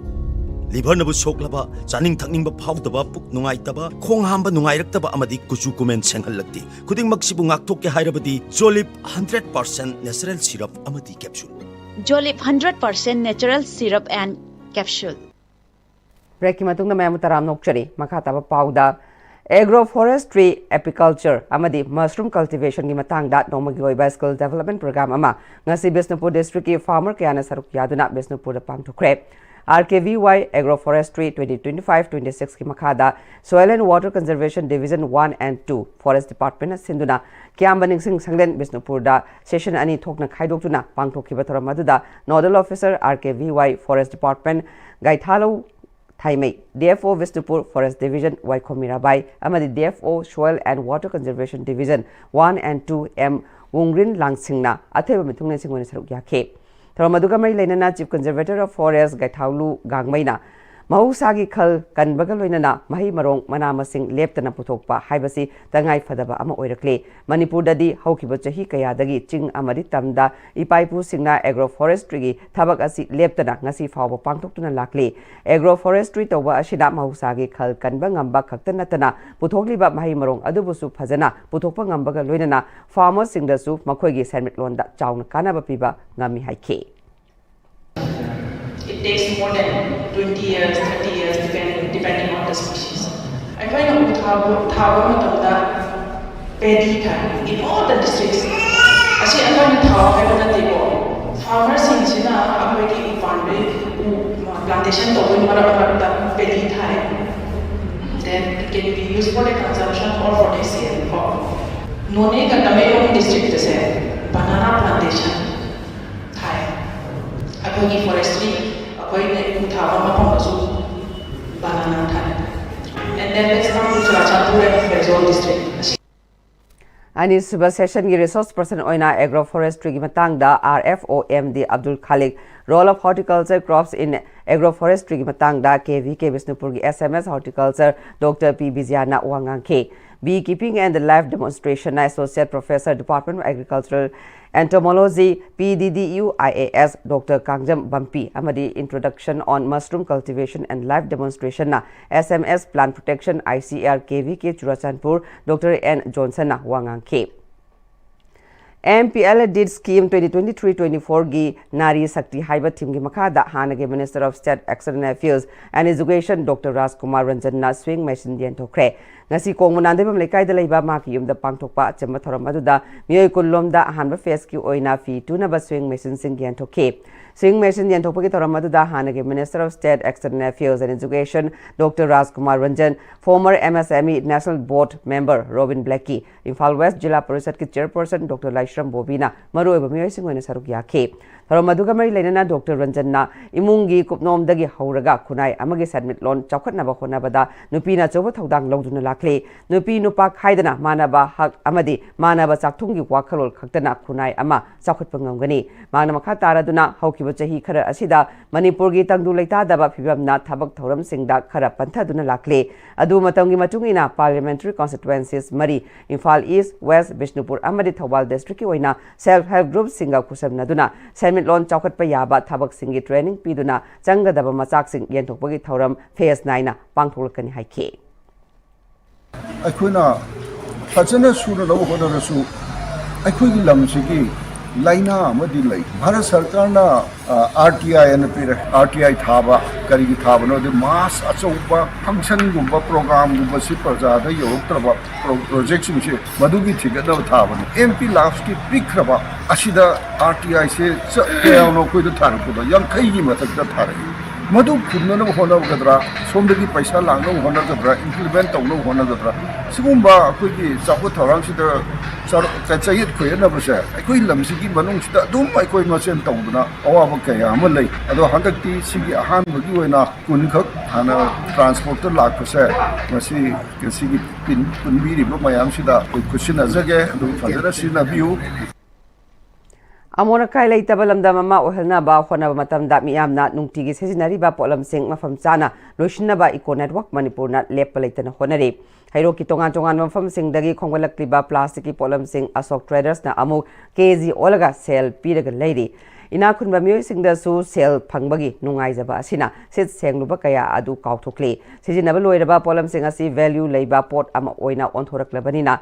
ꯂꯤꯚꯔꯅꯕꯨ ꯁꯣꯛꯂꯕ, ꯆꯥꯅꯤꯡ ꯊꯛꯅꯤꯡꯕ ꯐꯥꯎꯗꯕ, ꯄꯨꯛ ꯅꯨꯡꯉꯥꯏꯇꯕ, ꯈꯣꯡ ꯍꯥꯝꯕ ꯅꯨꯡꯉꯥꯏꯔꯛꯇꯕ ꯑꯃꯗꯤ ꯀꯨꯆꯨ ꯀꯨꯃꯦꯟ ꯁꯦꯡꯍꯜꯂꯛꯇꯦ꯫ ꯈꯨꯗꯤꯡꯃꯛꯁꯤꯕꯨ ꯉꯥꯛꯊꯣꯛꯀꯦ ꯍꯥꯏꯔꯕꯗꯤ ꯖꯣꯂꯤꯞ ꯍꯟꯗ꯭ꯔꯦꯠ ꯄꯥꯔꯁꯦꯟ ꯅꯦꯆꯔꯦꯜ ꯁꯤꯔꯞ ꯑꯃꯗꯤ capsule. Jolip hundred percent natural syrup and capsule. ꯕ꯭ꯔꯦꯛꯀꯤ ꯃꯇꯨꯡꯗ ꯃꯌꯥꯝꯕꯨ ꯇꯔꯥꯝꯅ ꯑꯣꯛꯆꯔꯤ꯫ ꯃꯈꯥ ꯇꯥꯕ ꯄꯥꯎꯗ, ꯑꯦꯒ꯭ꯔꯣ ꯐꯣꯔꯦꯁꯇ꯭ꯔꯤ, ꯑꯦꯄꯤꯀꯜꯆꯔ ꯑꯃꯗꯤ ꯃꯁꯔꯨꯝ ꯀꯜꯇꯤꯚꯦꯁꯟꯒꯤ ꯃꯇꯥꯡꯗ ꯅꯣꯡꯃꯒꯤ ꯑꯣꯏꯕ ꯁ꯭ꯀꯤꯜ ꯗꯦꯕꯂꯞꯃꯦꯟ ꯄ꯭ꯔꯣꯒ꯭ꯔꯥꯝ ꯑꯃ ꯉꯁꯤ ꯕꯤꯁꯅꯨꯄꯨꯔ ꯗꯤꯁꯇ꯭ꯔꯤꯛꯀꯤ ꯐꯥꯔꯃꯔ ꯀꯌꯥꯅ ꯁꯔꯨꯛ ꯌꯥꯗꯨꯅ ꯕꯤꯁꯅꯨꯄꯨꯔꯗ ꯄꯥꯡꯊꯣꯛꯈ꯭ꯔꯦ꯫ R K V Y agro forestry twenty twenty five twenty six ꯀꯤ ꯃꯈꯥꯗ Soil and Water Conservation Division one and two, Forest Department ꯅ ꯁꯤꯟꯗꯨꯅ ꯀꯤꯌꯥꯝꯕ ꯅꯤꯡꯁꯤꯡ ꯁꯪꯂꯦꯟ ꯕꯤꯁꯅꯨꯄꯨꯔꯗ ꯁꯦꯁꯟ ꯑꯅꯤ ꯊꯣꯛꯅ ꯈꯥꯏꯗꯣꯛꯇꯨꯅ ꯄꯥꯡꯊꯣꯛꯈꯤꯕ ꯊꯧꯔꯝ ꯑꯗꯨꯗ nodal officer R K V Y forest department Gaithalou Thaimei, D F O Bishnupur forest division Waikhom Mirabai ꯑꯃꯗꯤ D F O Soil and Water Conservation Division one and two, M Wungrin ꯂꯥꯡꯁꯤꯡꯅ ꯑꯊꯣꯏꯕ ꯃꯤꯊꯨꯡꯂꯦꯟꯁꯤꯡ ꯑꯣꯏꯅ ꯁꯔꯨꯛ ꯌꯥꯈꯤ꯫ ꯊꯧꯔꯝ ꯑꯗꯨꯒ ꯃꯔꯤ ꯂꯩꯅꯅ Chief Conservator of Forest ꯒꯥꯏꯊꯥꯎꯂꯨ ꯒꯥꯡꯃꯩꯅ ꯃꯍꯧꯁꯥꯒꯤ ꯈꯜ ꯀꯟꯕꯒ ꯂꯣꯏꯅꯅ ꯃꯍꯩ ꯃꯔꯣꯡ ꯃꯅꯥ ꯃꯁꯤꯡ ꯂꯦꯞꯇꯅ ꯄꯨꯊꯣꯛꯄ ꯍꯥꯏꯕꯁꯤ ꯇꯉꯥꯏ ꯐꯗꯕ ꯑꯃ ꯑꯣꯏꯔꯛꯂꯤ꯫ ꯃꯅꯤꯄꯨꯔꯗꯗꯤ ꯍꯧꯈꯤꯕ ꯆꯍꯤ ꯀꯌꯥꯗꯒꯤ ꯆꯤꯡ ꯑꯃꯗꯤ ꯇꯝꯗ ꯏꯄꯥ ꯏꯄꯨꯁꯤꯡꯅ ꯑꯦꯒ꯭ꯔꯣ ꯐꯣꯔꯦꯁꯇ꯭ꯔꯤꯒꯤ ꯊꯕꯛ ꯑꯁꯤ ꯂꯦꯞꯇꯅ ꯉꯁꯤ ꯐꯥꯎꯕ ꯄꯥꯡꯊꯣꯛꯇꯨꯅ ꯂꯥꯛꯂꯤ꯫ ꯑꯦꯒ꯭ꯔꯣ ꯐꯣꯔꯦꯁꯇ꯭ꯔꯤ ꯇꯧꯕ ꯑꯁꯤꯅ ꯃꯍꯧꯁꯥꯒꯤ ꯈꯜ ꯀꯟꯕ ꯉꯝꯕ ꯈꯛꯇ ꯅꯠꯇꯅ ꯄꯨꯊꯣꯛꯂꯤꯕ ꯃꯍꯩ ꯃꯔꯣꯡ ꯑꯗꯨꯕꯨꯁꯨ ꯐꯖꯅ ꯄꯨꯊꯣꯛꯄ ꯉꯝꯕꯒ ꯂꯣꯏꯅꯅ ꯐꯥꯔꯃꯔꯁꯤꯡꯗꯁꯨ ꯃꯈꯣꯏꯒꯤ ꯁꯦꯟꯃꯤꯠꯂꯣꯟꯗ ꯆꯥꯎꯅ ꯀꯥꯟꯅꯕ ꯄꯤꯕ ꯉꯝꯃꯤ ꯍꯥꯏꯈꯤ꯫ It takes more than twenty years, thirty years, depend, depending on the species. ꯑꯩꯈꯣꯏꯅ ꯎ ꯊꯥꯕ, ꯊꯥꯕ ꯃꯇꯝꯗ ꯄꯦꯗꯤ ꯊꯥꯏ in all the districts. ꯑꯁꯤ ꯑꯩꯈꯣꯏꯅ ꯊꯥꯎ ꯍꯥꯏꯕ ꯅꯠꯇꯦꯀꯣ, ꯐꯥꯔꯃꯔꯁꯤꯡꯁꯤꯅ ꯑꯩꯈꯣꯏꯒꯤ ꯎ ꯄꯥꯝꯕꯤ, ꯎ ꯄ꯭ꯂꯥꯟꯇꯦꯁꯟ ꯇꯧꯕꯒꯤ ꯃꯔꯛ ꯃꯔꯛꯇ ꯄꯦꯗꯤ ꯊꯥꯏ꯫ Then it can be used for the consumption or for the sale ꯀꯣ꯫ ꯅꯣꯅꯦꯒ ꯇꯃꯦꯡꯂꯣꯡ ꯗꯤꯁꯇ꯭ꯔꯤꯛꯇꯁꯦ ꯕꯅꯥꯅꯥ ꯄ꯭ꯂꯥꯟꯇꯦꯁꯟ ꯊꯥꯏ꯫ ꯑꯩꯈꯣꯏꯒꯤ ꯐꯣꯔꯦꯁꯇ꯭ꯔꯤ, ꯑꯩꯈꯣꯏꯅ ꯎ ꯊꯥꯕ ꯃꯐꯝꯗꯁꯨ ꯕꯅꯥꯅꯥ ꯊꯥꯏ꯫ And then let's come to Churachandpur and Pherzawl district. ꯑꯁꯤ ꯑꯅꯤꯁꯨꯕ ꯁꯦꯁꯟꯒꯤ ꯔꯤꯁꯣꯔꯁ ꯄꯔꯁꯟ ꯑꯣꯏꯅ ꯑꯦꯒ꯭ꯔꯣ ꯐꯣꯔꯦꯁꯇ꯭ꯔꯤꯒꯤ ꯃꯇꯥꯡꯗ R F O M D Abdul Khaliq, Role of Horticulture Crops in Agroforestryꯒꯤ ꯃꯇꯥꯡꯗ K V K ꯕꯤꯁꯅꯨꯄꯨꯔꯒꯤ S M S Horticulture Doctor P ꯕꯤꯖꯌꯥꯅ ꯋꯥ ꯉꯥꯡꯈꯤ꯫ Bee Keeping and the Life Demonstrationꯅ Associate Professor, Department of Agricultural Entomology, P D D U I A S, Doctor Kangjam ꯕꯝꯄꯤ ꯑꯃꯗꯤ Introduction on Mushroom Cultivation and Life Demonstrationꯅ S M S Plant Protection I C R K V K Churachandpur, Doctor N Johnsonꯅ ꯋꯥ ꯉꯥꯡꯈꯤ꯫ M P L A D scheme twenty twenty-three twenty-fourꯒꯤ ꯅꯥꯔꯤ ꯁꯛꯇꯤ ꯍꯥꯏꯕ ꯊꯤꯝꯒꯤ ꯃꯈꯥꯗ ꯍꯥꯟꯅꯒꯤ Minister of State External Affairs and Education Doctor Rajkumar ꯔꯟꯖꯟꯅ swing machine ꯌꯦꯟꯊꯣꯛꯈ꯭ꯔꯦ꯫ ꯉꯁꯤ ꯀꯣꯡꯕ ꯅꯥꯟꯗꯩꯕꯝ ꯂꯩꯀꯥꯏꯗ ꯂꯩꯕ ꯃꯍꯥꯛꯀꯤ ꯌꯨꯝꯗ ꯄꯥꯡꯊꯣꯛꯄ ꯑꯆꯝꯕ ꯊꯧꯔꯝ ꯑꯗꯨꯗ ꯃꯤꯑꯣꯏ ꯀꯨꯟꯂꯣꯝꯗ ꯑꯍꯥꯟꯕ phaseꯀꯤ ꯑꯣꯏꯅ ꯐꯤ ꯇꯨꯅꯕ swing machineꯁꯤꯡ ꯌꯦꯟꯊꯣꯛꯈꯤ꯫ Swing machine ꯌꯦꯟꯊꯣꯛꯄꯒꯤ ꯊꯧꯔꯝ ꯑꯗꯨꯗ ꯍꯥꯟꯅꯒꯤ Minister of State External Affairs and Education Doctor Rajkumar Ranjan, former M S M E National Board member Robin ꯕ꯭ꯂꯦꯛꯀꯤ, ꯏꯝꯐꯥꯜ ꯋꯦꯁ ꯖꯤꯂꯥ ꯄꯔꯤꯁꯠꯀꯤ chairperson Doctor ꯂꯥꯏꯁ꯭ꯔꯝ ꯕꯣꯕꯤꯅ ꯃꯔꯨꯑꯣꯏꯕ ꯃꯤꯑꯣꯏꯁꯤꯡ ꯑꯣꯏꯅ ꯁꯔꯨꯛ ꯌꯥꯈꯤ꯫ ꯊꯧꯔꯝ ꯑꯗꯨꯒ ꯃꯔꯤ ꯂꯩꯅꯅ Doctor ꯔꯟꯖꯟꯅ ꯏꯃꯨꯡꯒꯤ ꯀꯨꯞꯅꯣꯝꯗꯒꯤ ꯍꯧꯔꯒ ꯈꯨꯟꯅꯥꯏ ꯑꯃꯒꯤ ꯁꯦꯟꯃꯤꯠꯂꯣꯟ ꯆꯥꯎꯈꯠꯅꯕ ꯍꯣꯠꯅꯕꯗ ꯅꯨꯄꯤꯅ ꯑꯆꯧꯕ ꯊꯧꯗꯥꯡ ꯂꯧꯗꯨꯅ ꯂꯥꯛꯂꯤ꯫ ꯅꯨꯄꯤ ꯅꯨꯄꯥ ꯈꯥꯏꯗꯅ ꯃꯥꯟꯅꯕ ꯍꯛ ꯑꯃꯗꯤ ꯃꯥꯟꯅꯕ ꯆꯥꯛꯊꯨꯡꯒꯤ ꯋꯥꯈꯜꯂꯣꯟ ꯈꯛꯇꯅ ꯈꯨꯟꯅꯥꯏ ꯑꯃ ꯆꯥꯎꯈꯠꯄ ꯉꯝꯒꯅꯤ꯫ ꯃꯍꯥꯛꯅ ꯃꯈꯥ ꯇꯥꯔꯗꯨꯅ ꯍꯧꯈꯤꯕ ꯆꯍꯤ ꯈꯔ ꯑꯁꯤꯗ ꯃꯅꯤꯄꯨꯔꯒꯤ ꯇꯪꯗꯨ ꯂꯩꯇꯥꯗꯕ ꯐꯤꯕꯝꯅ ꯊꯕꯛ ꯊꯧꯔꯝꯁꯤꯡꯗ ꯈꯔ ꯄꯟꯊꯗꯨꯅ ꯂꯥꯛꯂꯤ꯫ ꯑꯗꯨ ꯃꯇꯝꯒꯤ ꯃꯇꯨꯡ ꯏꯟꯅ parliamentary constituencies ꯃꯔꯤ, ꯏꯝꯐꯥꯜ ꯏꯁ꯭ꯠ, ꯋꯦꯁ꯭ꯠ, ꯕꯤꯁꯅꯨꯄꯨꯔ ꯑꯃꯗꯤ ꯊꯧꯕꯥꯜ districtꯀꯤ ꯑꯣꯏꯅ self help groupꯁꯤꯡꯒ ꯈꯨꯠꯁꯝꯅꯗꯨꯅ ꯁꯦꯟꯃꯤꯠꯂꯣꯟ ꯆꯥꯎꯈꯠꯄ ꯌꯥꯕ ꯊꯕꯛꯁꯤꯡꯒꯤ training ꯄꯤꯗꯨꯅ ꯆꯪꯒꯗꯕ ꯃꯆꯥꯛꯁꯤꯡ ꯌꯦꯟꯊꯣꯛꯄꯒꯤ ꯊꯧꯔꯝ phase ꯅꯥꯏꯅ ꯄꯥꯡꯊꯣꯛꯂꯛꯀꯅꯤ ꯍꯥꯏꯈꯤ꯫ ꯑꯩꯈꯣꯏꯅ ꯐꯖꯅ ꯁꯨꯅꯅꯕ ꯍꯣꯠꯅꯔꯁꯨ ꯑꯩꯈꯣꯏꯒꯤ ꯂꯝꯁꯤꯒꯤ ꯂꯥꯏꯅꯥ ꯑꯃꯗꯤ ꯂꯩ꯫ ꯚꯥꯔꯠ ꯁꯔꯀꯥꯔꯅ, ꯑ, R T I ꯑꯅ ꯄꯤꯔꯦ꯫ R T I ꯊꯥꯕ, ꯀꯔꯤꯒꯤ ꯊꯥꯕꯅꯣꯗꯤ mass ꯑꯆꯧꯕ functionꯒꯨꯝꯕ programꯒꯨꯝꯕꯁꯤ ꯄ꯭ꯔꯖꯥꯗ ꯌꯧꯔꯛꯇ꯭ꯔꯕ pro-, projectꯁꯤꯡꯁꯦ ꯃꯗꯨꯒꯤ ꯊꯤꯒꯠꯅꯕ ꯊꯥꯕꯅꯤ꯫ M P Lifeꯀꯤ ꯄꯤꯛꯈ꯭ꯔꯕ ꯑꯁꯤꯗ R T Iꯁꯦ ꯆ-, ꯀꯌꯥꯅꯣ ꯑꯩꯈꯣꯏꯗ ꯊꯥꯔꯛꯄꯗꯣ? ꯌꯥꯡꯈꯩꯒꯤ ꯃꯊꯛꯇ ꯊꯥꯔꯛꯏ꯫ ꯃꯗꯨ ꯈꯨꯝꯅꯅꯕ ꯍꯣꯠꯅꯒꯗ꯭ꯔꯥ, ꯁꯣꯝꯗꯒꯤ ꯄꯩꯁꯥ ꯂꯥꯛꯅꯕ ꯍꯣꯠꯅꯒꯗ꯭ꯔꯥ, implement ꯇꯧꯅꯕ ꯍꯣꯠꯅꯒꯗ꯭ꯔꯥ, ꯁꯤꯒꯨꯝꯕ ꯑꯩꯈꯣꯏꯒꯤ ꯆꯥꯎꯈꯠ ꯊꯧꯔꯥꯡꯁꯤꯗ ꯆꯔ-, ꯆ-, ꯆꯌꯦꯠ ꯈꯣꯏꯌꯦꯠꯅꯕꯁꯦ ꯑꯩꯈꯣꯏ ꯂꯝꯁꯤꯒꯤ ꯃꯅꯨꯡꯁꯤꯗ ꯑꯗꯨꯝ ꯑꯩꯈꯣꯏ ꯃꯁꯦꯟ ꯇꯧꯗꯅ ꯑꯋꯥꯕ ꯀꯌꯥ ꯑꯃ ꯂꯩ꯫ ꯑꯗꯣ ꯍꯟꯗꯛꯇꯤ ꯁꯤꯒꯤ ꯑꯍꯥꯟꯕꯒꯤ ꯑꯣꯏꯅ ꯀꯨꯟꯈꯛ ꯍꯥꯟꯅ ꯇ꯭ꯔꯥꯟꯁꯄꯣꯔꯠꯇ ꯂꯥꯛꯄꯁꯦ, ꯃꯁꯤ ꯉꯁꯤꯒꯤ ꯄꯤꯟ-, ꯄꯨꯟꯕꯤꯔꯤꯕ ꯃꯌꯥꯝꯁꯤꯗ ꯑꯩꯈꯣꯏ ꯈꯨꯠꯁꯤꯟꯅꯖꯒꯦ꯫ ꯑꯗꯨ ꯐꯖꯅ ꯁꯤꯖꯤꯟꯅꯕꯤꯌꯨ꯫ ꯑꯃꯣꯠ ꯑꯀꯥꯏ ꯂꯩꯇꯕ ꯂꯝꯗꯝ ꯑꯃ ꯑꯣꯏꯍꯟꯅꯕ ꯍꯣꯠꯅꯕ ꯃꯇꯝꯗ ꯃꯤꯌꯥꯝꯅ ꯅꯨꯡꯇꯤꯒꯤ ꯁꯤꯖꯤꯟꯅꯔꯤꯕ ꯄꯣꯠꯂꯝꯁꯤꯡ ꯃꯐꯝ ꯆꯥꯅ ꯂꯣꯏꯁꯤꯟꯅꯕ ꯏꯀꯣ ꯅꯦꯠꯋꯥꯔꯛ ꯃꯅꯤꯄꯨꯔꯅ ꯂꯦꯞꯄ ꯂꯩꯇꯅ ꯍꯣꯠꯅꯔꯤ꯫ ꯍꯩꯔꯣꯛꯀꯤ ꯇꯣꯉꯥꯟ ꯇꯣꯉꯥꯟꯕ ꯃꯐꯝꯁꯤꯡꯗꯒꯤ ꯈꯣꯝꯒꯠꯂꯛꯂꯤꯕ ꯄ꯭ꯂꯥꯁꯇꯤꯛꯀꯤ ꯄꯣꯠꯂꯝꯁꯤꯡ ꯑꯁꯣꯛ ꯇ꯭ꯔꯦꯗꯔꯁꯅ ꯑꯃꯨꯛ ꯀꯦ ꯖꯤ ꯑꯣꯜꯂꯒ ꯁꯦꯜ ꯄꯤꯔꯒ ꯂꯩꯔꯤ꯫ ꯏꯅꯥꯛ ꯈꯨꯟꯕ ꯃꯤꯑꯣꯏꯁꯤꯡꯗꯁꯨ ꯁꯦꯜ ꯐꯪꯕꯒꯤ ꯅꯨꯡꯉꯥꯏꯖꯕ ꯑꯁꯤꯅ ꯁꯤꯠ ꯁꯦꯡꯂꯨꯕ ꯀꯌꯥ ꯑꯗꯨ ꯀꯥꯎꯊꯣꯛꯂꯤ꯫ ꯁꯤꯖꯤꯟꯅꯕ ꯂꯣꯏꯔꯕ ꯄꯣꯠꯂꯝꯁꯤꯡ ꯑꯁꯤ ꯚꯦꯂ꯭ꯌꯨ ꯂꯩꯕ ꯄꯣꯠ ꯑꯃ ꯑꯣꯏꯅ ꯑꯣꯟꯊꯣꯔꯛꯂꯕꯅꯤꯅ,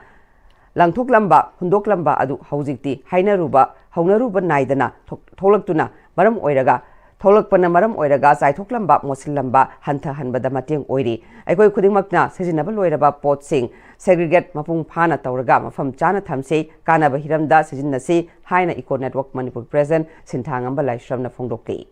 ꯂꯪꯊꯣꯛꯂꯝꯕ, ꯍꯨꯟꯗꯣꯛꯂꯝꯕ ꯑꯗꯨ ꯍꯧꯖꯤꯛꯇꯤ ꯍꯥꯏꯅꯔꯨꯕ, ꯍꯧꯅꯔꯨꯕ ꯅꯥꯏꯗꯅ ꯊꯣꯛ-, ꯊꯣꯛꯂꯛꯇꯨꯅ ꯃꯔꯝ ꯑꯣꯏꯔꯒ, ꯊꯣꯛꯂꯛꯄꯅ ꯃꯔꯝ ꯑꯣꯏꯔꯒ ꯆꯥꯏꯊꯣꯛꯂꯝꯕ, ꯃꯣꯠꯁꯤꯜꯂꯝꯕ ꯍꯟꯊꯍꯟꯕꯗ ꯃꯇꯦꯡ ꯑꯣꯏꯔꯤ꯫ ꯑꯩꯈꯣꯏ ꯈꯨꯗꯤꯡꯃꯛꯅ ꯁꯤꯖꯤꯟꯅꯕ ꯂꯣꯏꯔꯕ ꯄꯣꯠꯁꯤꯡ ꯁꯦꯒ꯭ꯔꯤꯒꯦꯠ ꯃꯄꯨꯡ ꯐꯥꯅ ꯇꯧꯔꯒ ꯃꯐꯝ ꯆꯥꯅ ꯊꯝꯁꯤ, ꯀꯥꯟꯅꯕ ꯍꯤꯔꯝꯗ ꯁꯤꯖꯤꯟꯅꯁꯤ ꯍꯥꯏꯅ ꯏꯀꯣ ꯅꯦꯠꯋꯥꯔꯛ ꯃꯅꯤꯄꯨꯔ ꯄ꯭ꯔꯦꯁꯤꯗꯦꯟꯠ ꯁꯤꯟꯊꯥꯉꯝꯕ ꯂꯥꯏꯁ꯭ꯔꯝꯅ ꯐꯣꯡꯗꯣꯛꯂꯤ꯫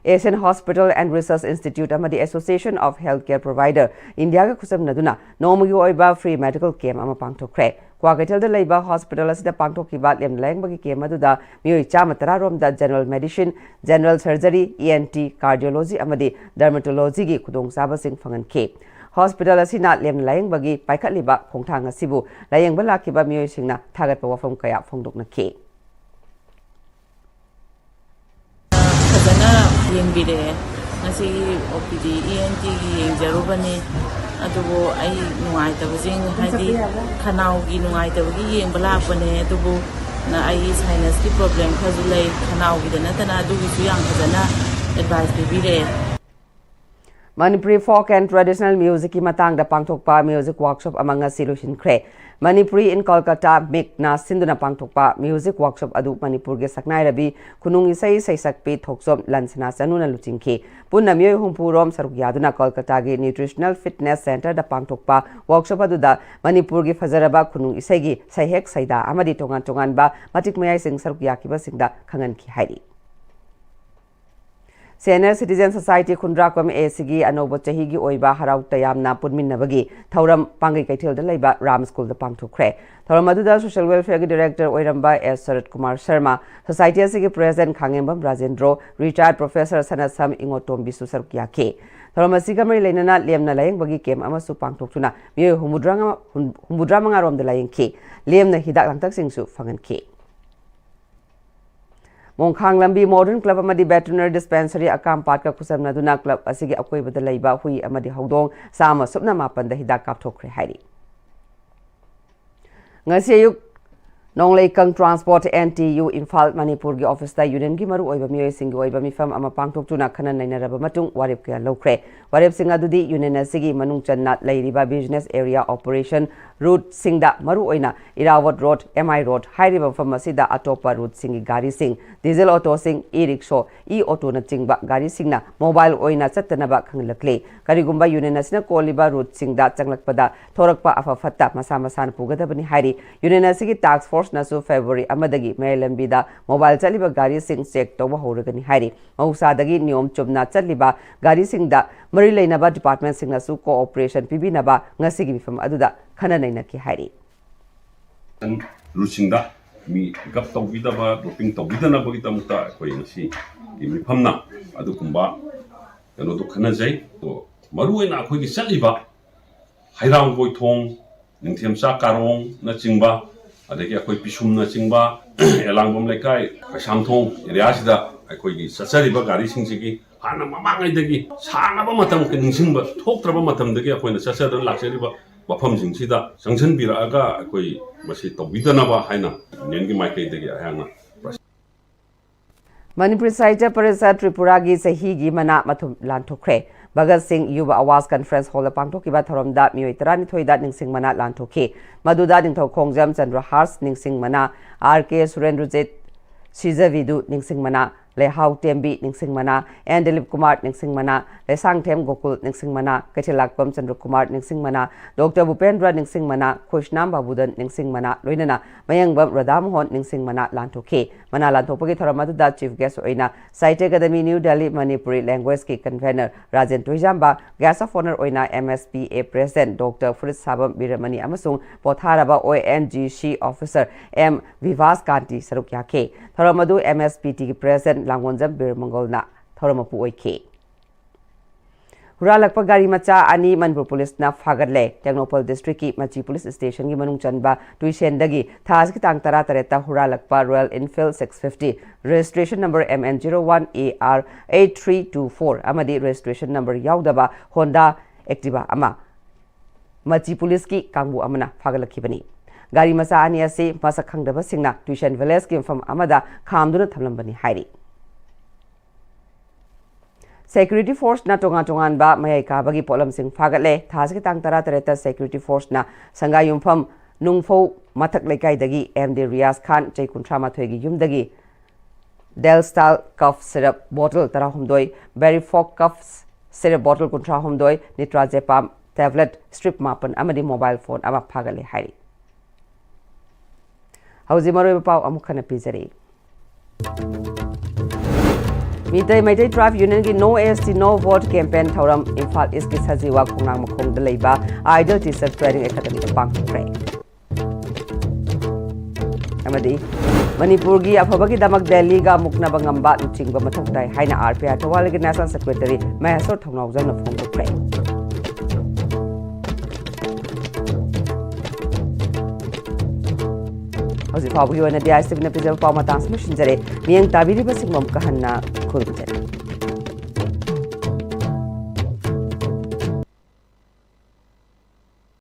Asian Hospital and Research Institute ꯑꯃꯗꯤ Association of Healthcare Provider ꯏꯟꯗꯤꯌꯥꯒ ꯈꯨꯠꯁꯝꯅꯗꯨꯅ ꯅꯣꯡꯃꯒꯤ ꯑꯣꯏꯕ ꯐ꯭ꯔꯤ ꯃꯦꯗꯤꯀꯦꯜ ꯀꯦꯝꯞ ꯑꯃ ꯄꯥꯡꯊꯣꯛꯈ꯭ꯔꯦ꯫ ꯀ꯭ꯋꯥꯀꯩꯊꯦꯜꯗ ꯂꯩꯕ ꯍꯣꯁꯄꯤꯇꯥꯜ ꯑꯁꯤꯗ ꯄꯥꯡꯊꯣꯛꯈꯤꯕ ꯂꯦꯝꯅ ꯂꯥꯌꯦꯡꯕꯒꯤ ꯀꯦꯝꯞ ꯑꯗꯨꯗ ꯃꯤꯑꯣꯏ ꯆꯥꯝꯃ ꯇꯔꯥ ꯔꯣꯝꯗ general medicine, general surgery, E N T, cardiology ꯑꯃꯗꯤ ꯗꯔꯃꯦꯇꯣꯂꯣꯖꯤꯒꯤ ꯈꯨꯗꯣꯡꯆꯥꯕꯁꯤꯡ ꯐꯪꯍꯟꯈꯤ꯫ ꯍꯣꯁꯄꯤꯇꯥꯜ ꯑꯁꯤꯅ ꯂꯦꯝꯅ ꯂꯥꯌꯦꯡꯕꯒꯤ ꯄꯥꯏꯈꯠꯂꯤꯕ ꯈꯣꯡꯊꯥꯡ ꯑꯁꯤꯕꯨ ꯂꯥꯌꯦꯡꯕ ꯂꯥꯛꯈꯤꯕ ꯃꯤꯑꯣꯏꯁꯤꯡꯅ ꯊꯥꯒꯠꯄ ꯋꯥꯐꯝ ꯀꯌꯥ ꯐꯣꯡꯗꯣꯛꯅꯈꯤ꯫ ꯐꯖꯅ ꯌꯦꯡꯕꯤꯔꯛꯑꯦ꯫ ꯉꯁꯤꯒꯤ ꯑꯣ ꯄꯤ ꯗꯤ ꯏ ꯑꯦꯟ ꯇꯤꯒꯤ ꯌꯦꯡꯖꯔꯨꯕꯅꯤ, ꯑꯗꯨꯕꯨ ꯑꯩ ꯅꯨꯡꯉꯥꯏꯇꯕꯁꯤꯡ, ꯍꯥꯏꯗꯤ ꯈꯅꯥꯎꯒꯤ ꯅꯨꯡꯉꯥꯏꯇꯕꯒꯤ ꯌꯦꯡꯕ ꯂꯥꯛꯄꯅꯦ, ꯑꯗꯨꯕꯨ ꯅ-, ꯑꯩꯒꯤ ꯁꯥꯏꯅꯁꯀꯤ ꯄ꯭ꯔꯣꯕ꯭ꯂꯦꯝ ꯈꯔꯁꯨ ꯂꯩ꯫ ꯈꯅꯥꯎꯒꯤꯗ ꯅꯠꯇꯅ ꯑꯗꯨꯒꯤꯁꯨ ꯌꯥꯝ ꯐꯖꯅ ꯑꯦꯗꯚꯥꯏꯁ ꯄꯤꯕꯤꯔꯛꯑꯦ꯫ ꯃꯅꯤꯄꯨꯔꯤ ꯐꯣꯛ ꯑꯦꯟ ꯇ꯭ꯔꯦꯗꯤꯁꯅꯦꯜ ꯃ꯭ꯌꯨꯖꯤꯛꯀꯤ ꯃꯇꯥꯡꯗ ꯄꯥꯡꯊꯣꯛꯄ ꯃ꯭ꯌꯨꯖꯤꯛ ꯋꯥꯔꯛꯁꯣꯞ ꯑꯃ ꯉꯁꯤ ꯂꯣꯏꯁꯤꯟꯈ꯭ꯔꯦ꯫ ꯃꯅꯤꯄꯨꯔꯤ ꯏꯟ ꯀꯣꯜꯀꯇꯥ, ꯃꯤꯛꯅ ꯁꯤꯟꯗꯨꯅ ꯄꯥꯡꯊꯣꯛꯄ ꯃ꯭ꯌꯨꯖꯤꯛ ꯋꯥꯔꯛꯁꯣꯞ ꯑꯗꯨ ꯃꯅꯤꯄꯨꯔꯒꯤ ꯁꯛꯅꯥꯏꯔꯕꯤ ꯈꯨꯅꯨꯡ ꯏꯁꯩ ꯁꯩꯁꯛꯄꯤ ꯊꯣꯛꯆꯣꯝ ꯂꯟꯁꯅꯥ ꯆꯅꯨꯅ ꯂꯨꯆꯤꯡꯈꯤ꯫ ꯄꯨꯟꯅ ꯃꯤꯑꯣꯏ ꯍꯨꯝꯐꯨ ꯔꯣꯝ ꯁꯔꯨꯛ ꯌꯥꯗꯨꯅ ꯀꯣꯜꯀꯇꯥꯒꯤ ꯅ꯭ꯌꯨꯇ꯭ꯔꯤꯁꯅꯦꯜ ꯐꯤꯠꯅꯦꯁ ꯁꯦꯟꯇꯔꯗ ꯄꯥꯡꯊꯣꯛꯄ ꯋꯥꯔꯛꯁꯣꯞ ꯑꯗꯨꯗ ꯃꯅꯤꯄꯨꯔꯒꯤ ꯐꯖꯔꯕ ꯈꯨꯅꯨꯡ ꯏꯁꯩꯒꯤ ꯁꯩꯍꯦꯛ ꯁꯩꯗꯥ ꯑꯃꯗꯤ ꯇꯣꯉꯥꯟ ꯇꯣꯉꯥꯟꯕ ꯃꯇꯤꯛ ꯃꯌꯥꯏꯁꯤꯡ ꯁꯔꯨꯛ ꯌꯥꯈꯤꯕꯁꯤꯡꯗ ꯈꯪꯍꯟꯈꯤ ꯍꯥꯏꯔꯤ꯫ Senior Citizen Society ꯈꯨꯟꯗ꯭ꯔꯥꯛꯄꯝ ꯑꯦ ꯁꯤꯒꯤ ꯑꯅꯧꯕ ꯆꯍꯤꯒꯤ ꯑꯣꯏꯕ ꯍꯔꯥꯎ ꯇꯌꯥꯝꯅ ꯄꯨꯟꯃꯤꯟꯅꯕꯒꯤ ꯊꯧꯔꯝ ꯄꯥꯡꯒꯩ ꯀꯩꯊꯦꯜꯗ ꯂꯩꯕ ꯔꯥꯝ ꯁ꯭ꯀꯨꯜꯗ ꯄꯥꯡꯊꯣꯛꯈ꯭ꯔꯦ꯫ ꯊꯧꯔꯝ ꯑꯗꯨꯗ Social Welfareꯒꯤ Director ꯑꯣꯏꯔꯝꯕ ꯑꯦꯁ ꯁꯔꯠ ꯀꯨꯃꯥꯔ ꯁꯔꯃ, Society ꯑꯁꯤꯒꯤ President ꯈꯥꯉꯦꯝꯕꯝ ꯔꯥꯖꯦꯟꯗ꯭ꯔꯣ, Retired Professor ꯁꯅꯥꯁꯝ ꯏꯉꯣꯇꯣꯝꯕꯤꯁꯨ ꯁꯔꯨꯛ ꯌꯥꯈꯤ꯫ ꯊꯧꯔꯝ ꯑꯁꯤꯒ ꯃꯔꯤ ꯂꯩꯅꯅ ꯂꯦꯝꯅ ꯂꯥꯌꯦꯡꯕꯒꯤ camp ꯑꯃꯁꯨ ꯄꯥꯡꯊꯣꯛꯇꯨꯅ ꯃꯤꯑꯣꯏ ꯍꯨꯝꯐꯨꯇꯔꯥ, ꯍꯨꯝꯐꯨꯇꯔꯥ ꯃꯉꯥ ꯔꯣꯝꯗ ꯂꯥꯌꯦꯡꯈꯤ꯫ ꯂꯦꯝꯅ ꯍꯤꯗꯥꯛ ꯂꯥꯡꯊꯛꯁꯤꯡꯁꯨ ꯐꯪꯍꯟꯈꯤ꯫ ꯃꯣꯡꯈꯥꯡ ꯂꯝꯕꯤ Modern Club ꯑꯃꯗꯤ Veterinary Dispensary ꯑꯀꯥꯝꯄꯥꯠꯀ ꯈꯨꯠꯁꯝꯅꯗꯨꯅ club ꯑꯁꯤꯒꯤ ꯑꯀꯣꯏꯕꯗ ꯂꯩꯕ ꯍꯨꯏ ꯑꯃꯗꯤ ꯍꯧꯗꯣꯡ ꯆꯥꯝꯃ ꯁꯨꯞꯅ ꯃꯥꯄꯟꯗ ꯍꯤꯗꯥꯛ ꯀꯥꯞꯊꯣꯛꯈ꯭ꯔꯦ ꯍꯥꯏꯔꯤ꯫ ꯉꯁꯤ ꯑꯌꯨꯛ ꯅꯣꯡꯂꯩꯀꯪ Transport N T U Imphal ꯃꯅꯤꯄꯨꯔꯒꯤ officeꯇ unionꯒꯤ ꯃꯔꯨꯑꯣꯏꯕ ꯃꯤꯑꯣꯏꯁꯤꯡꯒꯤ ꯑꯣꯏꯕ ꯃꯤꯐꯝ ꯑꯃ ꯄꯥꯡꯊꯣꯛꯇꯨꯅ ꯈꯟꯅ ꯅꯩꯅꯔꯕ ꯃꯇꯨꯡ ꯋꯥꯔꯦꯞ ꯀꯌꯥ ꯂꯧꯈ꯭ꯔꯦ꯫ ꯋꯥꯔꯦꯞꯁꯤꯡ ꯑꯗꯨꯗꯤ union ꯑꯁꯤꯒꯤ ꯃꯅꯨꯡ ꯆꯟꯅ ꯂꯩꯔꯤꯕ business area operation routeꯁꯤꯡꯗ, ꯃꯔꯨꯑꯣꯏꯅ ꯏꯔꯥꯋꯠ Road, M I Road ꯍꯥꯏꯔꯤꯕ ꯃꯐꯝ ꯑꯁꯤꯗ ꯑꯇꯣꯞꯄ routeꯁꯤꯡꯒꯤ ꯒꯥꯔꯤꯁꯤꯡ, diesel autoꯁꯤꯡ, e-rickshaw, e-auto ꯅꯆꯤꯡꯕ ꯒꯥꯔꯤꯁꯤꯡꯅ mobile ꯑꯣꯏꯅ ꯆꯠꯇꯅꯕ ꯈꯪꯍꯜꯂꯛꯂꯤ꯫ ꯀꯔꯤꯒꯨꯝꯕ union ꯑꯁꯤꯅ ꯀꯣꯜꯂꯤꯕ routeꯁꯤꯡꯗ ꯆꯪꯂꯛꯄꯗ ꯊꯣꯔꯛꯄ ꯑꯐ ꯐꯠꯇ ꯃꯁꯥ ꯃꯁꯥꯅ ꯄꯨꯒꯗꯕꯅꯤ ꯍꯥꯏꯔꯤ꯫ Union ꯑꯁꯤꯒꯤ task forceꯅꯁꯨ February ꯑꯃꯗꯒꯤ ꯃꯌꯥꯏ ꯂꯝꯕꯤꯗ mobile ꯆꯠꯂꯤꯕ ꯒꯥꯔꯤꯁꯤꯡ check ꯇꯧꯕ ꯍꯧꯔꯒꯅꯤ ꯍꯥꯏꯔꯤ꯫ ꯃꯍꯧꯁꯥꯗꯒꯤ ꯅꯤꯌꯣꯝ ꯆꯨꯝꯅ ꯆꯠꯂꯤꯕ ꯒꯥꯔꯤꯁꯤꯡꯗ ꯃꯔꯤ ꯂꯩꯅꯕ departmentꯁꯤꯡꯅꯁꯨ cooperation ꯄꯤꯕꯤꯅꯕ ꯉꯁꯤꯒꯤ ꯃꯤꯐꯝ ꯑꯗꯨꯗ ꯈꯟꯅ ꯅꯩꯅꯈꯤ ꯍꯥꯏꯔꯤ꯫ ꯔꯨꯠꯁꯤꯡꯗ ꯃꯤ pick up ꯇꯧꯕꯤꯗꯕ, dropping ꯇꯧꯕꯤꯗꯅꯕꯒꯤꯗꯃꯛꯇ ꯑꯩꯈꯣꯏ ꯉꯁꯤꯒꯤ ꯃꯤꯐꯝꯅ ꯑꯗꯨꯒꯨꯝꯕ ꯀꯩꯅꯣꯗꯣ ꯈꯟꯅꯖꯩ꯫ ꯑꯗꯣ ꯃꯔꯨꯑꯣꯏꯅ ꯑꯩꯈꯣꯏꯒꯤ ꯆꯠꯂꯤꯕ ꯍꯩꯔꯥꯡꯒꯣꯏꯊꯣꯡ, ꯅꯤꯡꯊꯦꯝꯆꯥ ꯀꯥꯔꯣꯡꯅꯆꯤꯡꯕ, ꯑꯗꯒꯤ ꯑꯩꯈꯣꯏ ꯄꯤꯁꯨꯝꯅꯆꯤꯡꯕ, ꯑꯦꯂꯥꯡꯕꯝ ꯂꯩꯀꯥꯏ, ꯀꯩꯁꯥꯝꯊꯣꯡ areaꯁꯤꯗ ꯑꯩꯈꯣꯏꯒꯤ ꯆꯠꯆꯔꯤꯕ ꯒꯥꯔꯤꯁꯤꯡꯁꯤꯒꯤ ꯍꯥꯟꯅ ꯃꯃꯥꯡꯉꯩꯗꯒꯤ ꯁꯥꯡꯉꯕ ꯃꯇꯝ ꯅꯤꯡꯁꯤꯡꯕ ꯊꯣꯛꯇ꯭ꯔꯕ ꯃꯇꯝꯗꯒꯤ ꯑꯩꯈꯣꯏꯅ ꯆꯠꯆꯗꯨꯅ ꯂꯥꯛꯆꯔꯤꯕ ꯃꯐꯝꯁꯤꯡꯁꯤꯗ ꯆꯪꯁꯤꯟꯕꯤꯔꯛꯑꯒ ꯑꯩꯈꯣꯏ ꯃꯁꯤ ꯇꯧꯕꯤꯗꯅꯕ ꯍꯥꯏꯅ unionꯒꯤ ꯃꯥꯏꯀꯩꯗꯒꯤ ꯑꯩꯍꯥꯛꯅ ꯃꯅꯤꯄꯨꯔꯤ ꯁꯥꯍꯤꯇ꯭ꯌ ꯄꯔꯤꯁꯠ ꯇ꯭ꯔꯤꯄꯨꯔꯥꯒꯤ ꯆꯍꯤꯒꯤ ꯃꯅꯥ ꯃꯊꯨꯝ ꯂꯥꯟꯊꯣꯛꯈ꯭ꯔꯦ꯫ ꯚꯒꯠ ꯁꯤꯡ ꯌꯨꯕ ꯑꯋꯥꯖ conference hallꯗ ꯄꯥꯡꯊꯣꯛꯈꯤꯕ ꯊꯧꯔꯝꯗ ꯃꯤꯑꯣꯏ ꯇꯔꯥꯅꯤꯊꯣꯏꯗ ꯅꯤꯡꯁꯤꯡ ꯃꯅꯥ ꯂꯥꯟꯊꯣꯛꯈꯤ꯫ ꯃꯗꯨꯗ ꯅꯤꯡꯊꯧ ꯈꯣꯡꯖꯝ ꯆꯟꯗ꯭ꯔꯍꯥꯁ ꯅꯤꯡꯁꯤꯡ ꯃꯅꯥ, ꯑꯥꯔ ꯀꯦ ꯁꯨꯔꯦꯟꯗ꯭ꯔꯖꯤꯠ ꯁꯤꯖꯕꯤꯗꯨ ꯅꯤꯡꯁꯤꯡ ꯃꯅꯥ, ꯂꯩꯍꯥꯎ ꯇꯦꯝꯕꯤ ꯅꯤꯡꯁꯤꯡ ꯃꯅꯥ, ꯑꯦꯟ ꯗꯤꯂꯤꯞ ꯀꯨꯃꯥꯔ ꯅꯤꯡꯁꯤꯡ ꯃꯅꯥ, ꯂꯩꯁꯥꯡꯊꯦꯝ ꯒꯣꯀꯨꯜ ꯅꯤꯡꯁꯤꯡ ꯃꯅꯥ, ꯀꯩꯊꯦꯜꯂꯥꯛꯄꯝ ꯆꯟꯗ꯭ꯔ ꯀꯨꯃꯥꯔ ꯅꯤꯡꯁꯤꯡ ꯃꯅꯥ, ꯗꯣꯛꯇꯔ ꯚꯨꯄꯦꯟꯗ꯭ꯔ ꯅꯤꯡꯁꯤꯡ ꯃꯅꯥ, ꯈꯣꯏꯁꯅꯥꯝ ꯕꯥꯕꯨꯗꯟ ꯅꯤꯡꯁꯤꯡ ꯃꯅꯥ, ꯂꯣꯏꯅꯅ ꯃꯌꯥꯡꯕꯝ ꯔꯥꯙꯥꯃꯣꯍꯟ ꯅꯤꯡꯁꯤꯡ ꯃꯅꯥ ꯂꯥꯟꯊꯣꯛꯈꯤ꯫ ꯃꯅꯥ ꯂꯥꯟꯊꯣꯛꯄꯒꯤ ꯊꯧꯔꯝ ꯑꯗꯨꯗ Chief Guest ꯑꯣꯏꯅ Sahitya Academy New Delhi Manipuri Language ꯀꯤ Convener Rajen Toijamba, Guest of Honour ꯑꯣꯏꯅ M S P A President doctor Phuritshabam Biramani ꯑꯃꯁꯨꯡ ꯄꯣꯊꯥꯔꯕ O N G C Officer M ꯚꯤꯚꯥꯁ ꯀꯥꯟꯇꯤ ꯁꯔꯨꯛ ꯌꯥꯈꯤ꯫ ꯊꯧꯔꯝ ꯑꯗꯨ M S P T ꯒꯤ President ꯂꯥꯡꯒꯣꯟꯖꯝ ꯕꯤꯔꯃꯪꯒꯣꯜꯅ ꯊꯧꯔꯝ ꯃꯄꯨ ꯑꯣꯏꯈꯤ꯫ ꯍꯨꯔꯥꯜꯂꯛꯄ ꯒꯥꯔꯤ ꯃꯆꯥ ꯑꯅꯤ ꯃꯅꯤꯄꯨꯔ ꯄꯨꯂꯤꯁꯅ ꯐꯥꯒꯠꯂꯦ꯫ ꯇꯦꯡꯅꯧꯄꯜ ꯗꯤꯁꯇ꯭ꯔꯤꯛꯀꯤ ꯃꯆꯤ ꯄꯨꯂꯤꯁ ꯁ꯭ꯇꯦꯁꯟꯒꯤ ꯃꯅꯨꯡ ꯆꯟꯕ ꯇꯨꯏꯁꯦꯟꯗꯒꯤ ꯊꯥ ꯑꯁꯤꯒꯤ ꯇꯥꯡ ꯇꯔꯥꯇꯔꯦꯠꯇ ꯍꯨꯔꯥꯜꯂꯛꯄ Royal Enfield six fifty, registration number M N zero one A R eight three two four ꯑꯃꯗꯤ registration number ꯌꯥꯎꯗꯕ Honda Activa ꯑꯃ ꯃꯆꯤ ꯄꯨꯂꯤꯁꯀꯤ ꯀꯥꯡꯕꯨ ꯑꯃꯅ ꯐꯥꯒꯠꯂꯛꯈꯤꯕꯅꯤ꯫ ꯒꯥꯔꯤ ꯃꯆꯥ ꯑꯅꯤ ꯑꯁꯤ ꯃꯁꯛ ꯈꯪꯗꯕꯁꯤꯡꯅ ꯇꯨꯏꯁꯦꯟ ꯚꯤꯂꯦꯖꯀꯤ ꯃꯐꯝ ꯑꯃꯗ ꯈꯥꯝꯗꯨꯅ ꯊꯝꯂꯝꯕꯅꯤ ꯍꯥꯏꯔꯤ꯫ Security Forceꯅ ꯇꯣꯉꯥꯟ ꯇꯣꯉꯥꯟꯕ ꯃꯌꯥꯏ ꯀꯥꯕꯒꯤ ꯄꯣꯠꯂꯝꯁꯤꯡ ꯐꯥꯒꯠꯂꯦ꯫ ꯊꯥ ꯑꯁꯤꯒꯤ ꯇꯥꯡ ꯇꯔꯥꯇꯔꯦꯠꯇ Security Forceꯅ ꯁꯪꯒꯥꯏꯌꯨꯝꯐꯝ ꯅꯨꯡꯐꯧ ꯃꯊꯛ ꯂꯩꯀꯥꯏꯗꯒꯤ M D ꯔꯤꯌꯥꯖ ꯈꯥꯟ, ꯆꯍꯤ ꯀꯨꯟꯊ꯭ꯔꯥ ꯃꯥꯊꯣꯏꯒꯤ ꯌꯨꯝꯗꯒꯤ Delstal cough syrup bottle ꯇꯔꯥꯍꯨꯝꯗꯣꯏ, Verifox cough syrup bottle ꯀꯨꯟꯊ꯭ꯔꯥꯍꯨꯝꯗꯣꯏ, nitrazepam tablet strip ꯃꯥꯄꯟ ꯑꯃꯗꯤ mobile phone ꯑꯃ ꯐꯥꯒꯠꯂꯦ ꯍꯥꯏꯔꯤ꯫ ꯍꯧꯖꯤꯛ ꯃꯔꯨꯑꯣꯏꯕ ꯄꯥꯎ ꯑꯃꯨꯛ ꯍꯟꯅ ꯄꯤꯖꯔꯤ꯫ Meitei Meitei Tribe Unionꯒꯤ No S T No Vote campaign ꯊꯧꯔꯝ ꯏꯝꯐꯥꯜ ꯏꯁꯀꯤ ꯁꯖꯤꯋꯥ ꯈꯣꯡꯅꯥꯡ ꯃꯈꯣꯡꯗ ꯂꯩꯕ Ideal Teacher Training Academyꯗ ꯄꯥꯡꯊꯣꯛꯈ꯭ꯔꯦ꯫ ꯑꯃꯗꯤ ꯃꯅꯤꯄꯨꯔꯒꯤ ꯑꯐꯕꯒꯤꯗꯃꯛ ꯗꯦꯜꯂꯤꯒ ꯃꯨꯛꯅꯕ ꯉꯝꯕ ꯂꯨꯆꯤꯡꯕ ꯃꯊꯧ ꯇꯥꯏ ꯍꯥꯏꯅ R P I ꯊꯧꯕꯥꯜꯒꯤ National Secretary ꯃꯍꯦꯁꯣꯔ ꯊꯧꯅꯥꯎꯖꯝꯅ ꯐꯣꯡꯗꯣꯛꯈ꯭ꯔꯦ꯫ ꯍꯧꯖꯤꯛ ꯐꯥꯎꯕꯒꯤ ꯑꯣꯏꯅꯗꯤ ISTVꯅ ꯄꯤꯖꯕ ꯄꯥꯎ ꯃꯇꯥꯡꯁꯤ ꯂꯣꯏꯁꯤꯟꯖꯔꯦ꯫ ꯃꯤꯠꯌꯦꯡ ꯇꯥꯕꯤꯔꯤꯕꯁꯤꯡꯕꯨ ꯑꯃꯨꯛꯀ ꯍꯟꯅ ꯈꯨꯔꯨꯝꯖꯔꯤ꯫